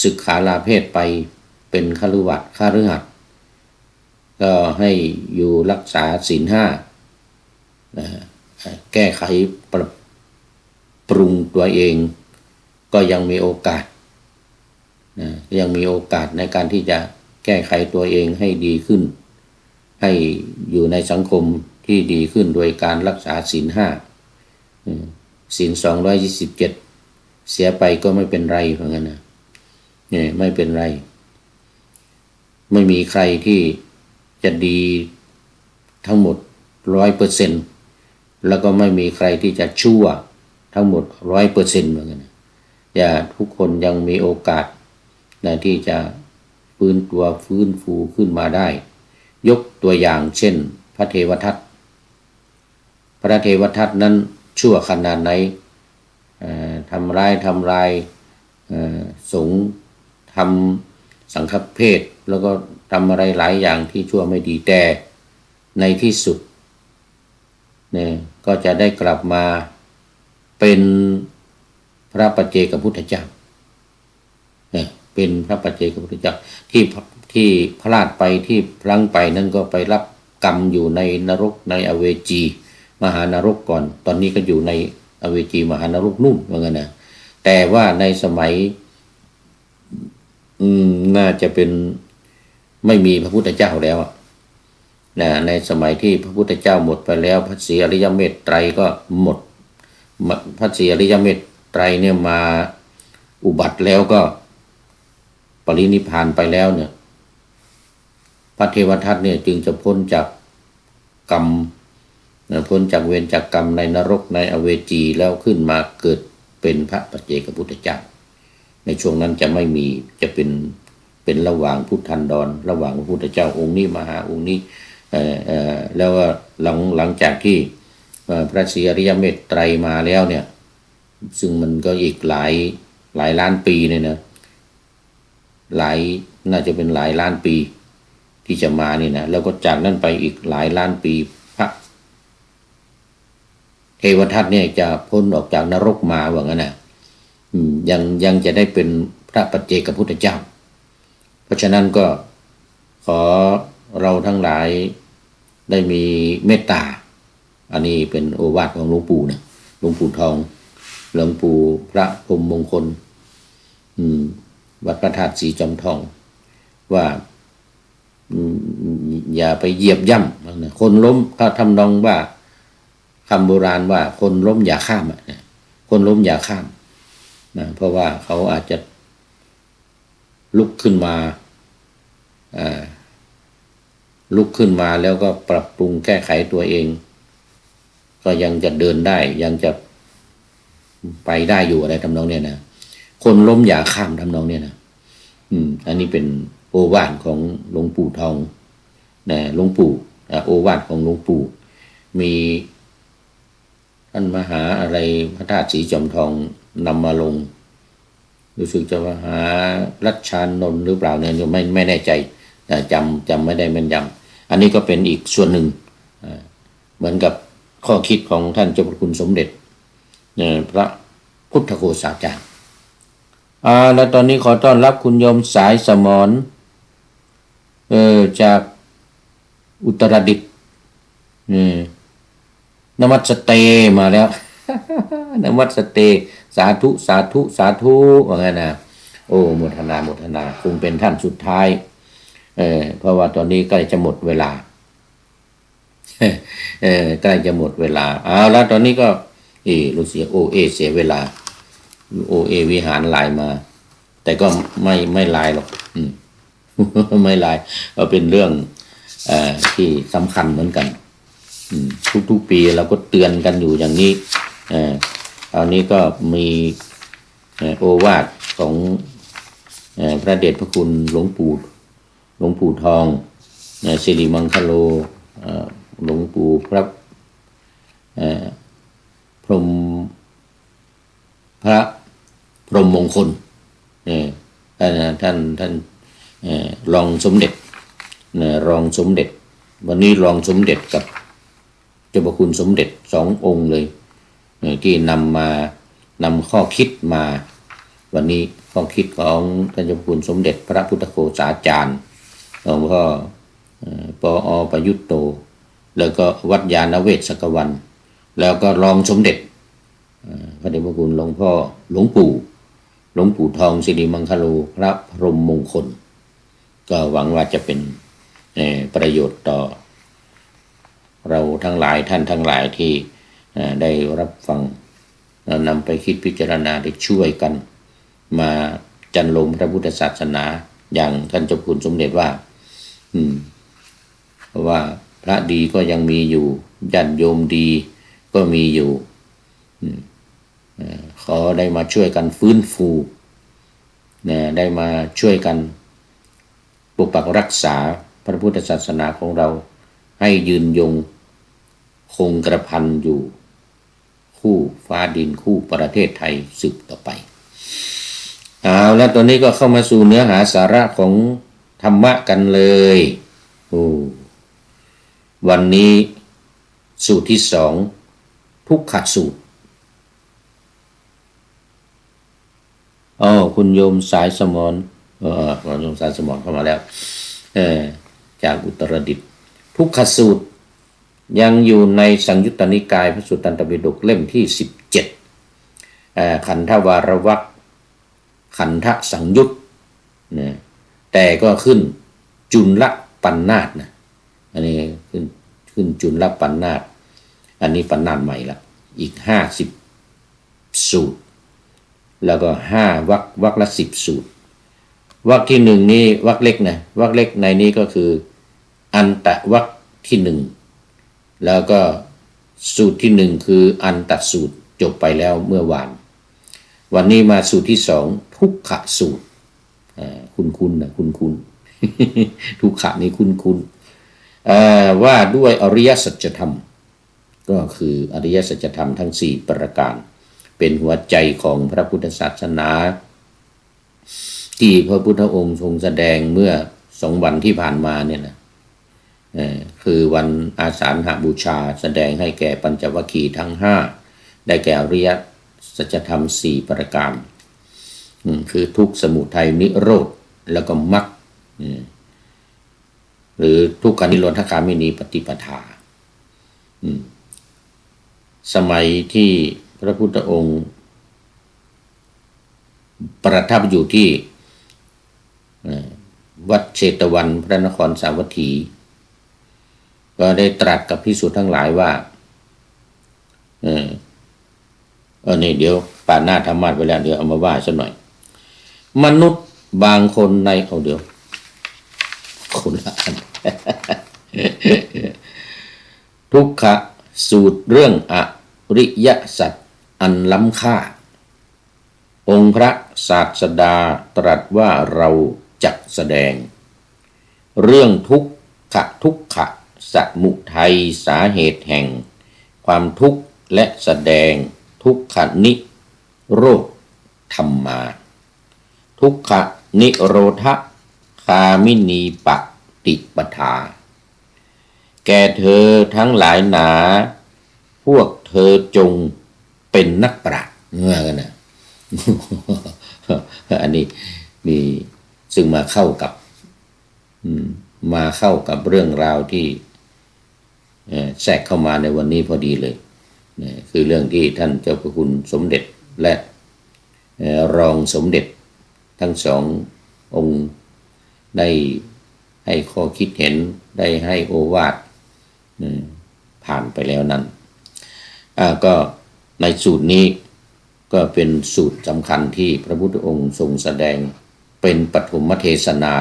สึกขาลาเพศไป เป็นฆราวาส คฤหัสถ์ ก็ให้อยู่รักษาศีลห้า นะ แก้ไขปรับปรุงตัวเอง ก็ยังมีโอกาส นะ ยังมีโอกาสในการที่จะแก้ไขตัวเองให้ดีขึ้น ให้อยู่ในสังคมที่ดีขึ้นโดยการรักษาศีลห้า อืม ศีลสองร้อยยี่สิบเจ็ด เสียไปก็ไม่เป็นไร ว่างั้นนะ เนี่ย ไม่เป็นไร ไม่มีใครที่จะดีทั้งหมดร้อยเปอร์เซ็นต์ แล้วก็ไม่มีใครที่จะชั่วทั้งหมดร้อยเปอร์เซ็นต์ ว่างั้นนะ อย่า ทุกคนยังมีโอกาสนะ ที่จะฟื้นตัว ฟื้นฟูขึ้นมาได้ ยกตัวอย่างเช่น พระเทวทัต พระเทวทัตนั้นชั่วขนาดไหน เอ่อ ทำร้าย ทำลาย เอ่อ สงฆ์ ทำสังฆเพศ แล้วก็ทำอะไรหลายอย่างที่ชั่วไม่ดี แต่ในที่สุดเนี่ย ก็จะได้กลับมาเป็นพระปัจเจกพุทธเจ้า เนี่ย เป็นพระปัจเจกพุทธเจ้า ที่ ที่พลาดไป ที่พลั้งไปนั้นก็ไปรับกรรมอยู่ในนรก ในอเวจี มหานรกก่อน ตอนนี้ก็อยู่ในอเวจี มหานรกนู่น ว่างั้นนะ แต่ว่าในสมัย อืม น่าจะเป็น ไม่มีพระพุทธเจ้าแล้วอะ นะ ในสมัยที่พระพุทธเจ้าหมดไปแล้ว พระศรีอริยเมตไตรยก็หมด ม- พระศรีอริยเมตไตรยเนี่ยมาอุบัติแล้วก็ปรินิพพานไปแล้วเนี่ย พระเทวทัตเนี่ยจึงจะพ้นจากกรรม นะ พ้นจากเวรจากกรรมในนรกในอเวจี แล้วขึ้นมาเกิดเป็นพระปัจเจกพุทธเจ้า ในช่วงนั้นจะไม่มี จะเป็น เป็นระหว่างพุทธันดร ระหว่างพระพุทธเจ้าองค์นี้มาหาองค์นี้ เอ่อ เอ่อ แล้วก็หลัง หลังจากที่ เอ่อ พระศรีอริยเมตไตรยมาแล้วเนี่ย ซึ่งมันก็อีกหลาย หลายล้านปีเนี่ยนะ หลาย น่าจะเป็นหลายล้านปีที่จะมานี่นะ แล้วก็จากนั้นไปอีกหลายล้านปี พระเทวทัตเนี่ยจะพ้นออกจากนรกมา ว่างั้นนะ อืม ยัง ยังจะได้เป็นพระปัจเจกพุทธเจ้า เพราะฉะนั้นก็ขอเราทั้งหลายได้มีเมตตา อันนี้เป็นโอวาทของหลวงปู่นะ หลวงปู่ทอง หลวงปู่พระพรหมมงคล อืม วัดพระธาตุศรีจอมทอง ว่า อืม อย่าไปเหยียบย่ำนะ คนล้ม ก็ทำนองว่า คำโบราณว่า คนล้มอย่าข้ามอะนะ คนล้มอย่าข้ามนะ เพราะว่าเขาอาจจะลุกขึ้นมา อ่า ลุกขึ้นมาแล้วก็ปรับปรุงแก้ไขตัวเอง ก็ยังจะเดินได้ ยังจะไปได้อยู่ อะไรทำนองเนี้ยนะ คนล้มอย่าข้าม ทำนองเนี้ยนะ อืม อันนี้เป็นโอวาทของหลวงปู่ทองนะ หลวงปู่ อ่า โอวาทของหลวงปู่ มีท่านมหาอะไร พระธาตุสีจอมทองนำมาลง รู้สึกจะมหารัชชานนท์หรือเปล่าเนี่ย ไม่ ไม่แน่ใจ อ่า จำ จำไม่ได้แม่นยำ อันนี้ก็เป็นอีกส่วนหนึ่ง อ่า เหมือนกับข้อคิดของท่านเจ้าพระคุณสมเด็จ เอ่อ พระพุทธโฆษาจารย์ อ่า แล้วตอนนี้ขอต้อนรับคุณโยมสายสมร เออ จากอุตรดิตถ์ เออ นมัสเตมาแล้ว นมัสเต สาธุ สาธุ สาธุ ว่างั้นนะ โอ้ โมทนา โมทนา คงเป็นท่านสุดท้าย เออ เพราะว่าตอนนี้ใกล้จะหมดเวลา เออ ใกล้จะหมดเวลา เอาละ ตอนนี้ก็ เออ รู้เสีย โอเอ เสียเวลา โอเอ วิหารไลน์มา แต่ก็ไม่ ไม่ไลน์หรอก อืม ไม่ไลน์ ก็เป็นเรื่อง เอ่อ ที่สำคัญเหมือนกัน อืม ทุกๆ ปีเราก็เตือนกันอยู่อย่างนี้ เอ่อ คราวนี้ก็มี เอ่อ โอวาทของ เอ่อ พระเดชพระคุณหลวงปู่ หลวงปู่ทอง เอ่อ สิริมังคโล เอ่อ หลวงปู่พระ เอ่อ พรหม พระพรหมมงคล เอ่อ ท่าน ท่าน ท่าน เอ่อ รองสมเด็จ นะ รองสมเด็จ วันนี้รองสมเด็จกับเจ้าพระคุณสมเด็จสององค์เลย เอ่อ ที่นำมา นำข้อคิดมา วันนี้ข้อคิดของท่านเจ้าพระคุณสมเด็จพระพุทธโฆษาจารย์ หลวงพ่อ เอ่อ ปอ ประยุตโต แล้วก็วัดยาณเวศกวัน แล้วก็รองสมเด็จ เอ่อ พระเดชพระคุณหลวงพ่อ หลวงปู่ หลวงปู่ทองสิริมังคโล พระพรหมมงคล ก็หวังว่าจะเป็น เอ่อ ประโยชน์ต่อเราทั้งหลาย ท่านทั้งหลายที่ เอ่อ ได้รับฟัง แล้วนำไปคิดพิจารณา ได้ช่วยกันมาจันโลมพระพุทธศาสนา อย่างท่านเจ้าคุณสมเด็จว่า อืม เพราะว่าพระดีก็ยังมีอยู่ ญาติโยมดีก็มีอยู่ อืม เอ่อ ขอได้มาช่วยกันฟื้นฟู นะ ได้มาช่วยกันปกปักรักษาพระพุทธศาสนาของเรา ให้ยืนยงคงกระพันอยู่ คู่ฟ้าดิน คู่ประเทศไทยสืบต่อไป เอาละ ตอนนี้ก็เข้ามาสู่เนื้อหาสาระของธรรมะกันเลย โอ้ วันนี้สูตรที่สอง ทุกขสูตร อ๋อ คุณโยมสายสมร เออ คุณโยมสายสมรเข้ามาแล้ว เออ จากอุตรดิตถ์ ทุกขสูตร ยังอยู่ในสังยุตตนิกาย พระสุตตันตปิฎกเล่มที่สิบเจ็ด เอ่อ ขันธวารวรรค ขันธสังยุตนะ แต่ก็ขึ้นจุลปัณณาสนะ อันนี้ขึ้น ขึ้นจุลปัณณาส อันนี้ปัณณาสใหม่ละ อีกห้าสิบสูตร แล้วก็ห้าวรรค วรรคละสิบสูตร วรรคที่หนึ่งนี้วรรคเล็กนะ วรรคเล็กในนี้ก็คืออันตวรรคที่หนึ่ง แล้วก็สูตรที่หนึ่งคืออันตสูตร จบไปแล้วเมื่อวาน วันนี้มาสูตรที่สอง ทุกขสูตร อ่า คุ้นๆ นะ คุ้นๆ ทุกขะนี่คุ้นๆ เอ่อ ว่าด้วยอริยสัจธรรม ก็คืออริยสัจธรรมทั้งสี่ประการ เป็นหัวใจของพระพุทธศาสนา ที่พระพุทธองค์ทรงแสดงเมื่อสองวันที่ผ่านมาเนี่ยนะ เอ่อ คือวันอาสาฬหบูชา แสดงให้แก่ปัญจวัคคีย์ทั้งห้า ได้แก่อริยสัจธรรมสี่ประการ อืม คือทุกข์ สมุทัย นิโรธ แล้วก็มรรค อืม หรือทุกขนิโรธคามินีปฏิปทา อืม สมัยที่พระพุทธองค์ประทับอยู่ที่ เอ่อ วัดเชตวัน พระนครสาวัตถี ก็ได้ตรัสกับภิกษุทั้งหลายว่า เออ เออ นี่เดี๋ยวปาณาถธรรมาสน์ไว้แล้ว เดี๋ยวเอามาว่าสักหน่อย มนุษย์บางคนใน เอา เดี๋ยว คนละอัน ทุกข สูตรเรื่องอริยสัจอันล้ำค่า องค์พระศาสดาตรัสว่าเราจักแสดง เรื่องทุกขะ ทุกขะ สมุทัย สาเหตุแห่งความทุกข์ และแสดงทุกขนิโรธธรรมา ทุกขนิโรธคามินีปฏิปทา แก่เธอทั้งหลายหนา พวกเธอจงเป็นนักปราชญ์ ว่ากันนะ อันนี้นี่ซึ่งมาเข้ากับ อืม มาเข้ากับเรื่องราวที่ เอ่อ แทรกเข้ามาในวันนี้พอดีเลย นะ คือเรื่องที่ท่านเจ้าพระคุณสมเด็จและ เอ่อ รองสมเด็จทั้งสององค์ได้ให้ข้อคิดเห็น ได้ให้โอวาท เอ่อ ผ่านไปแล้วนั้น อ่า ก็ในสูตรนี้ก็เป็นสูตรสำคัญที่พระพุทธองค์ทรงแสดงเป็นปฐมเทศนา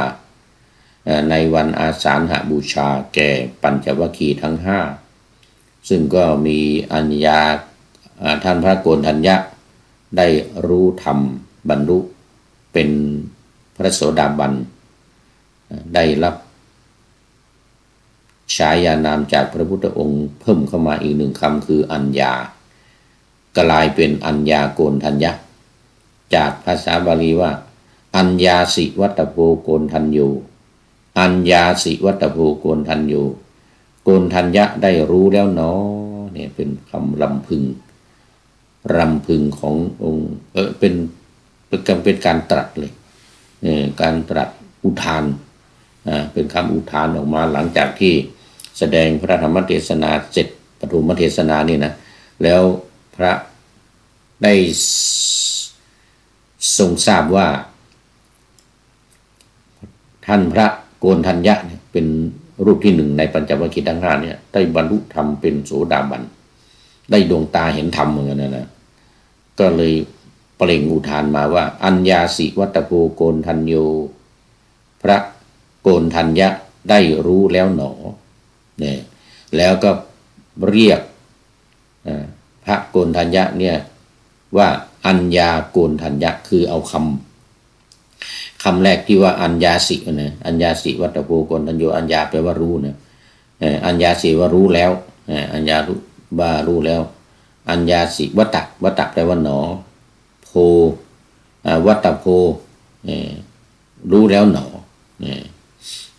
เอ่อ ในวันอาสาฬหบูชาแก่ปัญจวัคคีย์ทั้งห้า ซึ่งก็มีอัญญา อ่า ท่านพระโกณฑัญญะได้รู้ธรรมบรรลุเป็นพระโสดาบัน อ่า ได้รับฉายานามจากพระพุทธองค์เพิ่มเข้ามาอีกหนึ่งคำคืออัญญา กลายเป็นอัญญาโกณฑัญญะ จากภาษาบาลีว่า อัญญาสิวัตโพโกณฑัญโญ อัญญาสิวัตโพโกณฑัญโญ โกณฑัญญะได้รู้แล้วหนอ เนี่ยเป็นคำรำพึง รำพึงขององค์ เอ่อ เป็น เป็นการ เป็นการตรัสเลย เอ่อ การตรัสอุทาน อ่า เป็นคำอุทานออกมาหลังจากที่แสดงพระธรรมเทศนาเสร็จ ปฐมเทศนานี่นะ แล้วพระได้ทรงทราบว่า ท่านพระโกณฑัญญะเนี่ยเป็นรูปที่หนึ่งในปัญจวัคคีย์ทั้งห้าเนี่ย ได้บรรลุธรรมเป็นโสดาบัน ได้ดวงตาเห็นธรรมเหมือนกันนะนะ ก็เลยเปล่งอุทานมาว่า อัญญาสิวัตโพโกณฑัญโญ พระโกณฑัญญะได้รู้แล้วหนอ เนี่ย แล้วก็เรียก อ่า พระโกณฑัญญะเนี่ยว่าอัญญาโกณฑัญญะ คือเอาคำ คำแรกที่ว่าอัญญาสินะ อัญญาสิวัตโพโกณฑัญโญ อัญญาแปลว่ารู้นะ เอ่อ อัญญาสิว่ารู้แล้ว เอ่อ อัญญารู้ ว่ารู้แล้ว อัญญาสิวัตตะ วัตตะแปลว่าหนอ โพ อ่า วัตตะโพ เอ่อ รู้แล้วหนอ เอ่อ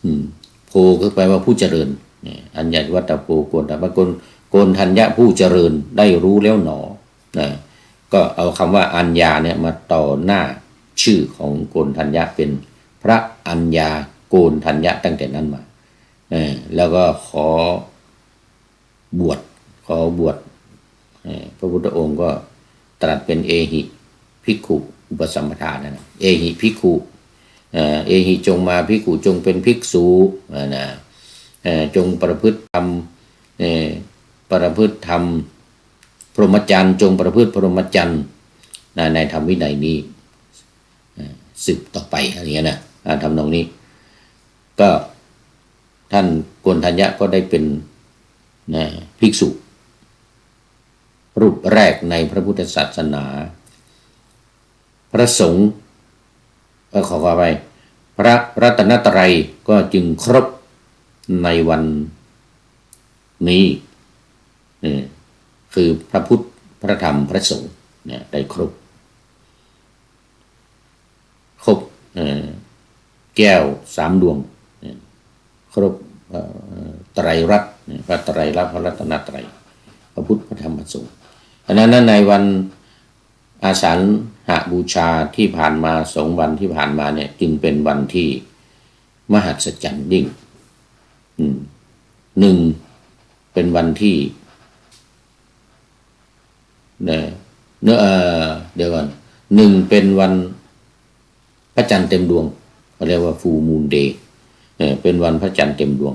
อืม โพก็แปลว่าผู้เจริญ เนี่ย อัญญาวัตตะโพโกณฑัญญะ โกณ โกณฑัญญะผู้เจริญได้รู้แล้วหนอ นะ ก็เอาคำว่าอัญญาเนี่ยมาต่อหน้าชื่อของโกณฑัญญะ เป็นพระอัญญาโกณฑัญญะตั้งแต่นั้นมา เออ แล้วก็ขอบวช ขอบวช เอ่อ พระพุทธองค์ก็ตรัสเป็นเอหิภิกขุอุปสัมปทานะ เอหิภิกขุ เอ่อ เอหิจงมา ภิกขุจงเป็นภิกษุ อ่า นะ เอ่อ จงประพฤติธรรม เอ่อ ประพฤติธรรมพรหมจรรย์ จงประพฤติพรหมจรรย์ นะ ในธรรมวินัยนี้ เอ่อ สืบต่อไป อะไรเงี้ยนะ อ่า ทำนองนี้ ก็ท่านโกณฑัญญะก็ได้เป็น นะ ภิกษุ รูปแรกในพระพุทธศาสนา พระสงฆ์ เอ่อ ขอ ขออภัย พระรัตนตรัยก็จึงครบในวันนี้ เออ คือพระพุทธ พระธรรม พระสงฆ์ เนี่ย ได้ครบ ครบ เอ่อ แก้วสามดวง เอ่อ ครบ เอ่อ ไตรรัตน์ เนี่ย พระไตรลักษณ์ พระรัตนตรัย พระพุทธ พระธรรม พระสงฆ์ อันนั้นนะ ในวันอาสาฬหบูชาที่ผ่านมา สองวันที่ผ่านมาเนี่ย จึงเป็นวันที่มหัศจรรย์ยิ่ง อืม หนึ่ง เป็นวันที่ นะ เนอะ เอ่อ เดี๋ยวก่อน หนึ่ง เป็นวันพระจันทร์เต็มดวง เขาเรียกว่า full moon day เอ่อ เป็นวันพระจันทร์เต็มดวง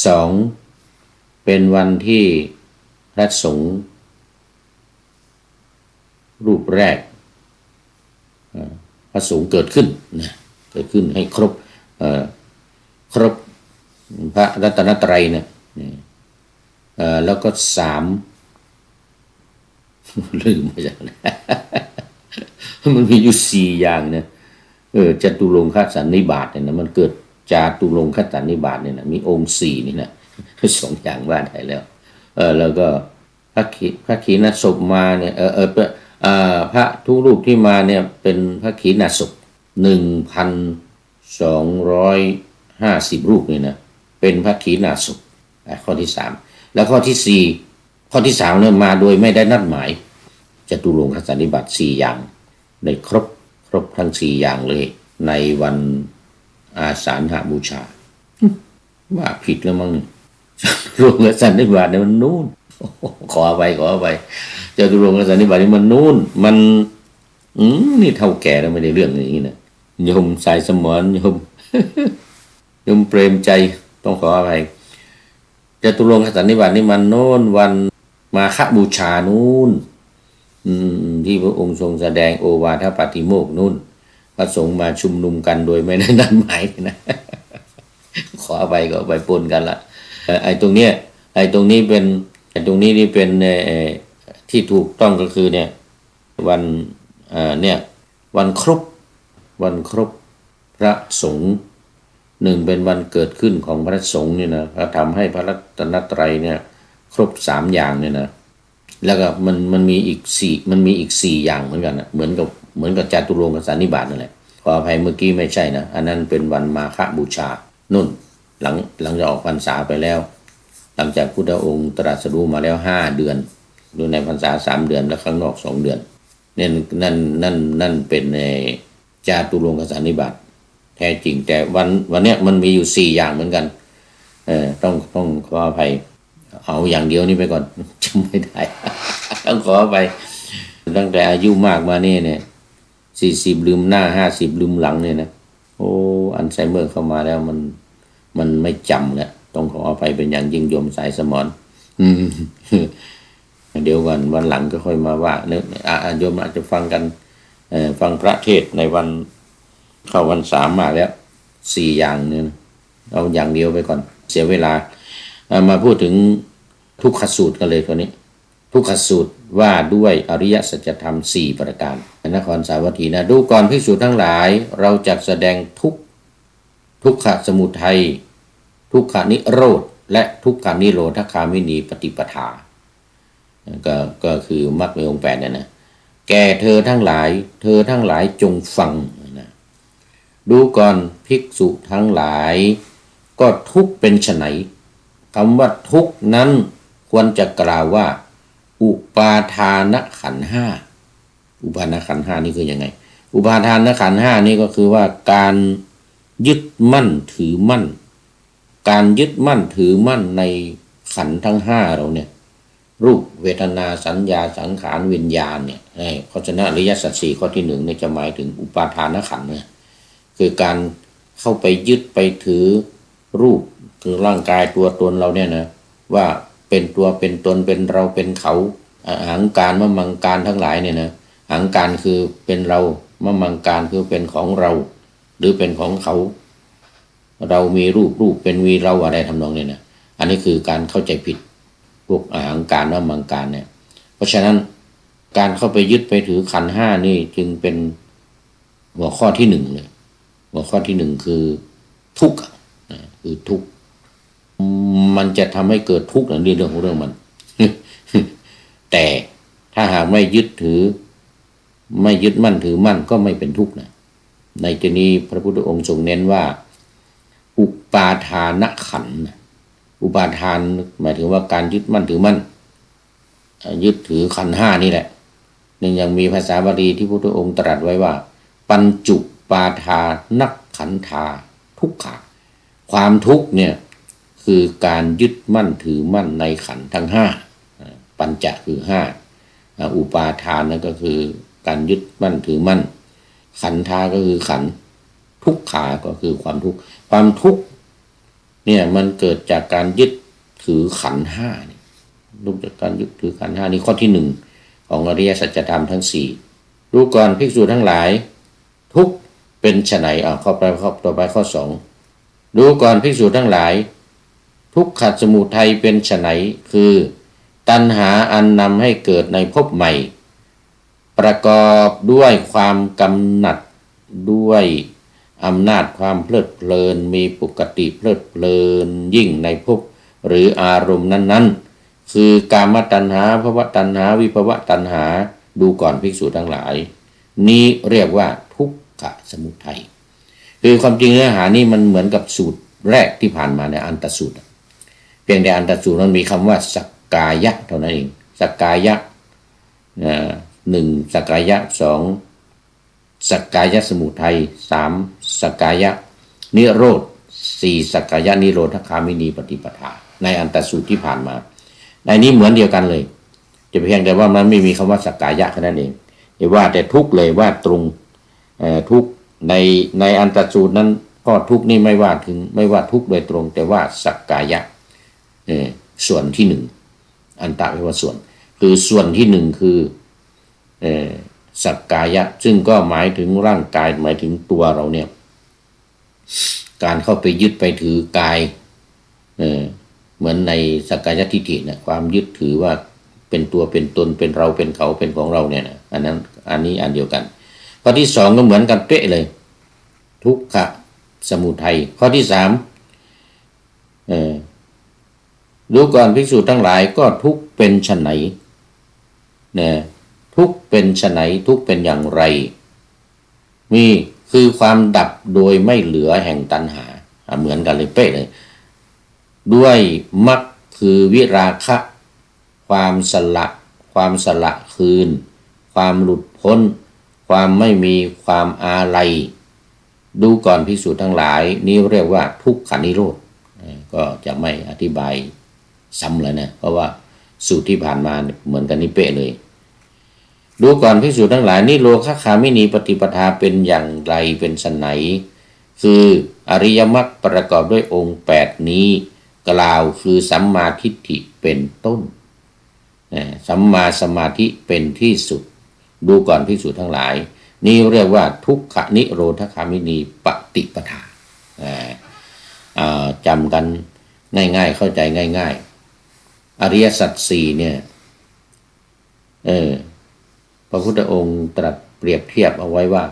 สอง เป็นวันที่พระสงฆ์รูปแรก เอ่อ พระสงฆ์เกิดขึ้นนะ เกิดขึ้นให้ครบ เอ่อ ครบพระรัตนตรัยเนี่ย นี่ เอ่อ แล้วก็สาม ลืมไปแล้ว มันมีอยู่สี่อย่างเนี่ย เออ จตุรงคสันนิบาตเนี่ยนะ มันเกิดจตุรงคสันนิบาตเนี่ยนะ มีองค์สี่นี่นะ สองอย่างว่าได้แล้ว เออ แล้วก็พระขี- พระขีณาสพมาเนี่ย เออ เออ เอ่อ พระทุกรูปที่มาเนี่ยเป็นพระขีณาสพ หนึ่งพันสองร้อยห้าสิบรูปนี่นะ เป็นพระขีณาสพ อ่ะ ข้อที่สาม แล้วข้อที่สี่ ข้อที่สามเนี่ยมาโดยไม่ได้นัดหมาย จตุรงคสันนิบาตสี่อย่าง ได้ครบ ครบทั้งสี่อย่างเลย ในวันอาสาฬหบูชา ว่าผิดแล้วมั้งนี่ จตุรงคสันนิบาตเนี่ยมันนู่น ขออภัย ขออภัย จตุรงคสันนิบาตนี่มันนู่น มัน อืม นี่เฒ่าแก่แล้วไม่ได้เรื่องอย่างนี้นะ โยมสายสมร โยม โยมเปรมชัย ต้องขออภัย จตุรงคสันนิบาตนี่มันโน่น วันมาฆบูชานู่น อืม ที่พระองค์ทรงแสดงโอวาทปาติโมกข์นู่น พระสงฆ์มาชุมนุมกันโดยไม่ได้นัดหมายนะ ขออภัย ขออภัย ปนกันละ เอ่อ ไอ้ตรงเนี้ย ไอ้ตรงนี้เป็น ไอ้ตรงนี้นี่เป็น เอ่อ ที่ถูกต้องก็คือเนี่ย วัน เอ่อ เนี่ย วันครบ วันครบพระสงฆ์ หนึ่งเป็นวันเกิดขึ้นของพระสงฆ์นี่นะ ก็ทำให้พระรัตนตรัยเนี่ยครบสามอย่างเนี่ยนะ แล้วก็มัน มันมีอีกสี่ มันมีอีกสี่อย่างเหมือนกันนะ เหมือนกับ เหมือนกับจตุรงคสันนิบาตนั่นแหละ ขออภัย เมื่อกี้ไม่ใช่นะ อันนั้นเป็นวันมาฆบูชา นู่น หลัง หลังจากออกพรรษาไปแล้ว หลังจากพุทธองค์ตรัสรู้มาแล้วห้าเดือน อยู่ในพรรษาสามเดือน และข้างนอกสองเดือน เนี่ย นั่น นั่น นั่นเป็น เอ่อ จตุรงคสันนิบาตแท้จริง แต่วัน วันเนี้ยมันมีอยู่สี่อย่างเหมือนกัน เอ่อ ต้อง ต้องขออภัย เอาอย่างเดียวนี้ไปก่อน จำไม่ได้ ต้องขออภัย ตั้งแต่อายุมากมานี่เนี่ย สี่สิบลืมหน้า ห้าสิบลืมหลังเนี่ยนะ โอ้ อัลไซเมอร์เข้ามาแล้วมัน มันไม่จำแล้ว ต้องขออภัยเป็นอย่างยิ่งโยมสายสมร อืม เดี๋ยวก่อน วันหลังก็ค่อยมาว่าเนอะ อ่ะ อ่ะ โยมอาจจะฟังกัน เอ่อ ฟังพระเทศน์ในวันเข้าพรรษามาแล้ว สี่อย่างเนี่ยนะ เอาอย่างเดียวไปก่อน เสียเวลา อ่ะ มาพูดถึงทุกขสูตรกันเลยตัวนี้ ทุกขสูตรว่าด้วยอริยสัจธรรมสี่ประการ นครสาวัตถีนะ ดูก่อนภิกษุทั้งหลาย เราจักแสดงทุกข์ ทุกขสมุทัย ทุกขนิโรธ และทุกขนิโรธคามินีปฏิปทา ก็ ก็คือมรรคมีองค์แปดเนี่ยนะ แก่เธอทั้งหลาย เธอทั้งหลายจงฟังนะ ดูก่อนภิกษุทั้งหลาย ก็ทุกข์เป็นไฉน คำว่าทุกข์นั้นควรจะกล่าวว่า อุปาทานขันธ์ห้า อุปาทานขันธ์ห้านี่คือยังไง อุปาทานขันธ์ห้านี่ก็คือว่าการยึดมั่นถือมั่น การยึดมั่นถือมั่นในขันธ์ทั้งห้าเราเนี่ย รูป เวทนา สัญญา สังขาร วิญญาณเนี่ย เออ เพราะฉะนั้นอริยสัจสี่ข้อที่หนึ่งเนี่ยจะหมายถึงอุปาทานขันธ์นะ คือการเข้าไปยึดไปถือรูป คือร่างกายตัวตนเราเนี่ยนะ ว่าเป็นตัวเป็นตน เป็นเราเป็นเขา อหังการ มมังการทั้งหลายเนี่ยนะ อหังการคือเป็นเรา มมังการคือเป็นของเรา หรือเป็นของเขา เรามีรูป รูปเป็นมีเรา อะไรทำนองนี้นะ อันนี้คือการเข้าใจผิด พวกอหังการ มมังการเนี่ย เพราะฉะนั้นการเข้าไปยึดไปถือขันธ์ห้านี่จึงเป็นหัวข้อที่หนึ่งเลย หัวข้อที่หนึ่งคือทุกข์อะ นะ คือทุกข์ มันจะทำให้เกิดทุกข์นะ นี่เรื่องของเรื่องมัน แต่ถ้าหากไม่ยึดถือ ไม่ยึดมั่นถือมั่นก็ไม่เป็นทุกข์นะ ในที่นี้พระพุทธองค์ทรงเน้นว่า อุปาทานขันธ์นะ อุปาทานหมายถึงว่าการยึดมั่นถือมั่น เอ่อ ยึดถือขันธ์ห้านี่แหละ นี่ยังมีภาษาบาลีที่พุทธองค์ตรัสไว้ว่า ปัญจุปาทานักขันธาทุกขา ความทุกข์เนี่ยคือการยึดมั่นถือมั่นในขันธ์ทั้งห้า อ่า ปัญจะคือห้า อ่า อุปาทานนั่นก็คือการยึดมั่นถือมั่น ขันธาก็คือขันธ์ ทุกขาก็คือความทุกข์ ความทุกข์เนี่ยมันเกิดจากการยึดถือขันธ์ห้านี่ รูปจากการยึดถือขันธ์ห้านี่ข้อที่หนึ่งของอริยสัจธรรมทั้งสี่ ดูก่อนภิกษุทั้งหลาย ทุกข์เป็นไฉน อ่า ข้อไป ข้อต่อไปข้อสอง ดูก่อนภิกษุทั้งหลาย ทุกขสมุทัยเป็นไฉน คือตัณหาอันนำให้เกิดในภพใหม่ ประกอบด้วยความกำหนัด ด้วยอำนาจความเพลิดเพลิน มีปกติเพลิดเพลินยิ่งในภพหรืออารมณ์นั้นๆ คือกามตัณหา ภวตัณหา วิภวตัณหา ดูก่อนภิกษุทั้งหลาย นี้เรียกว่าทุกขสมุทัย คือความจริงเนื้อหานี้มันเหมือนกับสูตรแรกที่ผ่านมาในอันตสูตรอะ เพียงแต่อันตสูตรมันมีคำว่าสักกายะเท่านั้นเอง สักกายะ นะ หนึ่ง สักกายะ สอง สักกายะสมุทัย สาม สักกายะนิโรธ สี่ สักกายะนิโรธคามินีปฏิปทา ในอันตสูตรที่ผ่านมา ในนี้เหมือนเดียวกันเลย จะเพียงแต่ว่ามันไม่มีคำว่าสักกายะแค่นั้นเอง แต่ว่าแต่ทุกข์เลย ว่าตรง เอ่อ ทุกข์ใน ในอันตสูตรนั้น ข้อทุกข์นี่ไม่ว่าถึง ไม่ว่าทุกข์โดยตรง แต่ว่าสักกายะ เอ่อ ส่วนที่หนึ่ง อันตะแปลว่าส่วน คือส่วนที่หนึ่งคือ เอ่อ สักกายะ ซึ่งก็หมายถึงร่างกาย หมายถึงตัวเราเนี่ย การเข้าไปยึดไปถือกาย เอ่อ เหมือนในสักกายทิฏฐิเนี่ย ความยึดถือว่าเป็นตัวเป็นตน เป็นเรา เป็นเขา เป็นของเราเนี่ยนะ อันนั้น อันนี้อันเดียวกัน ข้อที่สองก็เหมือนกันเป๊ะเลย ทุกขสมุทัย ข้อที่สาม เอ่อ ดูก่อนภิกษุทั้งหลาย ก็ทุกข์เป็นไฉน นะ ทุกข์เป็นไฉน ทุกข์เป็นอย่างไร มี คือความดับโดยไม่เหลือแห่งตัณหา อ่ะ เหมือนกันเลยเป๊ะเลย ด้วยมรรคคือวิราคะ ความสละ ความสละคืน ความหลุดพ้น ความไม่มีความอาลัย ดูก่อนภิกษุทั้งหลาย นี้เรียกว่าทุกขนิโรธ เอ่อ ก็จะไม่อธิบายซ้ำแล้วนะ เพราะว่าสูตรที่ผ่านมาเหมือนกันนี่เป๊ะเลย ดูก่อนภิกษุทั้งหลาย นิโรธคามินีปฏิปทาเป็นอย่างไร เป็นไฉน คืออริยมรรคประกอบด้วยองค์แปดนี้ กล่าวคือสัมมาทิฏฐิเป็นต้น นะ สัมมาสมาธิเป็นที่สุด ดูก่อนภิกษุทั้งหลาย นี้เรียกว่าทุกขนิโรธคามินีปฏิปทา อ่า อ่า จำกันง่ายๆ เข้าใจง่ายๆ อริยสัจสี่เนี่ย เออ พระพุทธองค์ตรัสเปรียบเทียบเอาไว้ว่า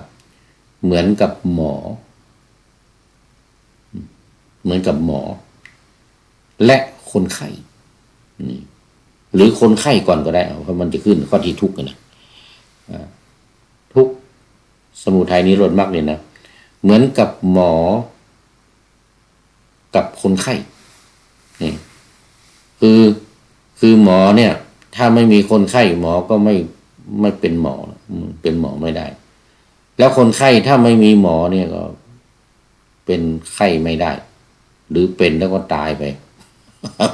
เหมือนกับหมอ เหมือนกับหมอ และคนไข้ อืม หรือคนไข้ก่อนก็ได้ เอา เพราะมันจะขึ้นข้อที่ทุกข์นะ อ่า ทุกข์ สมุทัยนิโรธมรรคเนี่ยนะ เหมือนกับหมอ กับคนไข้ นี่ คือ คือหมอเนี่ย ถ้าไม่มีคนไข้ หมอก็ไม่ ไม่เป็นหมอ เป็นหมอไม่ได้ แล้วคนไข้ถ้าไม่มีหมอเนี่ยก็ เป็นไข้ไม่ได้ หรือเป็นแล้วก็ตายไป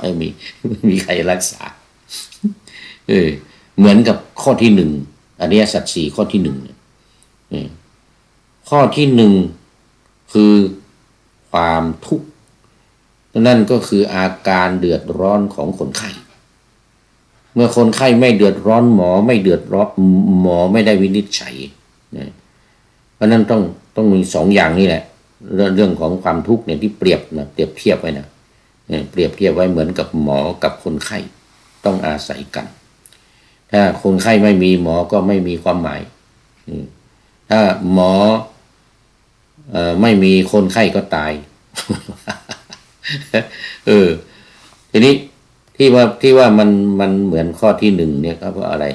ไม่มี ไม่มีใครรักษา เออ เหมือนกับข้อที่หนึ่ง อริยสัจสี่ข้อที่หนึ่งเนี่ย เออ ข้อที่หนึ่งคือความทุกข์ นั่นก็คืออาการเดือดร้อนของคนไข้ เมื่อคนไข้ไม่เดือดร้อน หมอไม่เดือดร้อน หมอไม่ได้วินิจฉัยนะ เพราะฉะนั้นต้อง ต้องมีสองอย่างนี่แหละ เรื่อง เรื่องของความทุกข์เนี่ยที่เปรียบนะ เปรียบเทียบไว้นะ เออ เปรียบเทียบไว้เหมือนกับหมอกับคนไข้ ต้องอาศัยกัน ถ้าคนไข้ไม่มี หมอก็ไม่มีความหมาย อืม ถ้าหมอ เอ่อ ไม่มี คนไข้ก็ตาย เออ ทีนี้ที่ว่า ที่ว่ามัน มันเหมือนข้อที่หนึ่งเนี่ย ก็เพราะอะไร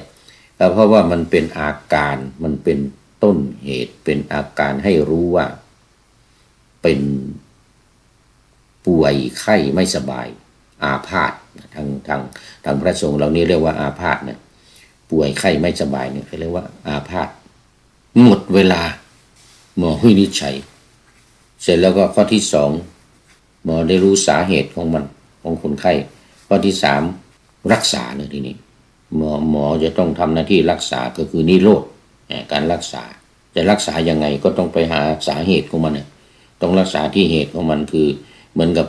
ก็เพราะว่ามันเป็นอาการ มันเป็นต้นเหตุ เป็นอาการให้รู้ว่า เป็นป่วยไข้ไม่สบาย อาพาธ ทาง ทาง ทางพระสงฆ์เรานี่เรียกว่าอาพาธนะ ป่วยไข้ไม่สบายเนี่ยเขาเรียกว่าอาพาธ หมดเวลา หมอวินิจฉัย เสร็จแล้วก็ข้อที่สอง หมอได้รู้สาเหตุของมัน ของคนไข้ ข้อที่สาม รักษาเลยทีนี้ หมอ หมอจะต้องทำหน้าที่รักษา ก็คือนิโรธ อ่า การรักษา จะรักษายังไงก็ต้องไปหาสาเหตุของมันน่ะ ต้องรักษาที่เหตุของมัน คือเหมือนกับ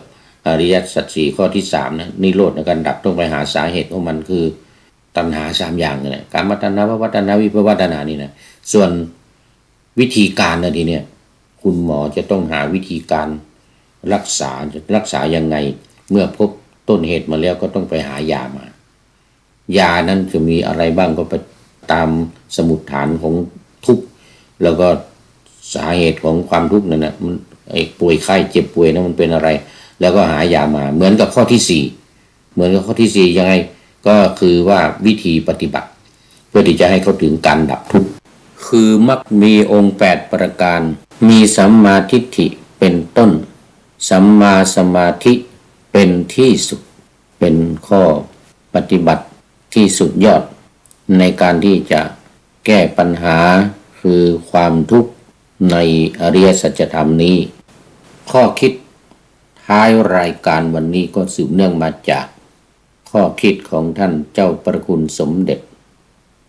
อริยสัจสี่ข้อที่สามนะ นิโรธในการดับ ต้องไปหาสาเหตุของมัน คือตัณหาสามอย่างนั่นแหละ กามตัณหา ภวตัณหา วิภวตัณหานี่นะ ส่วนวิธีการนะทีเนี้ย คุณหมอจะต้องหาวิธีการรักษา จะรักษายังไง เมื่อพบต้นเหตุมาแล้วก็ต้องไปหายามา ยานั้นจะมีอะไรบ้างก็ไปตามสมุดฐานของทุกข์ แล้วก็สาเหตุของความทุกข์นั่นนะ มัน ไอ้ป่วยไข้เจ็บป่วยนะมันเป็นอะไร แล้วก็หายามา เหมือนกับข้อที่สี่ เหมือนกับข้อที่สี่ยังไง ก็คือว่าวิธีปฏิบัติ เพื่อที่จะให้เข้าถึงการดับทุกข์ คือมรรคมีองค์แปดประการ มีสัมมาทิฏฐิเป็นต้น สัมมาสมาธิเป็นที่สุด เป็นข้อปฏิบัติที่สุดยอด ในการที่จะแก้ปัญหาคือความทุกข์ในอริยสัจธรรมนี้ ข้อคิดท้ายรายการวันนี้ก็สืบเนื่องมาจากข้อคิดของท่านเจ้าพระคุณสมเด็จ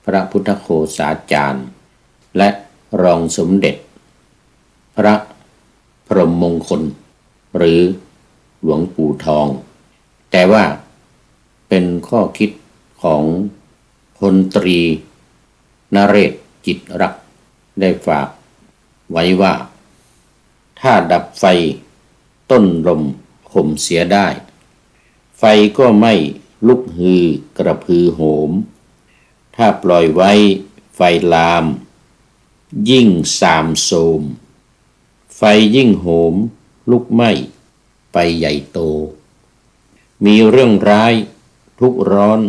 พระพุทธโฆษาจารย์ และรองสมเด็จพระพรหมมงคล หรือหลวงปู่ทอง แต่ว่าเป็นข้อคิดของพลตรีนเรศ จิตรักษ์ ได้ฝากไว้ว่า ถ้าดับไฟต้นลมข่มเสียได้ ไฟก็ไม่ลุกฮือกระพือโหม ถ้าปล่อยไว้ไฟลามยิ่งซามโทรม ไฟยิ่งโหมลุกไหม้ไปใหญ่โต มีเรื่องร้ายทุกข์ร้อน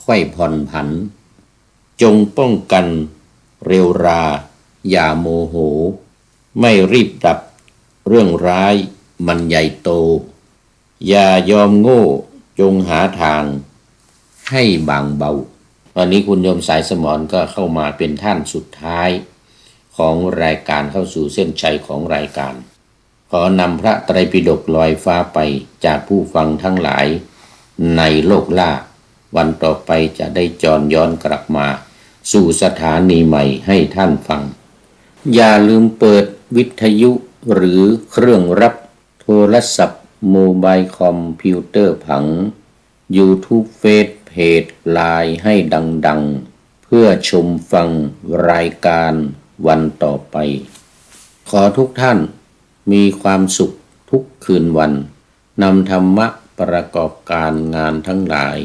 ค่อยผ่อนผัน จงป้องกันเร็วราอย่าโมโห ไม่รีบดับเรื่องร้ายมันใหญ่โต อย่ายอมโง่จงหาทางให้บางเบา วันนี้คุณโยมสายสมรก็เข้ามาเป็นท่านสุดท้ายของรายการ เข้าสู่เส้นชัยของรายการ ขอนำพระไตรปิฎกลอยฟ้าไปจากผู้ฟังทั้งหลายในโลกล่า วันต่อไปจะได้จรย้อนกลับมาสู่สถานีใหม่ให้ท่านฟัง อย่าลืมเปิดวิทยุหรือเครื่องรับโทรศัพท์ โมบายคอมพิวเตอร์ผัง YouTube เฟซเพจไลน์ให้ดังๆ เพื่อชมฟังรายการวันต่อไป ขอทุกท่านมีความสุขทุกคืนวัน นำธรรมะประกอบการงานทั้งหลาย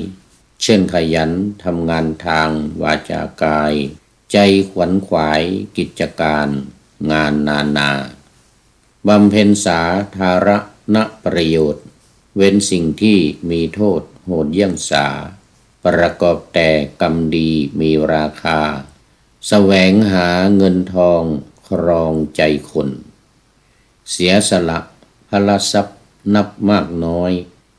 เช่นขยันทำงานทางวาจากาย ใจขวนขวายกิจการงานนานา บำเพ็ญสาธารณประโยชน์ เว้นสิ่งที่มีโทษโหดเยี่ยงสา ประกอบแต่กรรมดีมีราคา แสวงหาเงินทองครองใจคน เสียสละพละทรัพย์นับมากน้อย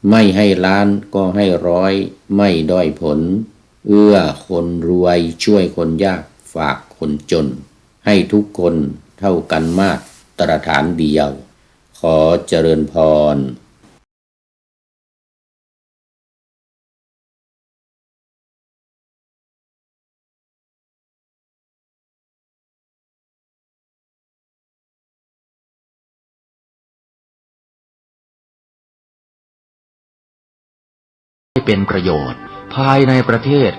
ไม่ให้ล้านก็ให้ร้อยไม่ด้อยผล เอื้อคนรวยช่วยคนยากฝากคนจน ให้ทุกคนเท่ากันมาตรฐานเดียว ขอเจริญพร ให้เป็นประโยชน์ภายในประเทศ